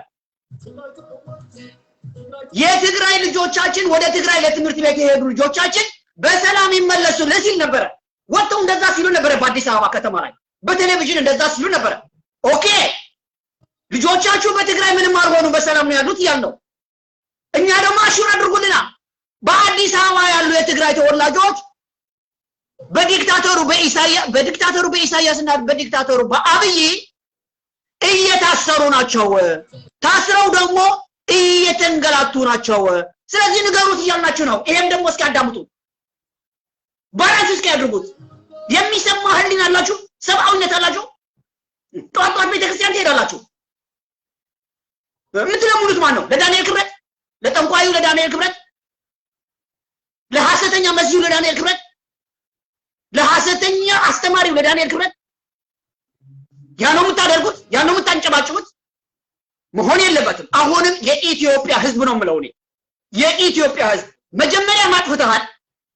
የትግራይ ልጆቻችን ወደ ትግራይ ለትምህርት ቤት የሄዱ ልጆቻችን በሰላም ይመለሱልን ሲል ነበረ። ወጥተው እንደዛ ሲሉ ነበረ። በአዲስ አበባ ከተማ ላይ በቴሌቪዥን እንደዛ ሲሉ ነበረ። Okay ልጆቻችሁ በትግራይ ምንም አልሆኑ በሰላም ነው ያሉት እያልን ነው። እኛ ደግሞ assure አድርጉልና በአዲስ አበባ ያሉ የትግራይ ተወላጆች በዲክታተሩ በኢሳያስና በዲክታተሩ በአብይ እየታሰሩ ናቸው። ታስረው ደግሞ እየተንገላቱ ናቸው። ስለዚህ ንገሩት እያልናችሁ ነው። ይሄም ደግሞ እስኪ አዳምጡ፣ balance እስኪ ያድርጉት። የሚሰማ ህሊና አላችሁ? ሰብአዊነት አላችሁ? ጧት ጧት ቤተክርስቲያን ትሄዳላችሁ። የምትለምኑት ማን ነው? ለዳንኤል ክብረት፣ ለጠንቋዩ ለዳንኤል ክብረት፣ ለሐሰተኛ መሲሁ ለዳንኤል ክብረት፣ ለሐሰተኛ አስተማሪው ለዳንኤል ክብረት። ያ ነው የምታደርጉት? ያ ነው የምታንጨባጭቡት? መሆን የለበትም። አሁንም የኢትዮጵያ ህዝብ ነው የምለው እኔ። የኢትዮጵያ ህዝብ መጀመሪያ ማጥፍተሃል።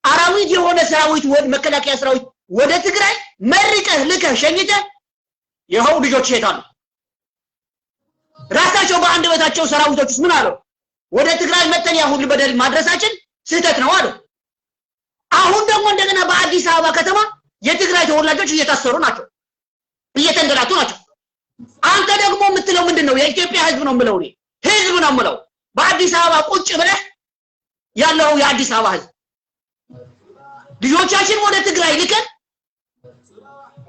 አራዊት የሆነ ሰራዊት ወደ መከላከያ ሰራዊት ወደ ትግራይ መርቀህ ልከህ ሸኝተህ ይኸው ልጆች ይሄዳሉ። ራሳቸው በአንደበታቸው ሰራዊቶች ምን አለው? ወደ ትግራይ መተን ያ ሁሉ በደል ማድረሳችን ስህተት ነው አሉ። አሁን ደግሞ እንደገና በአዲስ አበባ ከተማ የትግራይ ተወላጆች እየታሰሩ ናቸው፣ እየተንገላቱ ናቸው። አንተ ደግሞ የምትለው ምንድነው? የኢትዮጵያ ህዝብ ነው የምለው እኔ። ህዝብ ነው የምለው። በአዲስ አበባ ቁጭ ብለህ ያለው የአዲስ አበባ ህዝብ ልጆቻችን ወደ ትግራይ ልከን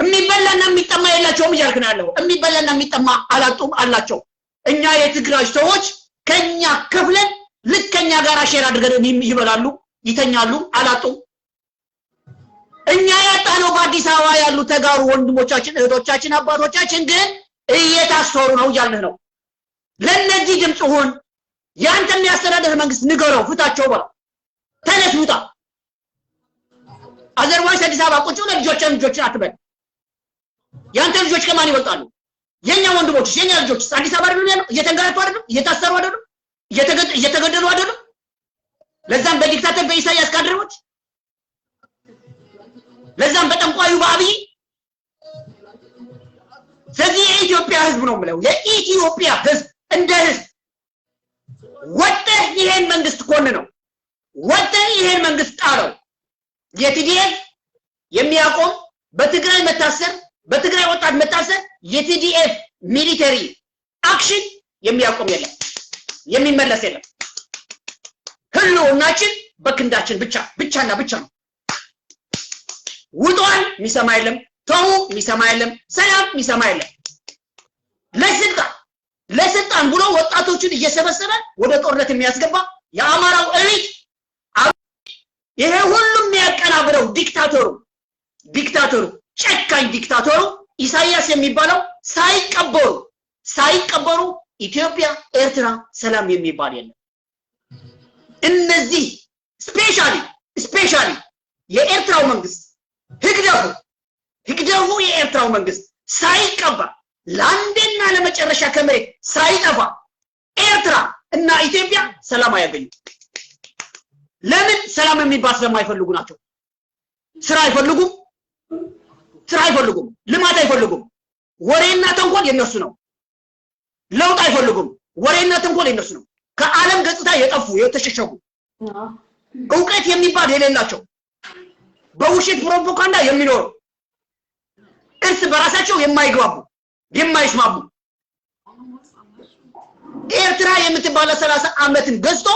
የሚበላና የሚጠማ የላቸውም እያልክ ነው ያለው። የሚበላና የሚጠማ አላጡም አላቸው። እኛ የትግራይ ሰዎች ከኛ ከፍለን ልክ ከኛ ጋር share አድርገን ይበላሉ፣ ይተኛሉ፣ አላጡም። እኛ ያጣነው በአዲስ አበባ ያሉ ተጋሩ ወንድሞቻችን፣ እህቶቻችን፣ አባቶቻችን ግን እየታሰሩ ነው እያልንህ ነው። ለነዚህ ድምጽ ሁን። ያንተ የሚያስተዳድር መንግስት ንገረው፣ ፍታቸው በለው። ተነስ ውጣ። otherwise አዲስ አበባ ቁጭ ብለህ ልጆችን አትበል። ያንተ ልጆች ከማን ይወጣሉ? የኛ ወንድሞችስ የኛ ልጆችስ አዲስ አበባ አይደሉም ያለው? እየተንገላቱ አይደሉም? እየታሰሩ አይደሉም? እየተገደሉ አይደሉም? ለዛም በ dictator በኢሳያስ ካድሬዎች፣ ለዛም በጠንቋዩ በአብይ። ስለዚህ የኢትዮጵያ ህዝብ ነው የምለው። የኢትዮጵያ ህዝብ እንደ ህዝብ ወጥተህ ይሄን መንግስት ኮንነው፣ ወጥተህ ይሄን መንግስት ጣለው። የ TDF የሚያቆም በትግራይ መታሰር፣ በትግራይ ወጣት መታሰር የ TDF military action የሚያቆም የለም፣ የሚመለስ የለም። ህልውናችን በክንዳችን ብቻ ብቻና ብቻ ነው። ውጧል የሚሰማ የለም፣ ተው የሚሰማ የለም፣ ሰላም የሚሰማ የለም። ለስልጣን ለስልጣን ብሎ ወጣቶችን እየሰበሰበ ወደ ጦርነት የሚያስገባ የአማራው elite፣ ይሄ ሁሉ የሚያቀናብረው ዲክታተሩ ጨካኝ ዲክታተሩ ኢሳያስ የሚባለው ሳይቀበሩ ኢትዮጵያ ኤርትራ ሰላም የሚባል የለም። እነዚህ specially የኤርትራው መንግስት ህግደፉ የኤርትራው መንግስት ሳይቀበር፣ ለአንዴና ለመጨረሻ ከመሬት ሳይጠፋ ኤርትራ እና ኢትዮጵያ ሰላም አያገኙም። ለምን? ሰላም የሚባል ስለማይፈልጉ ናቸው። ስራ አይፈልጉም፣ ስራ አይፈልጉም፣ ልማት አይፈልጉም። ወሬና ተንኮል የነሱ ነው። ለውጥ አይፈልጉም። ወሬና ተንኮል የነሱ ነው። ከዓለም ገጽታ የጠፉ፣ የተሸሸጉ፣ እውቀት የሚባል የሌላቸው፣ በውሸት ፕሮፓጋንዳ የሚኖሩ፣ እርስ በራሳቸው የማይግባቡ፣ የማይስማሙ፣ ኤርትራ የምትባለ 30 ዓመትን ገዝቶ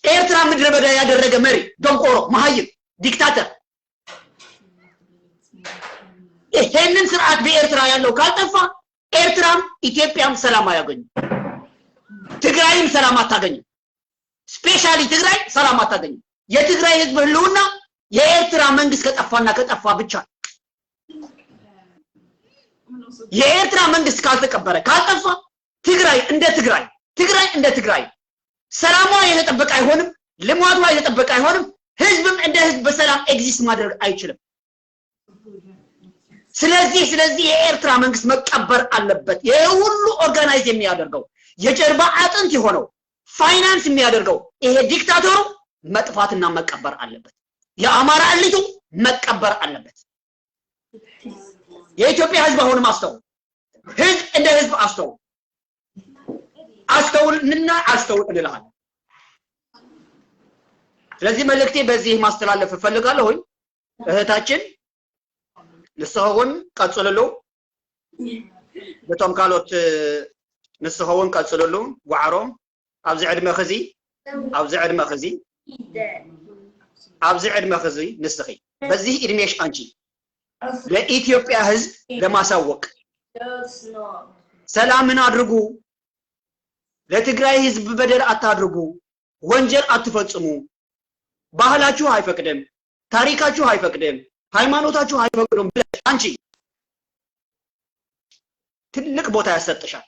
ኤርትራ ምድረ በዳ ያደረገ መሪ፣ ደንቆሮ፣ መሀይም dictator። ይሄንን ስርዓት በኤርትራ ያለው ካልጠፋ ኤርትራም ኢትዮጵያም ሰላም አያገኙም። ትግራይም ሰላም አታገኝም። Specially ትግራይ ሰላም አታገኝም። የትግራይ ህዝብ ህልውና የኤርትራ መንግስት ከጠፋና ከጠፋ ብቻ። የኤርትራ መንግስት ካልተቀበረ፣ ካልጠፋ ትግራይ እንደ ትግራይ፣ ትግራይ እንደ ትግራይ ሰላሟ የተጠበቀ አይሆንም፣ ልማቷ የተጠበቀ አይሆንም። ህዝብም እንደ ህዝብ በሰላም exist ማድረግ አይችልም። ስለዚህ የኤርትራ መንግስት መቀበር አለበት። ይሄ ሁሉ organize የሚያደርገው፣ የጀርባ አጥንት የሆነው፣ ፋይናንስ የሚያደርገው ይሄ ዲክታተሩ መጥፋትና መቀበር አለበት። የአማራ elite ኡ መቀበር አለበት። የኢትዮጵያ ህዝብ አሁንም አስተውል። ህዝብ እንደ ህዝብ አስተውል። አስተውልና አስተውል እንልሃለን። ስለዚህ መልእክቴ በዚህ ማስተላለፍ እፈልጋለሁኝ። እህታችን ንስኸውን ቀጽልሉ፣ ነቶም ካልኦት ንስኸውን ቀጽልሉ። ዋዕሮ ኣብዚ ዕድመ ኽዚ፣ ኣብዚ ዕድመ ኽዚ፣ ኣብዚ ዕድመ ኽዚ ንስኺ በዚህ እድሜሽ አንቺ ለኢትዮጵያ ህዝብ ለማሳወቅ ሰላምን አድርጉ፣ ለትግራይ ህዝብ በደል አታድርጉ፣ ወንጀል አትፈጽሙ፣ ባህላችሁ አይፈቅድም፣ ታሪካችሁ አይፈቅድም፣ ሃይማኖታችሁ አይፈቅድም ብለሽ አንቺ ትልቅ ቦታ ያሰጥሻል።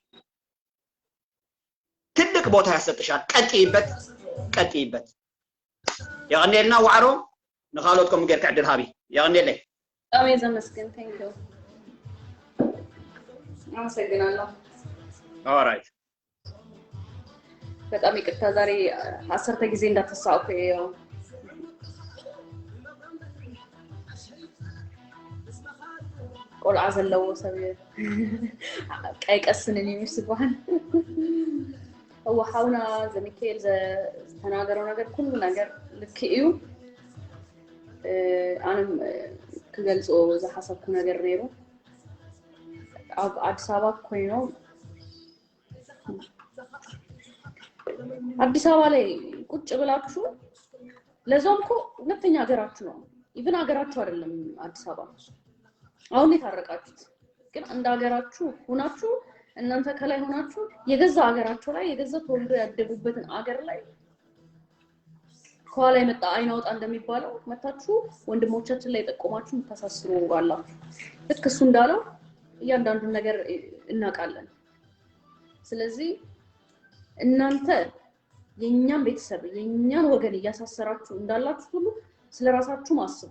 ትልቅ ቦታ ያሰጥሻል። ቀጥይበት፣ ቀጥይበት። የቐኒልና ዋዕሮ። ንኻልኦት ከምኡ ጌርካ ዕድል ሃቢ። የቐኒለይ። በጣም የዘመስገን፣ thank you፣ አመሰግናለሁ። Alright. በጣም ይቅርታ ዛሬ 10 ጊዜ እንዳተሳውኩ። ያው ቆልዓ ዘለዎ ሰብ ቀይቀስንን እዩ ዝበሃል። እዋ ሓውና ዘሚካኤል ዝተናገረው ነገር ኩሉ ነገር ልክ እዩ። ኣነም ክገልፆ ዝሓሰብኩ ነገር ነይሩ። ኣብ ኣዲስ ኣበባ ኮይኖም፣ አዲስ አበባ ላይ ቁጭ ብላችሁ፣ ለዛውም እኮ ሁለተኛ ሀገራችሁ ነው። Even ሀገራችሁ አይደለም አዲስ አበባ። አሁን የታረቃችሁት ግን እንደ ሀገራችሁ ሆናችሁ፣ እናንተ ከላይ ሆናችሁ የገዛ ሀገራቸው ላይ፣ የገዛ ተወልዶ ያደጉበትን አገር ላይ ከኋላ የመጣ አይን አውጣ እንደሚባለው መታችሁ ወንድሞቻችን ላይ ጠቆማችሁ የምታሳስሩ አላችሁ። ልክ እሱ እንዳለው እያንዳንዱን ነገር እናውቃለን። ስለዚህ እናንተ የእኛን ቤተሰብ፣ የእኛን ወገን እያሳሰራችሁ እንዳላችሁ ሁሉ ስለ ራሳችሁ አስቡ።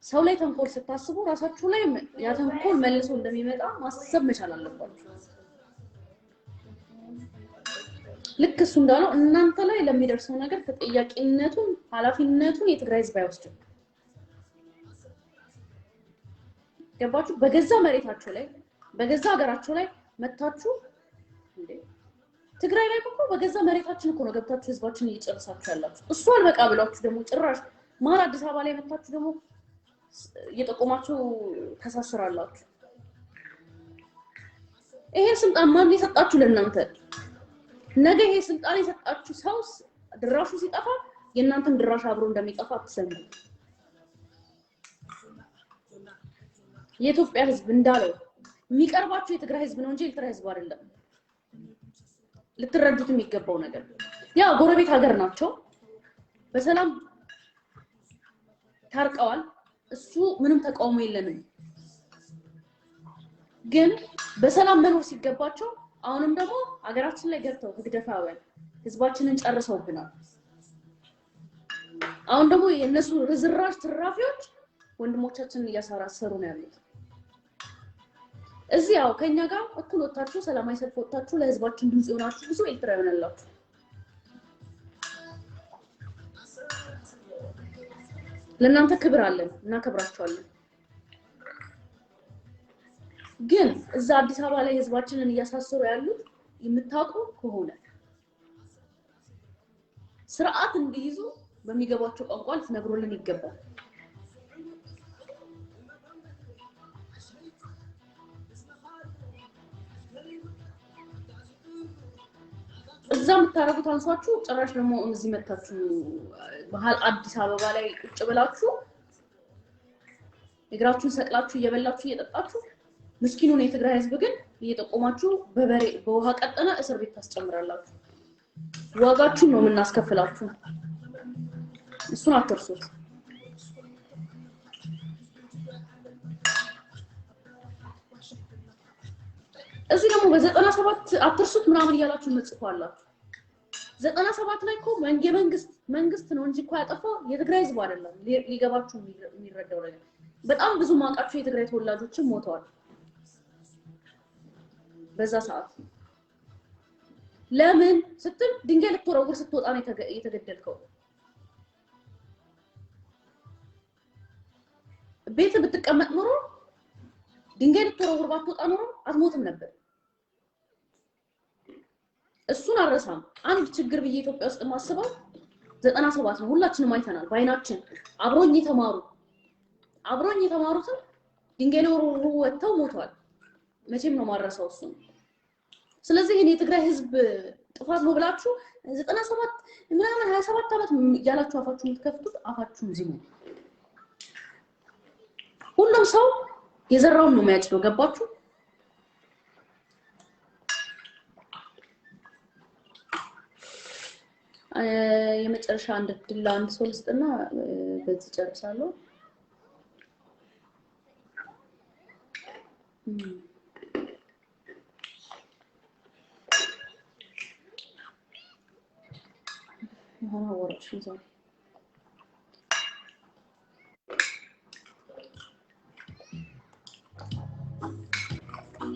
ሰው ላይ ተንኮል ስታስቡ ራሳችሁ ላይ ያ ተንኮል መልሶ እንደሚመጣ ማሰብ መቻል አለባችሁ። ልክ እሱ እንዳለው እናንተ ላይ ለሚደርሰው ነገር ተጠያቂነቱን፣ ኃላፊነቱን የትግራይ ህዝብ አይወስድም። ገባችሁ? በገዛ መሬታቸው ላይ፣ በገዛ ሀገራቸው ላይ መታችሁ እንዴ? ትግራይ ላይ እኮ በገዛ መሬታችን እኮ ነው ገብታችሁ ህዝባችን እየጨረሳችሁ ያላችሁ። እሱ አልበቃ ብሏችሁ ደግሞ ጭራሽ መሀል አዲስ አበባ ላይ መታችሁ ደግሞ እየጠቆማችሁ ታሳስራላችሁ። ይሄን ስልጣን ማን የሰጣችሁ ለእናንተ? ነገ ይሄ ስልጣን የሰጣችሁ ሰው ድራሹ ሲጠፋ የእናንተም ድራሽ አብሮ እንደሚጠፋ አትሰሙ። የኢትዮጵያ ህዝብ እንዳለው የሚቀርባችሁ የትግራይ ህዝብ ነው እንጂ የኤርትራ ህዝብ አይደለም። ልትረዱት የሚገባው ነገር ያ ጎረቤት ሀገር ናቸው። በሰላም ታርቀዋል። እሱ ምንም ተቃውሞ የለንም። ግን በሰላም መኖር ሲገባቸው አሁንም ደግሞ ሀገራችን ላይ ገብተው ህግደፋውያን ህዝባችንን ጨርሰውብናል። አሁን ደግሞ የእነሱ ርዝራዥ ትራፊዎች ወንድሞቻችንን እያሳራሰሩ ነው ያሉት። እዚህ ያው ከኛ ጋር እኩል ወጥታችሁ ሰላማዊ ሰልፍ ወጥታችሁ ለህዝባችን ድምጽ የሆናችሁ ብዙ ኤርትራውያን አላችሁ። ለእናንተ ክብር አለን፣ እናከብራችኋለን። ግን እዛ አዲስ አበባ ላይ ህዝባችንን እያሳሰሩ ያሉት የምታውቁ ከሆነ ስርዓት እንዲይዙ በሚገባቸው ቋንቋ ልትነግሩልን ይገባል። እዛ የምታደርጉት አንሷችሁ ጭራሽ ደግሞ እዚህ መታችሁ መሀል አዲስ አበባ ላይ ቁጭ ብላችሁ እግራችሁን ሰቅላችሁ እየበላችሁ እየጠጣችሁ ምስኪኑን የትግራይ ህዝብ ግን እየጠቆማችሁ በበሬ በውሃ ቀጠነ እስር ቤት ታስጨምራላችሁ። ዋጋችሁን ነው የምናስከፍላችሁ። እሱን አትርሱት። እዚህ ደግሞ በ97 አትርሱት ምናምን እያላችሁ መጽፎ አላችሁ። 97 ላይ እኮ የመንግስት መንግስት ነው እንጂ እኮ ያጠፋው የትግራይ ህዝብ አይደለም። ሊገባችሁ የሚረዳው ነገር በጣም ብዙ ማውቃቸው የትግራይ ተወላጆችም ሞተዋል በዛ ሰዓት። ለምን ስትል ድንጋይ ልትወረውር ስትወጣ ነው የተገደልከው። ቤት ብትቀመጥ ኖሮ ድንጋይ ልትወረውር ባትወጣ ኖሮ አትሞትም ነበር። እሱን አልረሳም። አንድ ችግር ብዬ ኢትዮጵያ ውስጥ የማስበው 97 ነው። ሁላችንም አይተናል በአይናችን። አብሮኝ የተማሩትን ድንጋይ ሊወረውሩ ወጥተው ሞተዋል። መቼም ነው ማረሳው እሱን። ስለዚህ እኔ የትግራይ ህዝብ ጥፋት ነው ብላችሁ 97 ምናምን 27 ዓመት ያላችሁ አፋችሁን የምትከፍቱት አፋችሁን ዝሙ። ሁሉም ሰው የዘራውን ነው የሚያጭደው። ገባችሁ? የመጨረሻ አንድ እድል ለአንድ ሰው ልስጥና በዚህ ጨርሳለሁ። የሆነ አወራችሁ ዛሬ።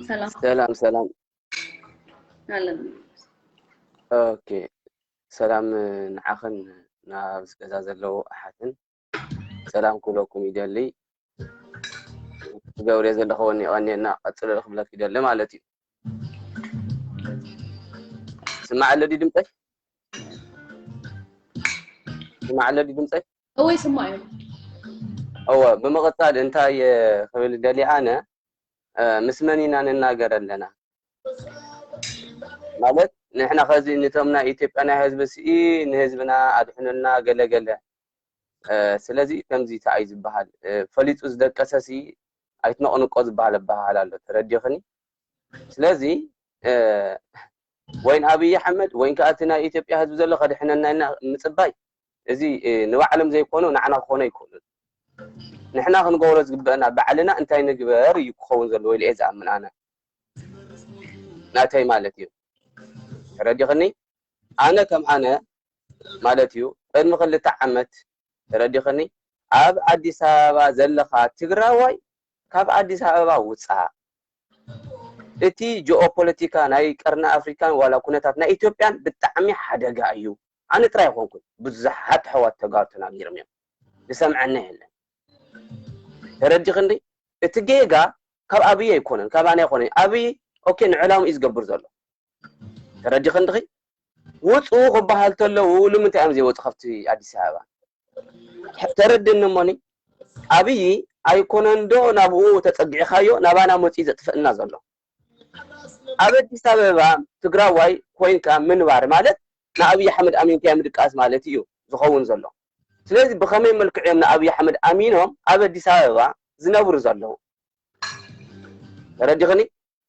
ሰላም ሰላም ሰላም አለን። Okay ሰላም ንዓኽን ናብ ገዛ ዘለዉ ኣሓትን ሰላም ክብለኩም ይደሊ። ትገብርዮ ዘለኹ ወኒቐኒና ቀፅሎ ክብለክ ይደሊ ማለት እዩ። ስማዕ ኣሎ ድዩ ድምፀይ? ስማዕ ኣሎ ድዩ ድምፀይ? እወይ ስማዕ እዩ። እወ ብምቕፃል እንታይ ክብል ደሊ ኣነ ምስ መን ኢና ንናገር ኣለና ማለት ንሕና ከዚ ነቶም ናይ ኢትዮጵያ ናይ ህዝቢ ስኢ ንህዝብና ኣድሕኑልና ገለገለ ስለዚ ከምዚ እንታይ ዝበሃል ፈሊጡ ዝደቀሰ ሲ ኣይትነቕንቆ ዝበሃል ኣበሃህላ ኣሎ። ተረዲኽኒ? ስለዚ ወይን ኣብይ ኣሕመድ ወይን ከዓ እቲ ናይ ኢትዮጵያ ህዝቢ ዘሎ ከድሕነና ኢና ምፅባይ እዚ ንባዕሎም ዘይኮኑ ንዓና ክኾኑ ኣይክእሉን። ንሕና ክንገብሮ ዝግበአና ባዕልና እንታይ ንግበር እዩ ክኸውን ዘለዎ ኢለ እየ ዝኣምን ኣነ ናተይ ማለት እዩ። ተረዲኽኒ? ኣነ ከም ኣነ ማለት እዩ ቅድሚ 2 ዓመት ተረዲኽኒ ኣብ ኣዲስ ኣበባ ዘለኻ ትግራዋይ ካብ ኣዲስ ኣበባ ውፃእ። እቲ ጂኦፖለቲካ ናይ ቀርኒ ኣፍሪካን ዋላ ኩነታት ናይ ኢትዮጵያን ብጣዕሚ ሓደጋ እዩ። ኣነ ጥራይ ኣይኮንኩን፣ ብዙሓት ኣሕዋት ተጋሩ ተናጊሮም እዮም፣ ዝሰምዐና የለን። ተረዲኽኒ? እቲ ጌጋ ካብ ኣብይ ኣይኮነን ካብ ኣነ ኣይኮነን። ኣብይ okay ንዕላሙ እዩ ዝገብር ዘሎ። ተረዲኽኒ? ውፁ ክበሃል ተለዉ ንምንታይ እዮም ዘይወፁ ካብቲ ኣዲስ ኣበባ? ተረድኒ እሞኒ ኣብይ ኣይኮነን ዶ ናብኡ ተፀጊዕኻዮ ናባና መፂኡ ዘጥፍአና ዘሎ። ኣብ ኣዲስ ኣበባ ትግራዋይ ኮይንካ ምንባር ማለት ንኣብይ ኣሕመድ ኣሚንካ ምድቃስ ማለት እዩ ዝኸውን ዘሎ። ስለዚ ብኸመይ መልክዕ እዮም ንኣብይ ኣሕመድ ኣሚኖም ኣብ ኣዲስ ኣበባ ዝነብሩ ዘለዉ? ተረዲኽኒ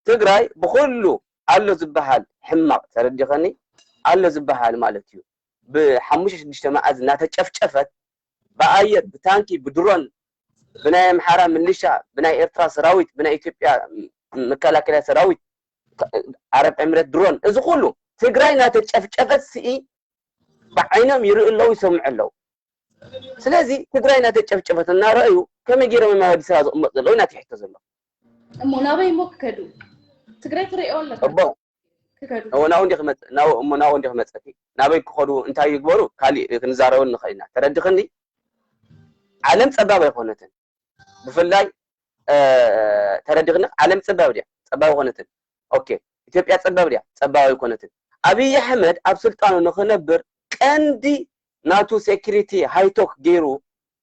ትግራይ ብኩሉ ኣሎ ዝበሃል ሕማቕ ተረዲኽኒ ኣሎ ዝበሃል ማለት እዩ ብሓሙሽተ ሽዱሽተ መዓዝ እናተጨፍጨፈት ብኣየር ብታንኪ ብድሮን ብናይ ኣምሓራ ምልሻ ብናይ ኤርትራ ሰራዊት ብናይ ኢትዮጵያ መከላከያ ሰራዊት ዓረብ ኤምሬት ድሮን እዚ ኩሉ ትግራይ እናተጨፍጨፈት ስኢ ብዓይኖም ይርኢ ኣለዉ ይሰምዑ ኣለዉ። ስለዚ ትግራይ እናተጨፍጨፈት እናረአዩ ከመይ ገይሮም ኣብ ኣዲስ ኣበባ ዝቕመጡ ዘለዉ ኢና ትሕቶ ዘሎ። እሞ ናበይ እሞ ክከዱ ትግራይ ትሪኦ ኣለካ እቦ ክከዱ እዎ ናብኡ እንዲ ክመፅእ ናብኡ እሞ ናብኡ እንዲ ክመፅእቲ ናበይ ክኸዱ እንታይ ይግበሩ ካሊእ ክንዛረበሉ ንኽእል ኢና። ተረዲኽኒ ዓለም ፀባብ ኣይኮነትን ብፍላይ ተረዲኽኒ ዓለም ፀባብ ድያ ፀባብ ኣይኮነትን። Okay ኢትዮጵያ ፀባብ ድያ ፀባብ ኣይኮነትን። ኣብይ ኣሕመድ ኣብ ስልጣኑ ንክነብር ቀንዲ ናቱ security high-tech ገይሩ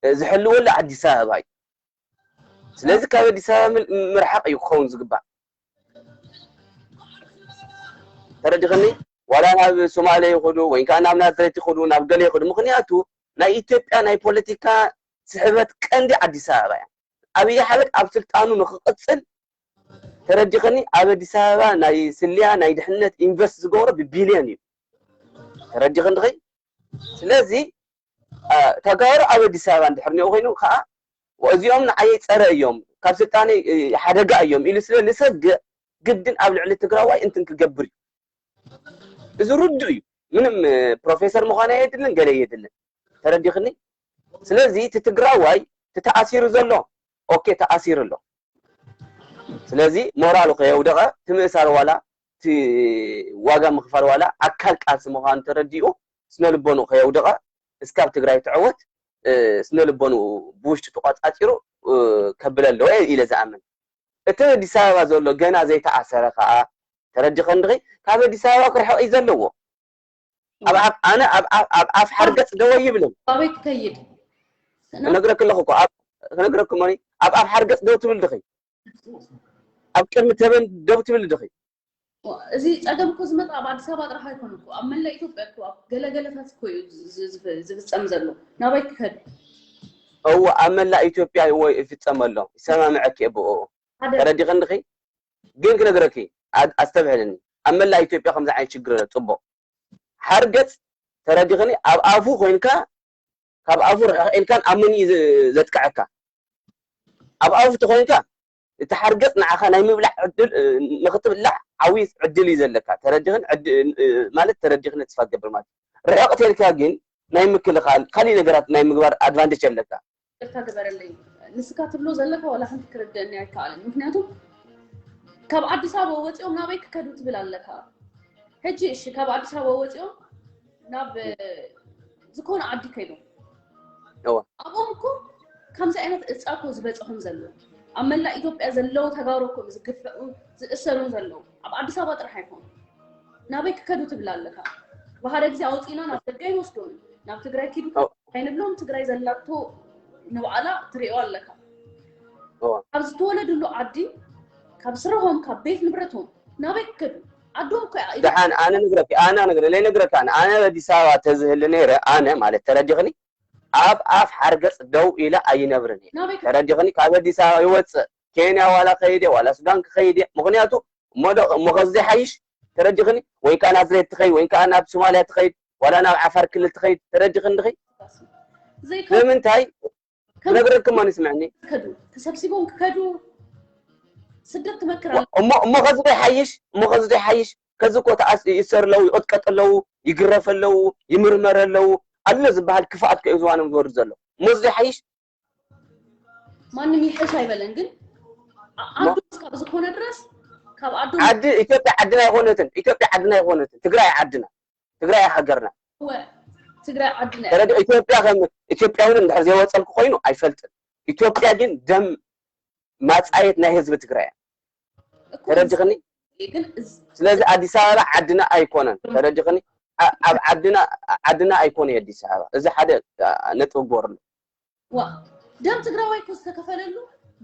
ዝሕልወሉ ኣዲስ ኣበባ እዩ። ስለዚ ካብ ኣዲስ ኣበባ ምርሓቅ እዩ ክኸውን ዝግባእ። ተረዲኽኒ ዋላ ናብ ሶማልያ ይኸዱ ወይ ከዓ ናብ ናዝሬት ይኸዱ ናብ ገለ ይኸዱ ምክንያቱ ናይ ኢትዮጵያ ናይ ፖለቲካ ስሕበት ቀንዲ ኣዲስ ኣበባ እያ። ኣብይ ኣሕመድ ኣብ ስልጣኑ ንክቕፅል ተረዲኽኒ ኣብ ኣዲስ ኣበባ ናይ ስልያ ናይ ድሕነት invest ዝገብሮ ብቢልዮን እዩ። ተረዲኽኒ ኸ ስለዚ ተጋሩ ኣብ ኣዲስ ኣበባ እንድሕር እኒኦ ኮይኑ ከዓ እዚኦም ንዓየይ ፀረ እዮም ካብ ስልጣነይ ሓደጋ እዮም ኢሉ ስለ ዝሰግእ ግድን ኣብ ልዕሊ ትግራዋይ እንትን ክገብር እዩ። እዚ ርዱእ እዩ። ምንም ፕሮፌሰር ምዃን ኣየድልን ገለ የድልን። ተረዲኽኒ ስለዚ እቲ ትግራዋይ እቲ ተኣሲሩ ዘሎ okay ተኣሲሩ ኣሎ። ስለዚ ሞራሉ ከየውደቐ እቲ ምእሳር ዋላ እቲ ዋጋ ምኽፋል ዋላ ኣካል ቃልሲ ምዃኑ ተረዲኡ ስነ ልቦንኡ ከየውደቐ እስካብ ትግራይ ትዕወት ስነ ልቦንኡ ብውሽጢ ተቆፃፂሩ ከብል ኣለዎ ኢለ ዝኣምን። እቲ ኣዲስ ኣበባ ዘሎ ገና ዘይተኣሰረ ከዓ ተረዲኸኒ ኸ ካብ ኣዲስ ኣበባ ክርሕቕ እዩ ዘለዎ። ኣነ ኣብ ኣፍ ሓርገፅ ደው ይብልን። ኣበይ ክከይድ ክነግረክ ኣለኹ እኮ ክነግረኩም ሞኒ ኣብ ኣፍ ሓርገፅ ደው ትብል ድኺ ኣብ ቅድሚ ተበን ደው ትብል ድኺ። እዚ ፀገም እኮ ዝመጣ ኣብ ኣዲስ ኣበባ ጥራሕ ኣይኮነ እኮ ኣብ መላእ ኢትዮጵያ እኮ ኣብ ገለገለታት እኮ እዩ ዝፍፀም ዘሎ። ናበይ ክከዱ? እዎ ኣብ መላእ ኢትዮጵያ ወይ ይፍፀም ኣሎ ይሰማምዐኪ እየ ብኡ ተረዲኽኒ ኸ ግን ክነግረኪ ኣስተብሕልኒ ኣብ መላእ ኢትዮጵያ ከምዚ ዓይነት ችግር ኣሎ። ፅቡቅ ሓርገፅ ተረዲኽኒ ኣብ ኣፉ ኮይንካ ካብ ኣፉ ርሕቕ ኢልካን ኣብ መን እዩ ዘጥቅዐካ? ኣብ ኣፉ ተኮይንካ እቲ ሓርገፅ ንዓኻ ናይ ምብላዕ ዕድል ንክትብላዕ ዓብይ ዕድል እዩ ዘለካ። ተረዲኽን ማለት ተረዲኽኒ ተስፋ ትገብር ማለት እዩ። ርሕቕ ተልካ ግን ናይ ምክልኻል ካሊእ ነገራት ናይ ምግባር advantage ኣለካ። ይቅርታ ግበረለይ ንስካ ትብሎ ዘለካ ዋላ ሓንቲ ክርድአኒ ኣይከኣልን። ምክንያቱም ካብ ኣዲስ ኣበባ ወፂኦም ናበይ ክከዱ ትብል ኣለካ። ሕጂ እሺ ካብ ኣዲስ ኣበባ ወፂኦም ናብ ዝኾነ ዓዲ ከይዶም ኣብኦም እኮ ከምዚ ዓይነት እፃ እኮ ዝበፅሖም ዘሎ ኣብ መላእ ኢትዮጵያ ዘለው ተጋሩ እኮ ዝግፍዑ ዝእሰሩን ዘለው ኣብ ኣዲስ ኣበባ ጥራሕ ኣይኮኑ። ናበይ ክከዱ ትብል ኣለካ? ብሓደ ግዜ ኣውፂና ናብ ደገ ኣይንወስዶም ናብ ትግራይ ኪዱ ኣይንብሎም። ትግራይ ዘላቶ ንባዕላ ትሪኦ ኣለካ። ካብ ዝተወለድሉ ዓዲ ካብ ስርሖም ካብ ቤት ንብረቶም ናበይ ክከዱ? ዓዶም እኮ ድሓን ኣነ ንግረኪ ኣነ ንግረ ለይነግረካ ኣነ ኣዲስ ኣበባ ተዝህሊ ነይረ ኣነ ማለት ተረዲኽኒ ኣብ ኣፍ ሓርገፅ ደው ኢለ ኣይነብርን እየ። ተረዲኽኒ ካብ ኣዲስ ኣበባ ይወፅእ ኬንያ ዋላ ከይድ ዋላ ሱዳን ክኸይድ እየ። ምክንያቱ እሞ ከዚ ዘይሓይሽ ተረዲኽኒ ወይ ከዓ ናዝሬት ትኸይድ ወይ ከዓ ናብ ሶማልያ ትኸይድ ዋላ ናብ ዓፋር ክልል ትኸይድ። ተረዲኽኒ ድኺ ንምንታይ ክነግረክ እሞ ንስምዕኒ ክከዱ ተሰብሲቦም ክከዱ ስደት ትመክር እሞ ከዚ ዘይሓይሽ እሞ ከዚ ዘይሓይሽ ከዚ እኮ ይእሰር ኣለዉ ይቕጥቀጥ ኣለዉ ይግረፍ ኣለዉ ይምርመር ኣለዉ ኣሎ ዝበሃል ክፍኣት ከ እዩ ዝዋኖም ዝወርድ ዘሎ። እሞ ዘይሓይሽ ማንም ይሕሽ ኣይበለን ግን ዓዱ እስካብ ዝኾነ ድረስ ካብ ዓዱ ዓዲ ኢትዮጵያ ዓድና ኣይኮነትን። ኢትዮጵያ ዓድና ኣይኮነትን። ትግራይ ዓድና ትግራይ ሃገርና ትግራይ ዓድና ተረዲ ኢትዮጵያ ከም ኢትዮጵያውን እንድሕር ዘይወፀልኩ ኮይኑ ኣይፈልጥን። ኢትዮጵያ ግን ደም ማፃየት ናይ ህዝቢ ትግራይ እያ። ተረዲኽኒ ስለዚ ኣዲስ ኣበባ ዓድና ኣይኮነን። ተረዲኽኒ ኣብ ዓድና ዓድና ኣይኮነ ኣዲስ ኣበባ። እዚ ሓደ ነጥቢ ግበርሉ። ዋ ደም ትግራዋይ እኮ ዝተከፈለሉ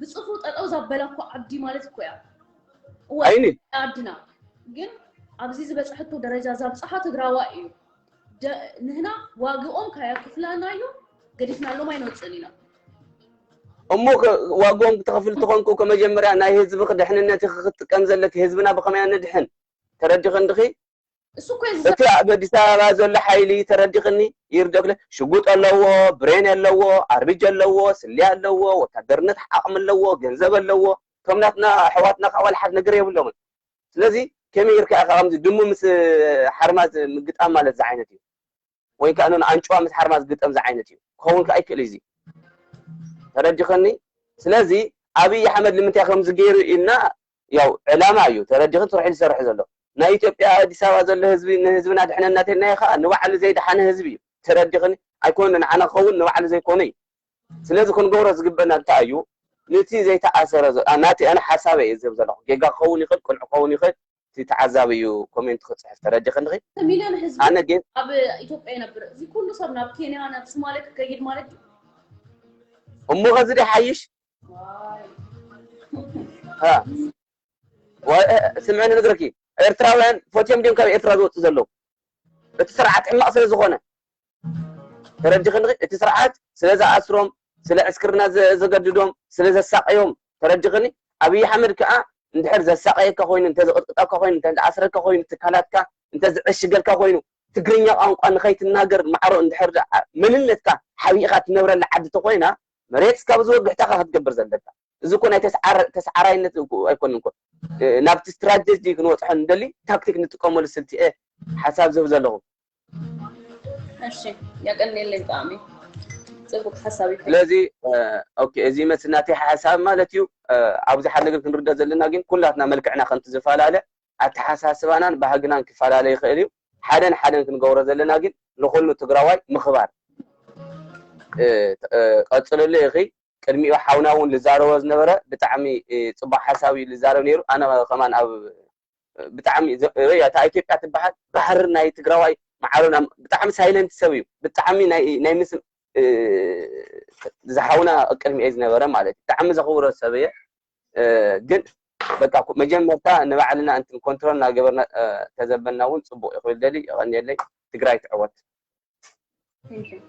ብፅፍሩ ጠጠው ዘበላ እኮ ዓዲ ማለት እኮ እያ። ኣይኒ ዓድና ግን ኣብዚ ዝበፅሐቶ ደረጃ ዘብፅሓ ትግራዋይ እዩ። ንህና ዋግኦም ካያክፍለናዮ ገዲፍናሎም ኣይንወፅእን ኢና። እሞ ዋጎም ተኸፍል ትኾንኩ ከመጀመርያ ናይ ህዝቢ ድሕንነት ክትጥቀም ዘለክ ህዝብና ብኸመይ ንድሕን ተረዲኽንድኺ እሱ እኮ እቲ ኣብ ኣዲስ ኣበባ ዘሎ ሓይሊ ተረዲኽኒ ይርደክለ ሽጉጥ ኣለዎ፣ ብሬን ኣለዎ፣ RPG ኣለዎ፣ ስልያ ኣለዎ፣ ወታደርነት ዓቕሚ ኣለዎ፣ ገንዘብ ኣለዎ። እቶም ናትና ኣሕዋትና ከዓ ዋላ ሓደ ነገር የብሎምን። ስለዚ ከመይ ጌርካ ኢኻ ከምዚ ድሙ ምስ ሓርማዝ ምግጣም ማለት እዚ ዓይነት እዩ፣ ወይ ከዓ ኣንጭዋ ምስ ሓርማዝ ግጠም እዚ ዓይነት እዩ ክኸውን ከዓ ኣይክእል እዚ ተረዲኽኒ። ስለዚ ኣብይ ኣሕመድ ንምንታይ ከምዚ ገይሩ ኢልና ያው ዕላማ እዩ ተረዲኽን ስርሑ ዝሰርሕ ዘሎ። ናይ ኢትዮጵያ ኣዲስ ኣበባ ዘሎ ህዝቢ ንህዝብና ድሕነና ተልናዮ ከዓ ንባዕሉ ዘይደሓነ ህዝቢ እዩ ተረዲኽኒ። ኣይኮነ ንዓና ክኸውን ንባዕሉ ዘይኮነ እዩ። ስለዚ ክንገብሮ ዝግበአና እንታይ እዩ ነቲ ዘይተኣሰረ ናቲ ኣነ ሓሳበ እየ ዝህብ ዘለኹ፣ ጌጋ ክኸውን ይኽእል ቅንዑ ክኸውን ይኽእል እቲ ተዓዛቢ እዩ comment ክፅሕፍ ተረዲኽኒ። ሚልዮን ህዝቢ ኣነ ግን ኣብ ኢትዮጵያ ይነብር፣ እዚ ኩሉ ሰብ ናብ ኬንያ ናብ ሶማልያ ክከይድ ማለት እዩ። እሞ ከዚ ደ ሓይሽ ስምዐኒ ንግረኪ፣ ኤርትራውያን ፈትዮም ድዮም ካብ ኤርትራ ዝወፁ ዘለዉ? እቲ ስርዓት ሕማቅ ስለ ዝኾነ ተረዲኽኒ። እቲ ስርዓት ስለ ዝኣስሮም፣ ስለ ዕስክርና ዘገድዶም፣ ስለ ዘሳቀዮም ተረዲኽኒ። ኣብይ ኣሕመድ ከዓ እንድሕር ዘሳቀየካ ኮይኑ፣ እንተዝቕጥቅጠካ ኮይኑ፣ እንተዝኣስረካ ኮይኑ፣ ትካላትካ እንተዝዕሽገልካ ኮይኑ፣ ትግርኛ ቋንቋ ንኸይትናገር ማዕሮ እንድሕር መንነትካ ሓቢእኻ ትነብረላ ዓዲ ተኮይና መሬት እስካብ ዝወግሕታኻ ክትገብር ዘለካ። እዚ እኮ ናይ ተስዓራይነት ኣይኮነን እኮ፣ ናብቲ ስትራቴጂ ክንበፅሖ ንደሊ ታክቲክ ንጥቀመሉ ስልቲ እየ ሓሳብ ዝህብ ዘለኹ። እሺ ያቀኒለይ፣ ብጣዕሚ ፅቡቅ ሓሳብ እዩ። ስለዚ okay እዚ ይመስል ናተይ ሓሳብ ማለት እዩ። ኣብዚ ሓደ ነገር ክንርዳእ ዘለና ግን ኩላትና መልክዕና ከምቲ ዝፈላለ ኣተሓሳስባናን ባህግናን ክፈላለ ይኽእል እዩ። ሓደን ሓደን ክንገብሮ ዘለና ግን ንኩሉ ትግራዋይ ምኽባር። ቀፅለሉ ኢኺ። ቅድሚኡ ሓውና እውን ዝዛረቦ ዝነበረ ብጣዕሚ ፅቡቅ ሓሳብ እዩ ዝዛረብ ነይሩ። ኣነ ከማን ኣብ ብጣዕሚ እታ ኢትዮጵያ ትበሃል ባህሪ ናይ ትግራዋይ ማዕሮና ብጣዕሚ silent ሰብ እዩ። ብጣዕሚ ናይ ምስ ዝሓውና ቅድሚ እየ ዝነበረ ማለት እዩ፣ ብጣዕሚ ዘኽብሮ ሰብ እየ። ግን በቃ መጀመርታ ንባዕልና እንትን control እናገበርና ተዘበልና እውን ፅቡቅ እዩ ክብል ደሊ። ይቐኒየለይ። ትግራይ ትዕወት። Thank you.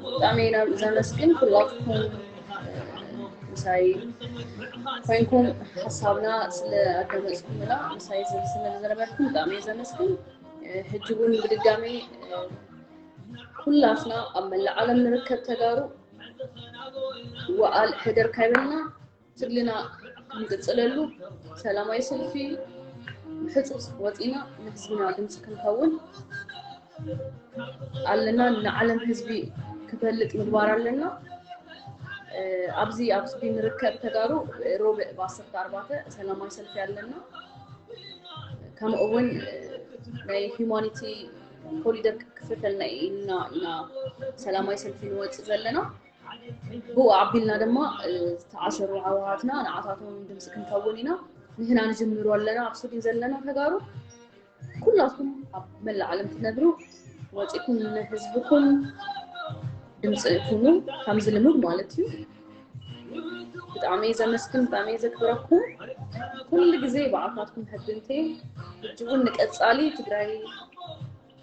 ብጣዕሚ ኢና ዘመስግን ኩላትኩም ምሳይ ኮይንኩም ሓሳብና ስለ ኣዳመፅኩምና ምሳይ ስለ ዝነበርኩም ብጣዕሚ እየ ዘመስግን። ሕጂ እውን ብድጋሚ ኩላትና ኣብ መላእ ዓለም ንርከብ ተጋሩ ወኣል ሕደር ካይበልና ትግልና ክንቅፅለሉ ሰላማዊ ሰልፊ ብሕፁፅ ወፂና ንህዝብና ድምፂ ክንከውን ኣለና። ንዓለም ህዝቢ ክፈልጥ ምግባር ኣለና። ኣብዚ ኣብ ስዊድን ንርከብ ተጋሩ ሮብዕ ብ14 ሰላማዊ ሰልፊ ኣለና። ከምኡ እውን ናይ humanity corridor ክፍተልና ኢልና ኢና ሰላማዊ ሰልፊ ንወፅእ ዘለና። ብኡ ዓቢልና ድማ ዝተዓሸሩ ኣሕዋትና ንዓታቶም ድምፂ ክንከውን ኢና ንሕና ንጅምሮ ኣለና። ኣብ ስዊድን ዘለና ተጋሩ ኩላትኩም ኣብ መላእ ዓለም ትነብሩ ወፂኩም ንህዝብኩም ድምፂ ኩኑ ከምዚ ልሙድ ማለት እዩ። ብጣዕሚ እየ ዘመስግን፣ ብጣዕሚ እየ ዘክብረኩም ኩሉ ግዜ ብዓካትኩም ሕድንቴ። ሕጂ እውን ንቀፃሊ ትግራይ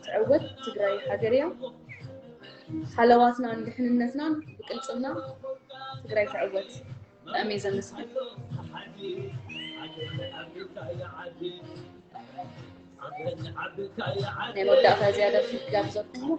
ትዕወት፣ ትግራይ ሃገር እያ። ሓለዋትናን ድሕንነትናን ብቅልፅምና ትግራይ ትዕወት። ብጣዕሚ እየ ዘመስግን። ናይ መወዳእታ እዚኣ ደርፊ ክጋብዘኩም።